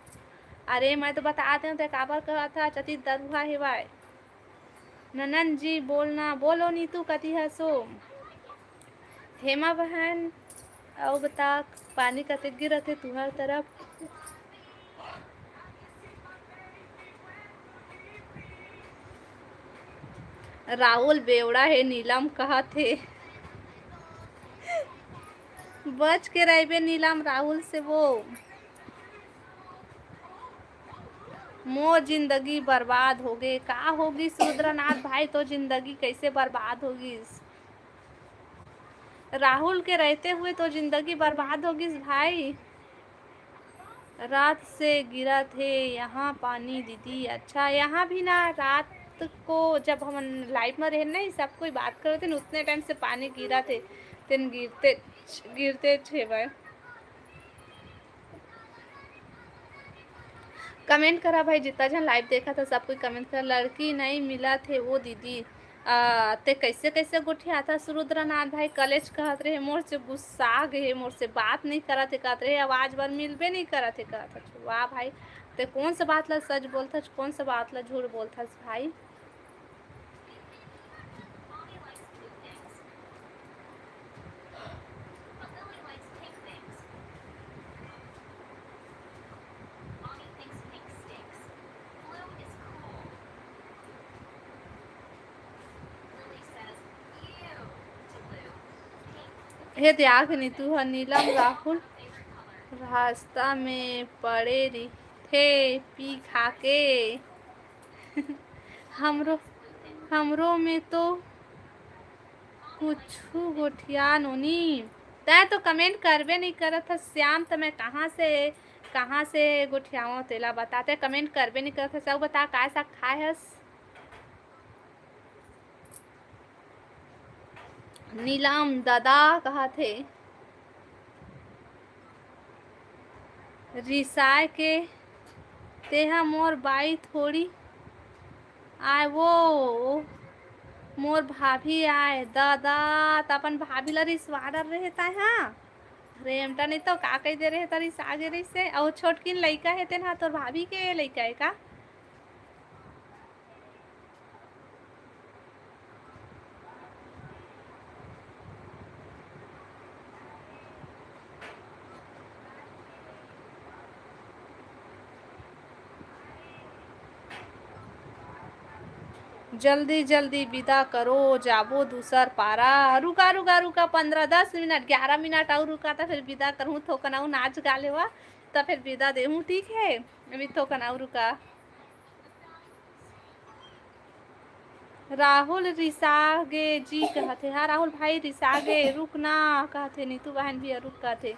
अरे, मैं तो बता देहूँ, ते काबर कहत हस, अति दरुहा हेवय। ननन जी, बोलना, बोलो नीतू, कति हसो? हेमा बहन, अउ बता, पानी कतेक गिरत हे तुहर तरफ? राहुल बेवड़ा हे, नीलम कहत हे। बच के रहिबे नीलम, राहुल से वो। मोर जिंदगी बर्बाद हो गे। का हो गिस रुद्रनाथ भाई, तो जिंदगी कैसे बर्बाद हो गिस? राहुल के रहते हुए तो जिंदगी बर्बाद हो गिस भाई। रात से गिरत हे यहाँ पानी दीदी। अच्छा, यहाँ भी ना, रात को जब हमन live में रहे ना, सब कोई बात करत हे ना, उतने time से पानी गिरत हे, तेन गिरते, गिरते हेवय। Comment करा भाई, जितना झन live देखत हे, सब कोई comment करा। लड़की नहीं मिलत हे वो दीदी। आ, ते कैसे, कैसे गोठियाथस रुद्रनाथ भाई? कलेच कहत रहे, मोर से गुस्सा गे हे, मोर से बात नहीं करत हे कहत रहे, आवाज बर मिलबे नहीं करत हे कहत हस। वाह भाई, ते कौन सा बात ला सच बोलथस, कौन सा बात ला झूठ बोलथस भाई? हे त्याग नीतू ह नीलम राहुल रास्ता में पड़े रिथे पी खा के। हमरो, हमरो में तो कुछु गोठिया नोनी। तैं तो comment करबे नहीं करत हस श्याम, त मैं कहाँ से, कहाँ से गोठियावं तेला बता। तैं comment करबे नहीं करत हस, अउ बता काय साग खाए हस? नीलम दादा कहत हे, रिसाए के तेहा मोर बाई थोड़ी आय वो, मोर भाभी आय। दादा, त अपन भाभी ला रिसवा डर रहे ताय हा। रेमटा नहीं तो का कह दे रहे, त रिसा गे रहिसे। अउ छोटकिन लइका हे तेन हा, तोर भाभी के लइका हे का? जल्दी जल्दी विदा करो, जाबो दूसर पारा। रुका, रुका, रुका, पंद्रह, दस मिनट, ग्यारह मिनट अउ रुका, त फिर विदा करहूँ। थोकन अउ नाच गा लेवा, त फिर विदा देहूँ, ठीक है? अभी थोकन अउ रुका। राहुल रिसा गे जी कहत हे। हाँ, राहुल भाई रिसा गे, रुक ना कहत हे। नीतू बहन भी रुक कहत हे।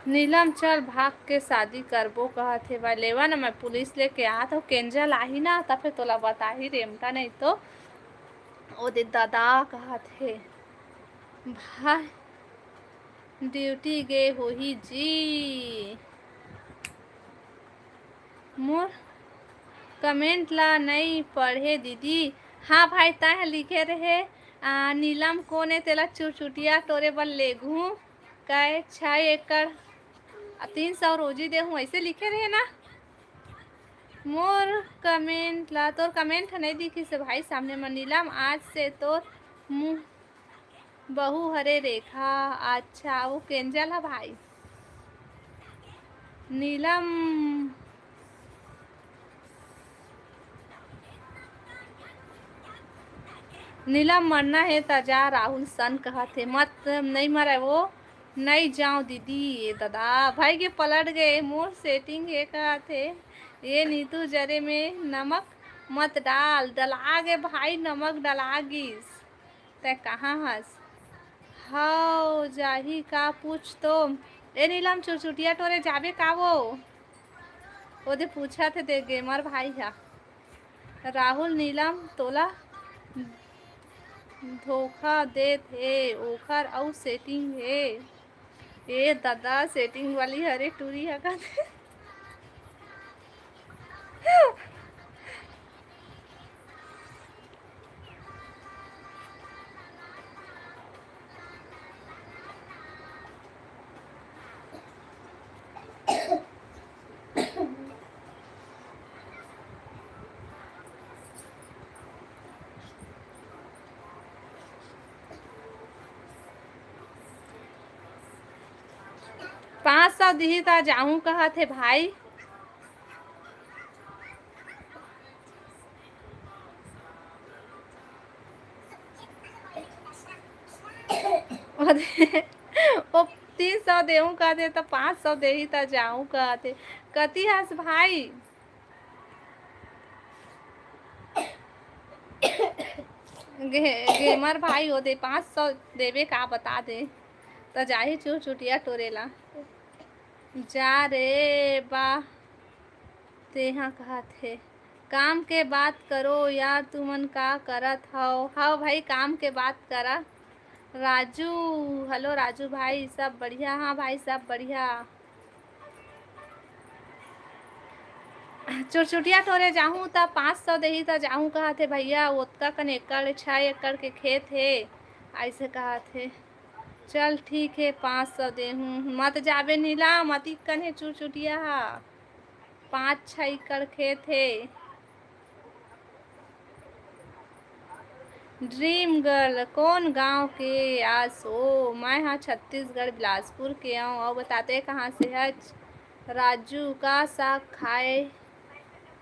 नीलम चल भाग के शादी करबो कहत हे। भाई लेवा ना, मैं पुलिस लेके आत हूँ, केंजल आही ना, त फिर तोला बताही रेमटा, नहीं तो ओ दे दादा कहत हे। भाई ड्यूटी गे होही जी। मोर comment ला नई पढ़े दीदी। हाँ भाई, तैं ह लिखे रहे, आ, नीलम कोन ए, तेला चुरचुटिया टोरे बर लेगहूँ। काय छै एकड़, आ, तीन सौ रोजी देहूँ, ऐसे लिखे रहे ना। मोर comment ला, तोर comment ह नई दिखिस भाई सामने म। नीलम, आज से तोर मुँह बहू हरे रेखा। अच्छा, वो केंजल ह भाई। नीलम, नीलम मरना हे त जा, राहुल सन कहत हे। मत, नइ मरय वो, नइ जांव दीदी। ए ददा, भाई के पलट गे, मोर setting हे कहत हे। ए नीतू, जरे में नमक मत डाल, डला गे भाई, नमक डला गिस। तैं कहाँ हस? हव, जाही का पूछ तो। ए नीलम, चुरचुटिया टोरे जाबे का वो? ओदे पूछत हे दे gamer भाई हा। राहुल, नीलम तोला धोखा देत हे, ओखर अउ setting हे। ए ददा, setting वाली हरे टूरी ह कथे। पाँच सौ दिही त जाहूं कहत हे भाई। ओ दे-, ओ तीन सौ देहूं कहत हे त पाँच सौ देही त जाहूं कहत हे। कति हस भाई? गे-, gamer भाई, ओ दे पाँच सौ देबे का बता दे, त जाही चुरचुटिया टोरे ला। जा रे बा, तेहा कहत हे, काम के बात करो यार, तुमन का करत हव? हव भाई, काम के बात करा। राजू, hello राजू भाई, सब बढ़िया? हाँ भाई, सब बढ़िया। चुरचुटिया टोरे जाहूं त पाँच सौ देही त जाहूं कहत हे भैया, ओतका कन एकड़, छह एकड़ के खेत हे, अइसे कहत हे। चल ठीक हे, पाँच सौ देहूं। मत जाबे नीला, मती कन हे चुरचुटिया हा, पाँच छह एकड़ खेत हे। Dream girl, कोन गांव के आस ओ? मैं हा छत्तीसगढ़ बिलासपुर के आंव। अउ बता, तैं कहाँ से हच? राजू, का साग खाए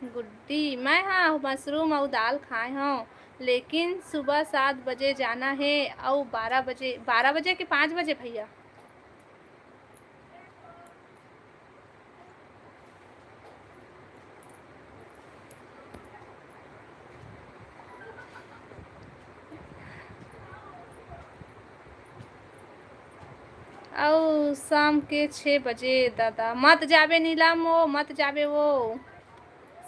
गुड्डी? मैं हा mushroom अउ दाल खाए हंव, लेकिन सुबह सात बजे जाना हे अउ बारह बजे, बारह बजे के पाँच बजे भैया। अउ शाम के छह बजे, दादा, मत जाबे नीलम, वो मत जाबे, वो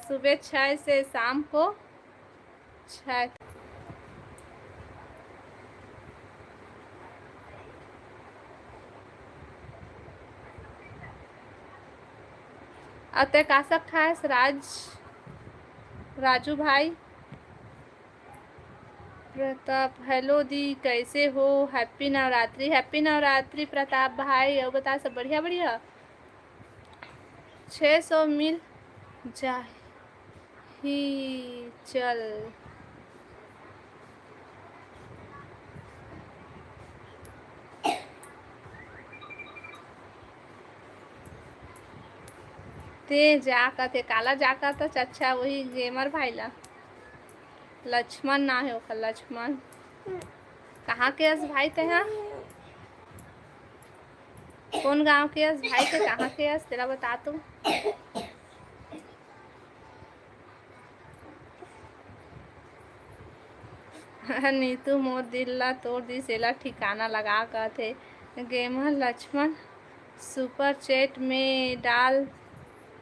सुबह छह से शाम को छह। अउ तैं का साग खाएस राज, राजू भाई? प्रताप, hello दी, कैसे हो? Happy नवरात्रि, happy नवरात्रि प्रताप भाई। अउ बता, सब बढ़िया, बढ़िया? छह सौ मिल जाही, चल। तैं जा कथे, काला जा कथे? अच्छा, वही gamer भाई ला। लक्ष्मण ना हे ओकर, लक्ष्मण। कहाँ के अस भाई तेहा? कोन गांव के अस भाई? तैं कहाँ के अस, तेला बता तो। नीतू मोर दिल ला तोड़ दिस, एला ठिकाना लगा कथे। Gamer लक्ष्मण super chat में डाल,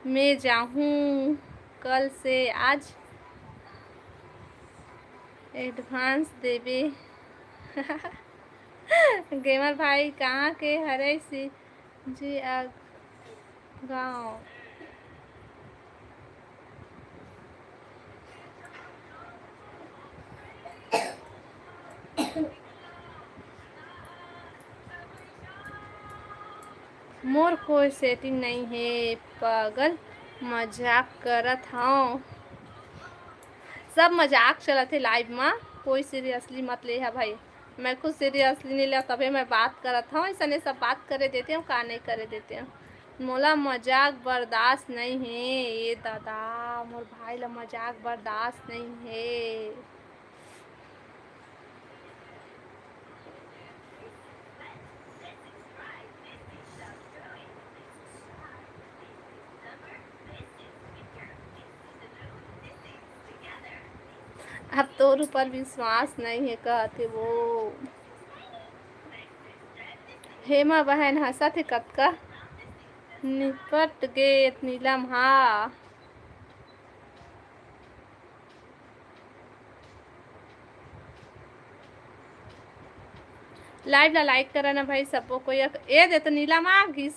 मैं जाहूं कल से, आज advance देबे। Gamer भाई, कहाँ के हरे सी जी आ गाँव? मोर कोई setting नइ हे पागल, मजाक करत हंव। सब मजाक चलत हे live मा, कोई seriously मत ले हा भाई। मैं खुद seriously नइ लेव, तभे मैं बात करत हंव। अइसने सब बात करे देते हंव, का नइ करे देते हंव। मोला मजाक बर्दाश्त नइ हे, ए दादा, मोर भाई ला मजाक बर्दाश्त नइ हे। तोर ऊपर विश्वास नहीं है कहत हे वो। हेमा बहन हंसत हे कतका। निपट गे नीलम हा। Live ला like करा ना भाई सबो कोई। ए दे तो नीलम आ गिस।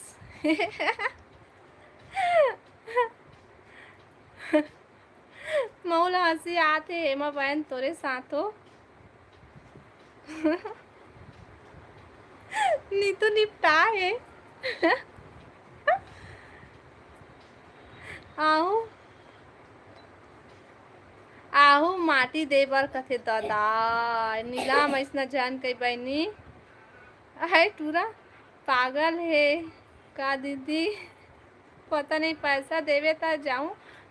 मऊ ला हंसी आत हे हेमा बहन तोरे साथ हो। नीतू निपटा हे। आहू, आहू माटी दे बर कथे ददा। नीलम अइसना झन कही बहिनी। अहे टूरा पागल हे का दीदी? पता नहीं पैसा देवे त जाऊं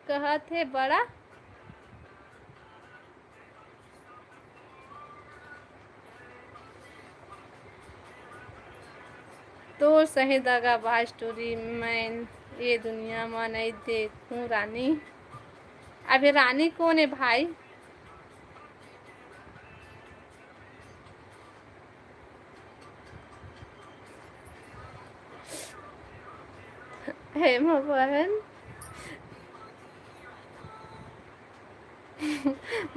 कहत हे बड़ा। तोर सही दगाबाज टूरी मैं ये दुनिया म नहीं देखूं रानी। अबे रानी कौन है भाई? हेमा बहन।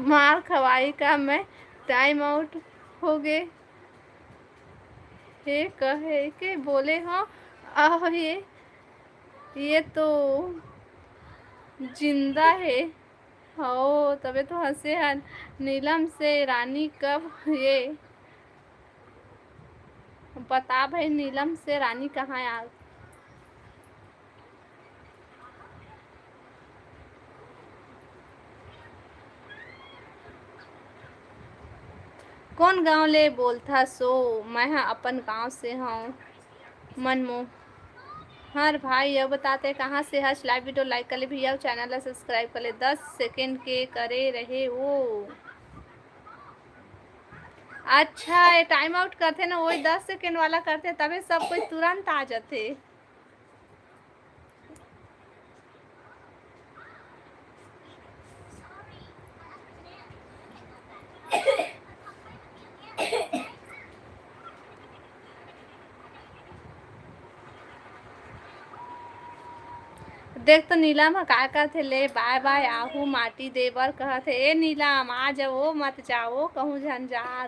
मार खवाई का मैं time out हो गे। हे कहे के बोले हो, आह ये, ये तो जिंदा है। हो तबे तो हंसे हन। नीलम से रानी कब ये बता भाई, नीलम से रानी कहाँ आ? कौन गांव ले बोलथा सो? मैं हा अपन गांव से हूँ। मनमोहर भाई, ये बताते कहाँ से हस? Live video like कर ले भैया, channel ला subscribe कर ले। दस second के करे रहे वो। अच्छा, ये time out करथे ना, वही दस second वाला करथे, तबे सब कोई तुरंत आ जाथे। देख तो नीलम ह का करथे, ले बाय बाय आहू माटी दे बर कहत हे। ए नीलम, आ जाओ, मत जाओ कहूँ झन जा।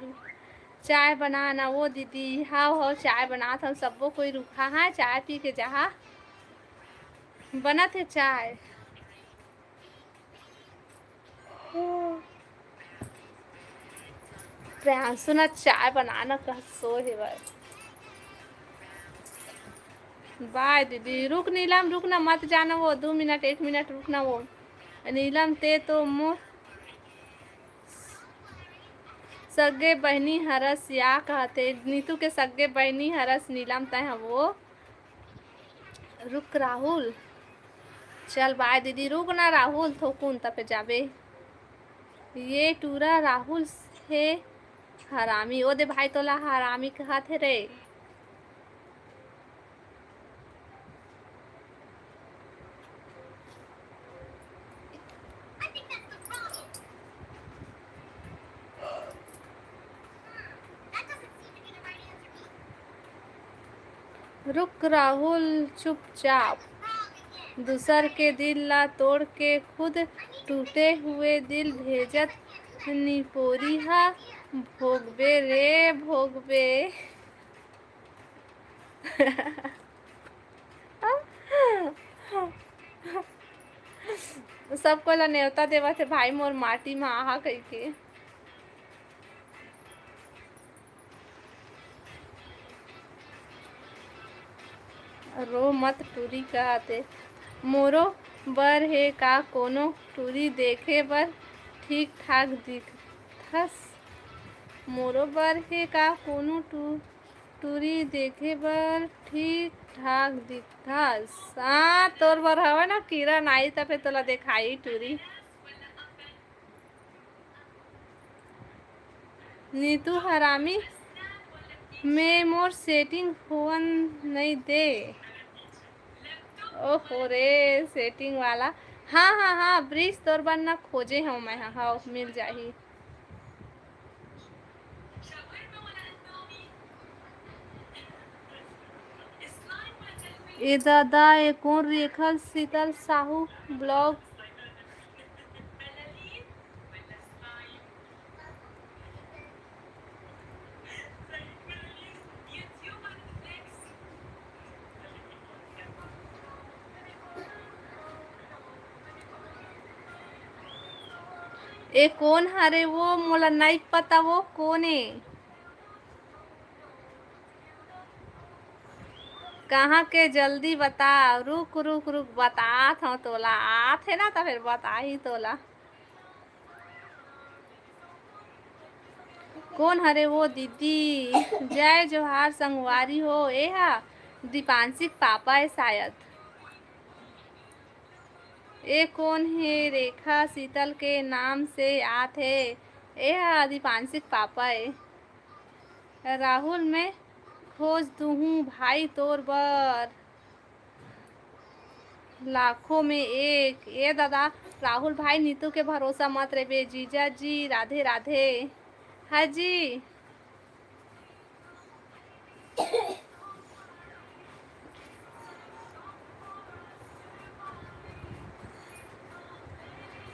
चाय बना ना वो दीदी। हाव हाव, चाय बनात हव, सब्बो कोई रुखा हा, चाय पी के जहा। बनत हे चाय। प्रियांशु ना चाय बनाना कह सो हे भाई। बाय दीदी, रुक नीलम, रुक ना, मत जाना वो, दो मिनट, एक मिनट रुक ना वो। नीलम ते तो मोर सगे बहिनी हरस या कहते, नीतू के सगे बहिनी हरस नीलम तय ह वो। रुक राहुल, चल बाय दीदी, रुक ना राहुल, थोकुन तपे जाबे। ये टूरा राहुल हे हरामी, ओ दे भाई तोला हरामी कहत हे रे। रुक राहुल चुपचाप, दूसर के दिल ला तोड़ के खुद टूटे हुए दिल भेजत निपोरी हा, भोगबे रे भोगबे। सब कोई ला नेवता देवत हे भाई मोर माटी मा आहा कहिके। रो मत टूरी कहत हे। मोरो बर हे का कोनो टूरी देखे बर ठीक ठाक दिखथस? मोरो बर हे का कोनो टू-, टूरी देखे बर ठीक ठाक दिखथस? हाँ, तोर बर हवय ना किरण, आई त फेर तोला देखाई टूरी। नीतू हरामी में मोर setting होवन नइ दे। ओहो रे, setting वाला। हाँ, हाँ, हाँ, ब्रिज तोर बर ना खोजे हूँ मैं। हाँ, हाँ, मिल जाही। ए दादा, ए कोन रेखा शीतल साहू blog? ए कोन हरे वो, मोला नई पता वो कोन ए। कहाँ के, जल्दी बता। रुक, रुक, रुक, बतात हव तोला। आत हे ना, त फेर बताही तोला। कोन हरे वो दीदी? जय जोहार संगवारी हो, ए हा दीपांशिक पापा ए शायद। ए कोन हे? रेखा शीतल के नाम से आत हे। ए हा दीपांशिक पापा ए। राहुल, मैं खोज दूहूँ भाई तोर बर लाखों में एक। ए दादा, राहुल भाई, नीतू के भरोसा मत रेबे। जीजा जी, राधे राधे। हाँ जी।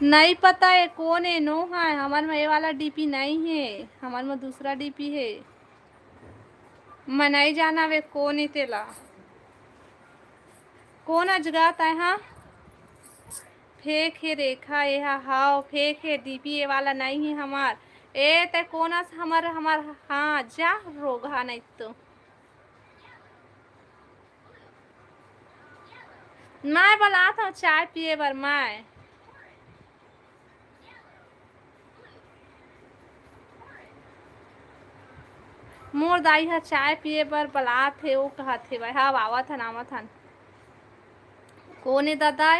नई पता ए कोन ए, नो हे, हमर म ए वाला डीपी नई हे, हमर म दूसरा डीपी हे। मैं नई जानव ए कोन ए तेला। कोन अजगा तैं हा? फेंक हे रेखा, ए हा, हाव, फेंक हे डीपी, ए वाला नई हे हमर। ए, तैं कोन अस हमर, हमर, हाँ, जा रोगहा नई तो। मैं बलात हव चाय पिए बर, मैं। मोर दाई ह चाय पिए बर बलात हे, ओ कहत हे, "भाई, हव, आवत हन, आवत हन।" कोन ए दादा?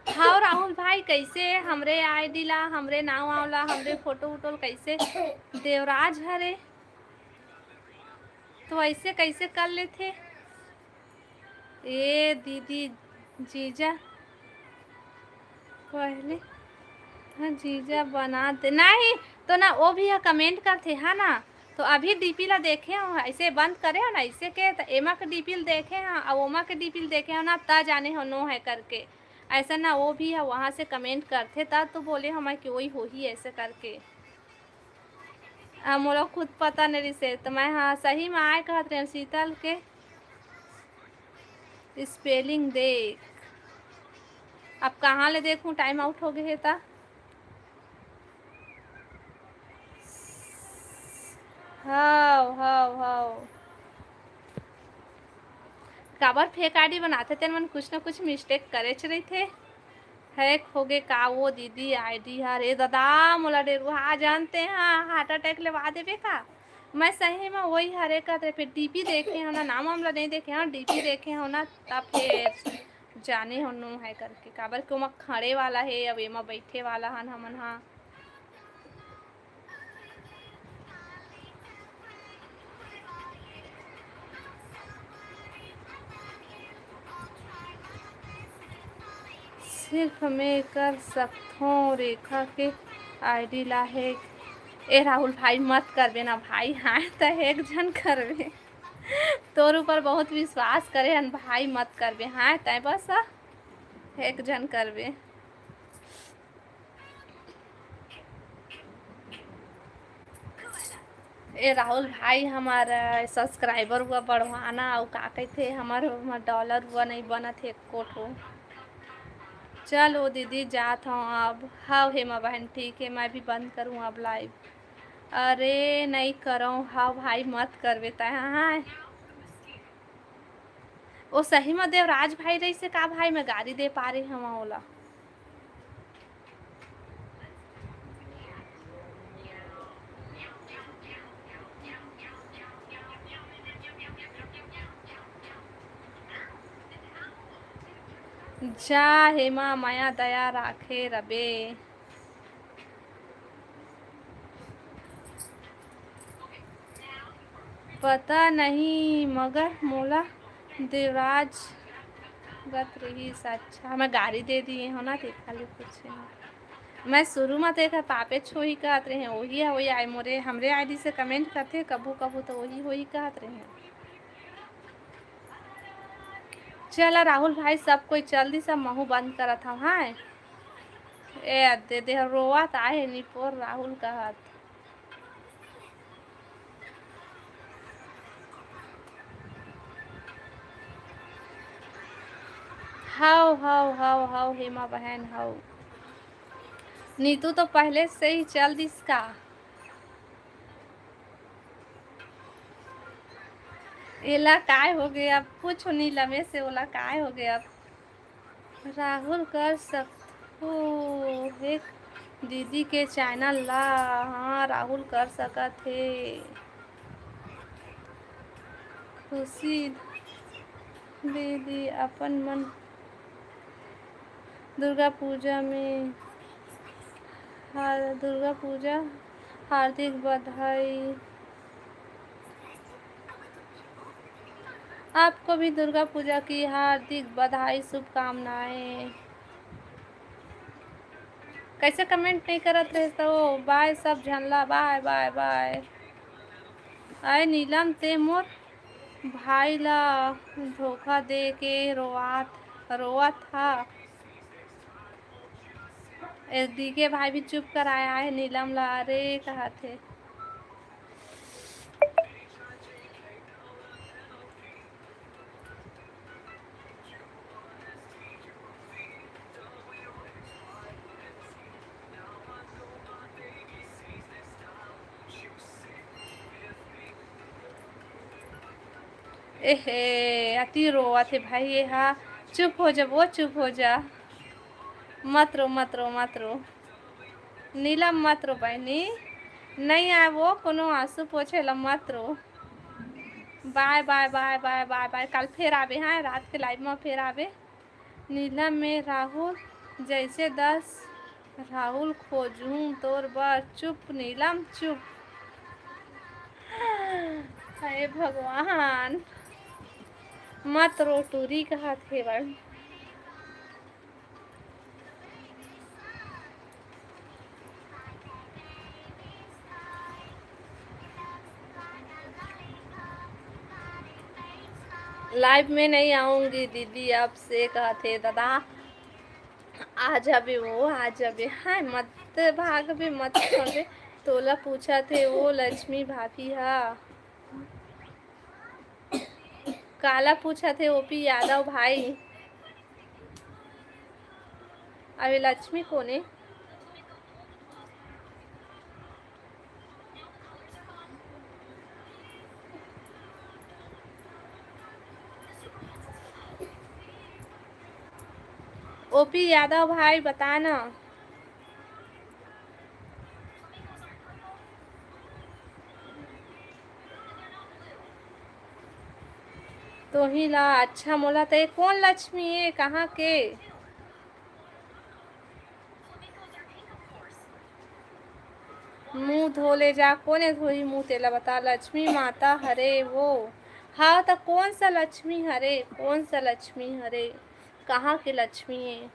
हव, राहुल भाई, कइसे हमरे आईडी ला, हमरे नाव वाव ला, हमरे फोटो उटो ला कइसे? देवराज हरे। तो ऐसे कैसे कर लेथे? ए दीदी, जीजा पहले, हाँ, जीजा बना दे। नहीं तो ना, वो भी ह कमेंट करथे, हाँ ना। तो अभी डीपी ला देखे हो, ऐसे बंद करे हो ना, ऐसे के, तो एमा के डीपी ला देखे हो, अब ओमा के डीपी ला देखे हो ना, ता जाने हो नो है करके। ऐसा ना, वो भी ह वहाँ से कमेंट करथे, तब तो बोले हम कि वही होही ऐसे करके। आ, मोला खुद पता नहीं रिसे, तो मैं, हाँ, सही में आय कहत रहे शीतल के स्पेलिंग देख। अब कहाँ ले देखूँ, टाइम आउट हो गए हे ता। हव, हव, हव। काबर फेक आईडी बनाथे, तेन मन कुछ न कुछ मिस्टेक करेच रहिथे। हैक होगे का वो दीदी आईडी हर? ए ददा, मोला डेरवा जानते हैं, हार्ट अटैक लेवा देबे का? मैं सही में वही हरे कहत रहे, फिर डीपी देखे हो ना, नाम वाम ला नहीं देखे हो, डीपी देखे हो ना, तब फिर जाने हो नो है करके, काबर के ओमा खड़े वाला है, अब एमा बैठे वाला हन हमन हा। सिर्फ मैं कर सकथों रेखा के आईडी ला हैक। ए राहुल भाई, मत करबे ना भाई, हाँ, त हैक झन करबे। तोर ऊपर बहुत विश्वास करे हन भाई, मत करबे, हाँ, तै बस हैक झन करबे। ए राहुल भाई, हमर, अ, सब्सक्राइबर हुआ बढ़वाना, अउ का कहिथे, हमर, हमर डॉलर हुआ नहीं बनत हे एको ठो। चलो दीदी, जात हूँ अब। हव हेमा बहन, ठीक है, मैं भी बंद करूँ अब लाइव। अरे, नहीं करो, हव भाई, मत करबे तै, हाँ, हाँ। ओ सही म देवराज भाई रहिसे का भाई, मैं गारी दे पारे हवं ओला। जा हेमा, मया दया राखे रबे। पता नहीं, मगर मोला देवराज गत रहिस। अच्छा, मैं गारी दे दिए हो ना, तेखा ले पूछे। मैं शुरू में तो एक पापे छोही कहत रहे, वही है, वही आए मोरे, हमरे आईडी से कमेंट करते कभू कभू, तो वही, वही कहत रहे। चला राहुल भाई, सब कोई चल दी, सब महू बंद करत हव। हाँ, ए दे दे, रोवत आहे निपोर राहुल कहत। हव हव हव हव हेमा बहन हव। नीतू तो पहले से ही चल दिस का? एला काय हो गया? पूछो नीलमे से, ओला काय हो गया? राहुल कर सकथो हे दीदी के चैनल ला। हाँ, राहुल कर सकत हे। खुशी दीदी अपन मन दुर्गा पूजा में, हाँ, दुर्गा पूजा हार्दिक बधाई। आपको भी दुर्गा पूजा की हार्दिक बधाई, शुभकामनाएं। कैसे कमेंट नहीं करत रहे तो बाय सब झन ला, बाय बाय बाय। आय नीलम, ते मोर भाई ला धोखा दे के रोआत रोवत हा। एक डीके भाई भी चुप कराया है नीलम ला, अरे कहत हे। एहे, अति रोवत हे भाई, ये हा। चुप हो जा वो, चुप हो जा। मत रो, मत रो, मत रो। नीलम, मत रो बहनी। नहीं आए वो कोनो आंसू पोछे ला, मत रो। बाय, बाय, बाय, बाय, बाय, बाय। कल फेर आबे, हाँ, रात के लाइव में फेर आबे। नीलम में राहुल जैसे दस राहुल खोजहूँ तोर बर। चुप नीलम, चुप। हे भगवान, मत रो टूरी कहत हे बड़। लाइव में नहीं आऊंगी दीदी, अब से कहत हे दादा। आ जाबे वो, आ जाबे। हाय, मत भागबे, मत छोड़बे। तोला पूछत हे वो लक्ष्मी भाभी हा। काला पूछत हे ओपी यादव भाई। अबे लक्ष्मी कोने? ओपी यादव भाई, बता ना। तोही ला अच्छा मोला ते कोन लक्ष्मी ए, कहाँ के? मुंह धो ले जा, कोने धोही मुंह तेला बता, लक्ष्मी माता हरे वो। हाँ, त कौन सा लक्ष्मी हरे, कौन सा लक्ष्मी हरे, कहाँ के लक्ष्मी ए?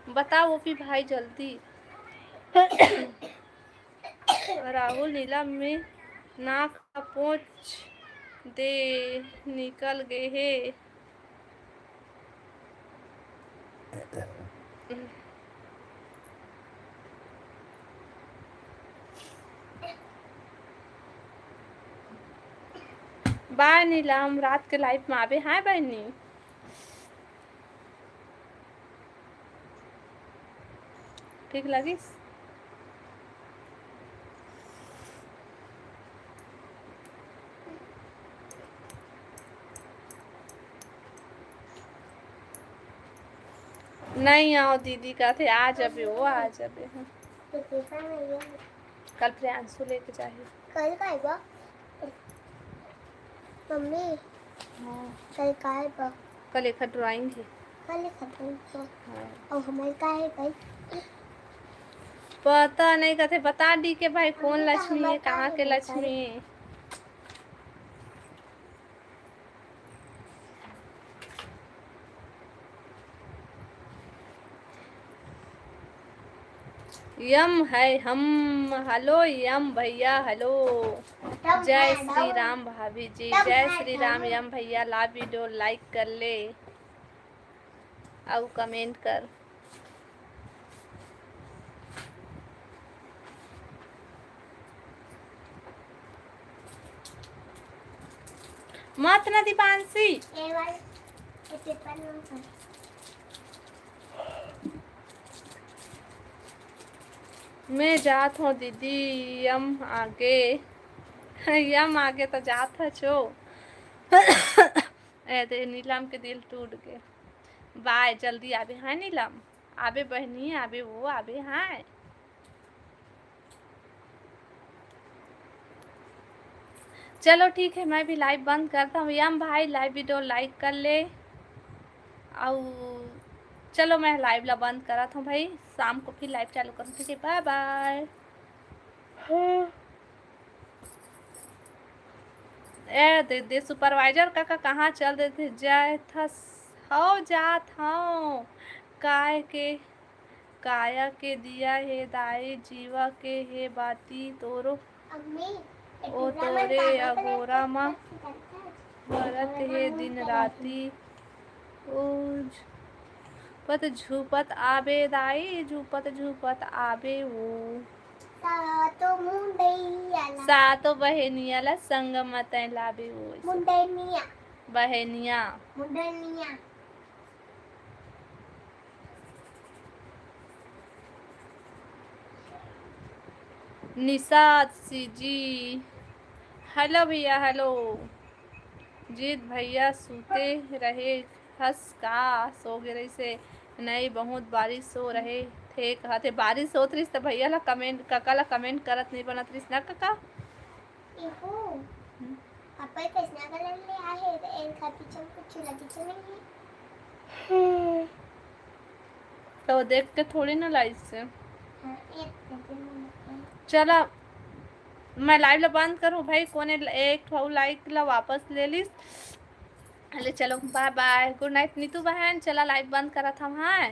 बता ओपी भाई जल्दी। राहुल नीलम में नाक ला पोंछ दे, निकल गे हे। बाय नीलम, रात के लाइव में आबे। हाय बहनी। ठीक लगिस? नहीं आओ दीदी, कहते आ जाबे, वो आ जाबे। हाँ। तो कैसा नहीं है? कल प्रियांशु लेके जाही। कल का आएगा? मम्मी, हाँ। कल काय बा? कल एक drawing हे। कल एक drawing हे। हाँ। अउ हमर का हे भाई? पता नहीं, कथे बता दी के भाई, कौन मम्मी, तो लक्ष्मी हमर हे, का कहाँ हे के भाई? लक्ष्मी हे? यम है हम। हेलो यम भैया, हेलो। जय श्री राम भाभी जी, जय श्री राम। यम भैया ला video like कर ले अउ comment कर। मत ना दीपांशी। मैं जात हूँ दीदी, यम आगे, यम आगे तो जात ह छो। ए दे, नीलम के दिल टूट गे। बाय, जल्दी आबे, हाँ नीलम, आबे बहनी, आबे वो, आबे, हाँ। चलो ठीक है, मैं भी live बंद करता हूँ। यम भाई, live video like कर ले, अउ चलो मैं live ला बंद करत हूँ भाई, शाम को फिर live चालू करूँ, ठीक है, bye bye। हाँ। ए दे दे, supervisor काका कहाँ चल देथे? जाय थस, हव जात हव, काय के काया के दिया हे दाई, जीवा के हे बाती तोरो, ओ तोरे अगोरा म बरत हे दिन राती। ओ झूपत झूपत आबे दाई, झूपत झूपत आबे ओ। सातो मुंडैया ला। सातो बहेनिया ला संग म तैं लाबे ओ। मुंडैनिया। बहेनिया। मुंडैनिया। निषाद सी जी, hello भैया, hello। जीत भैया सूते रहे हस का? सो गे रहिसे? नहीं, बहुत बारिश हो रहे थे कहते। बारिश होत रहिस त भैया ला comment, काका ला comment करत नहीं बनत रहिस ना काका? एहो, हम्म। पापा कइसना कलर ले आए हे, त एन खातिर चल कुछ लगी तो नहीं है। तो देख के थोड़ी ना लाइस से। हाँ, एक सेकंड में। चला, मैं live ला बंद करूँ भाई, कोने एक ठो like ला वापस ले लिस। अरे चलो, bye bye, good night Neetu बहन। चला, live बंद करत हम, हाँ।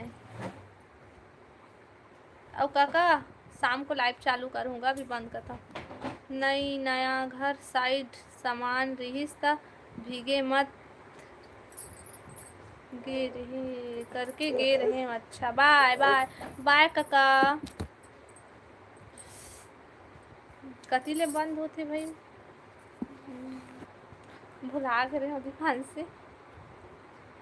अउ काका, शाम को live चालू करूँगा, अभी बंद करता हूँ। नई नया घर side सामान रिहिस त भीगे मत गे रहे करके गे रहे। अच्छा, bye bye, bye काका। कति ले बंद होथे भाई? भुला गे रहे दुकान से।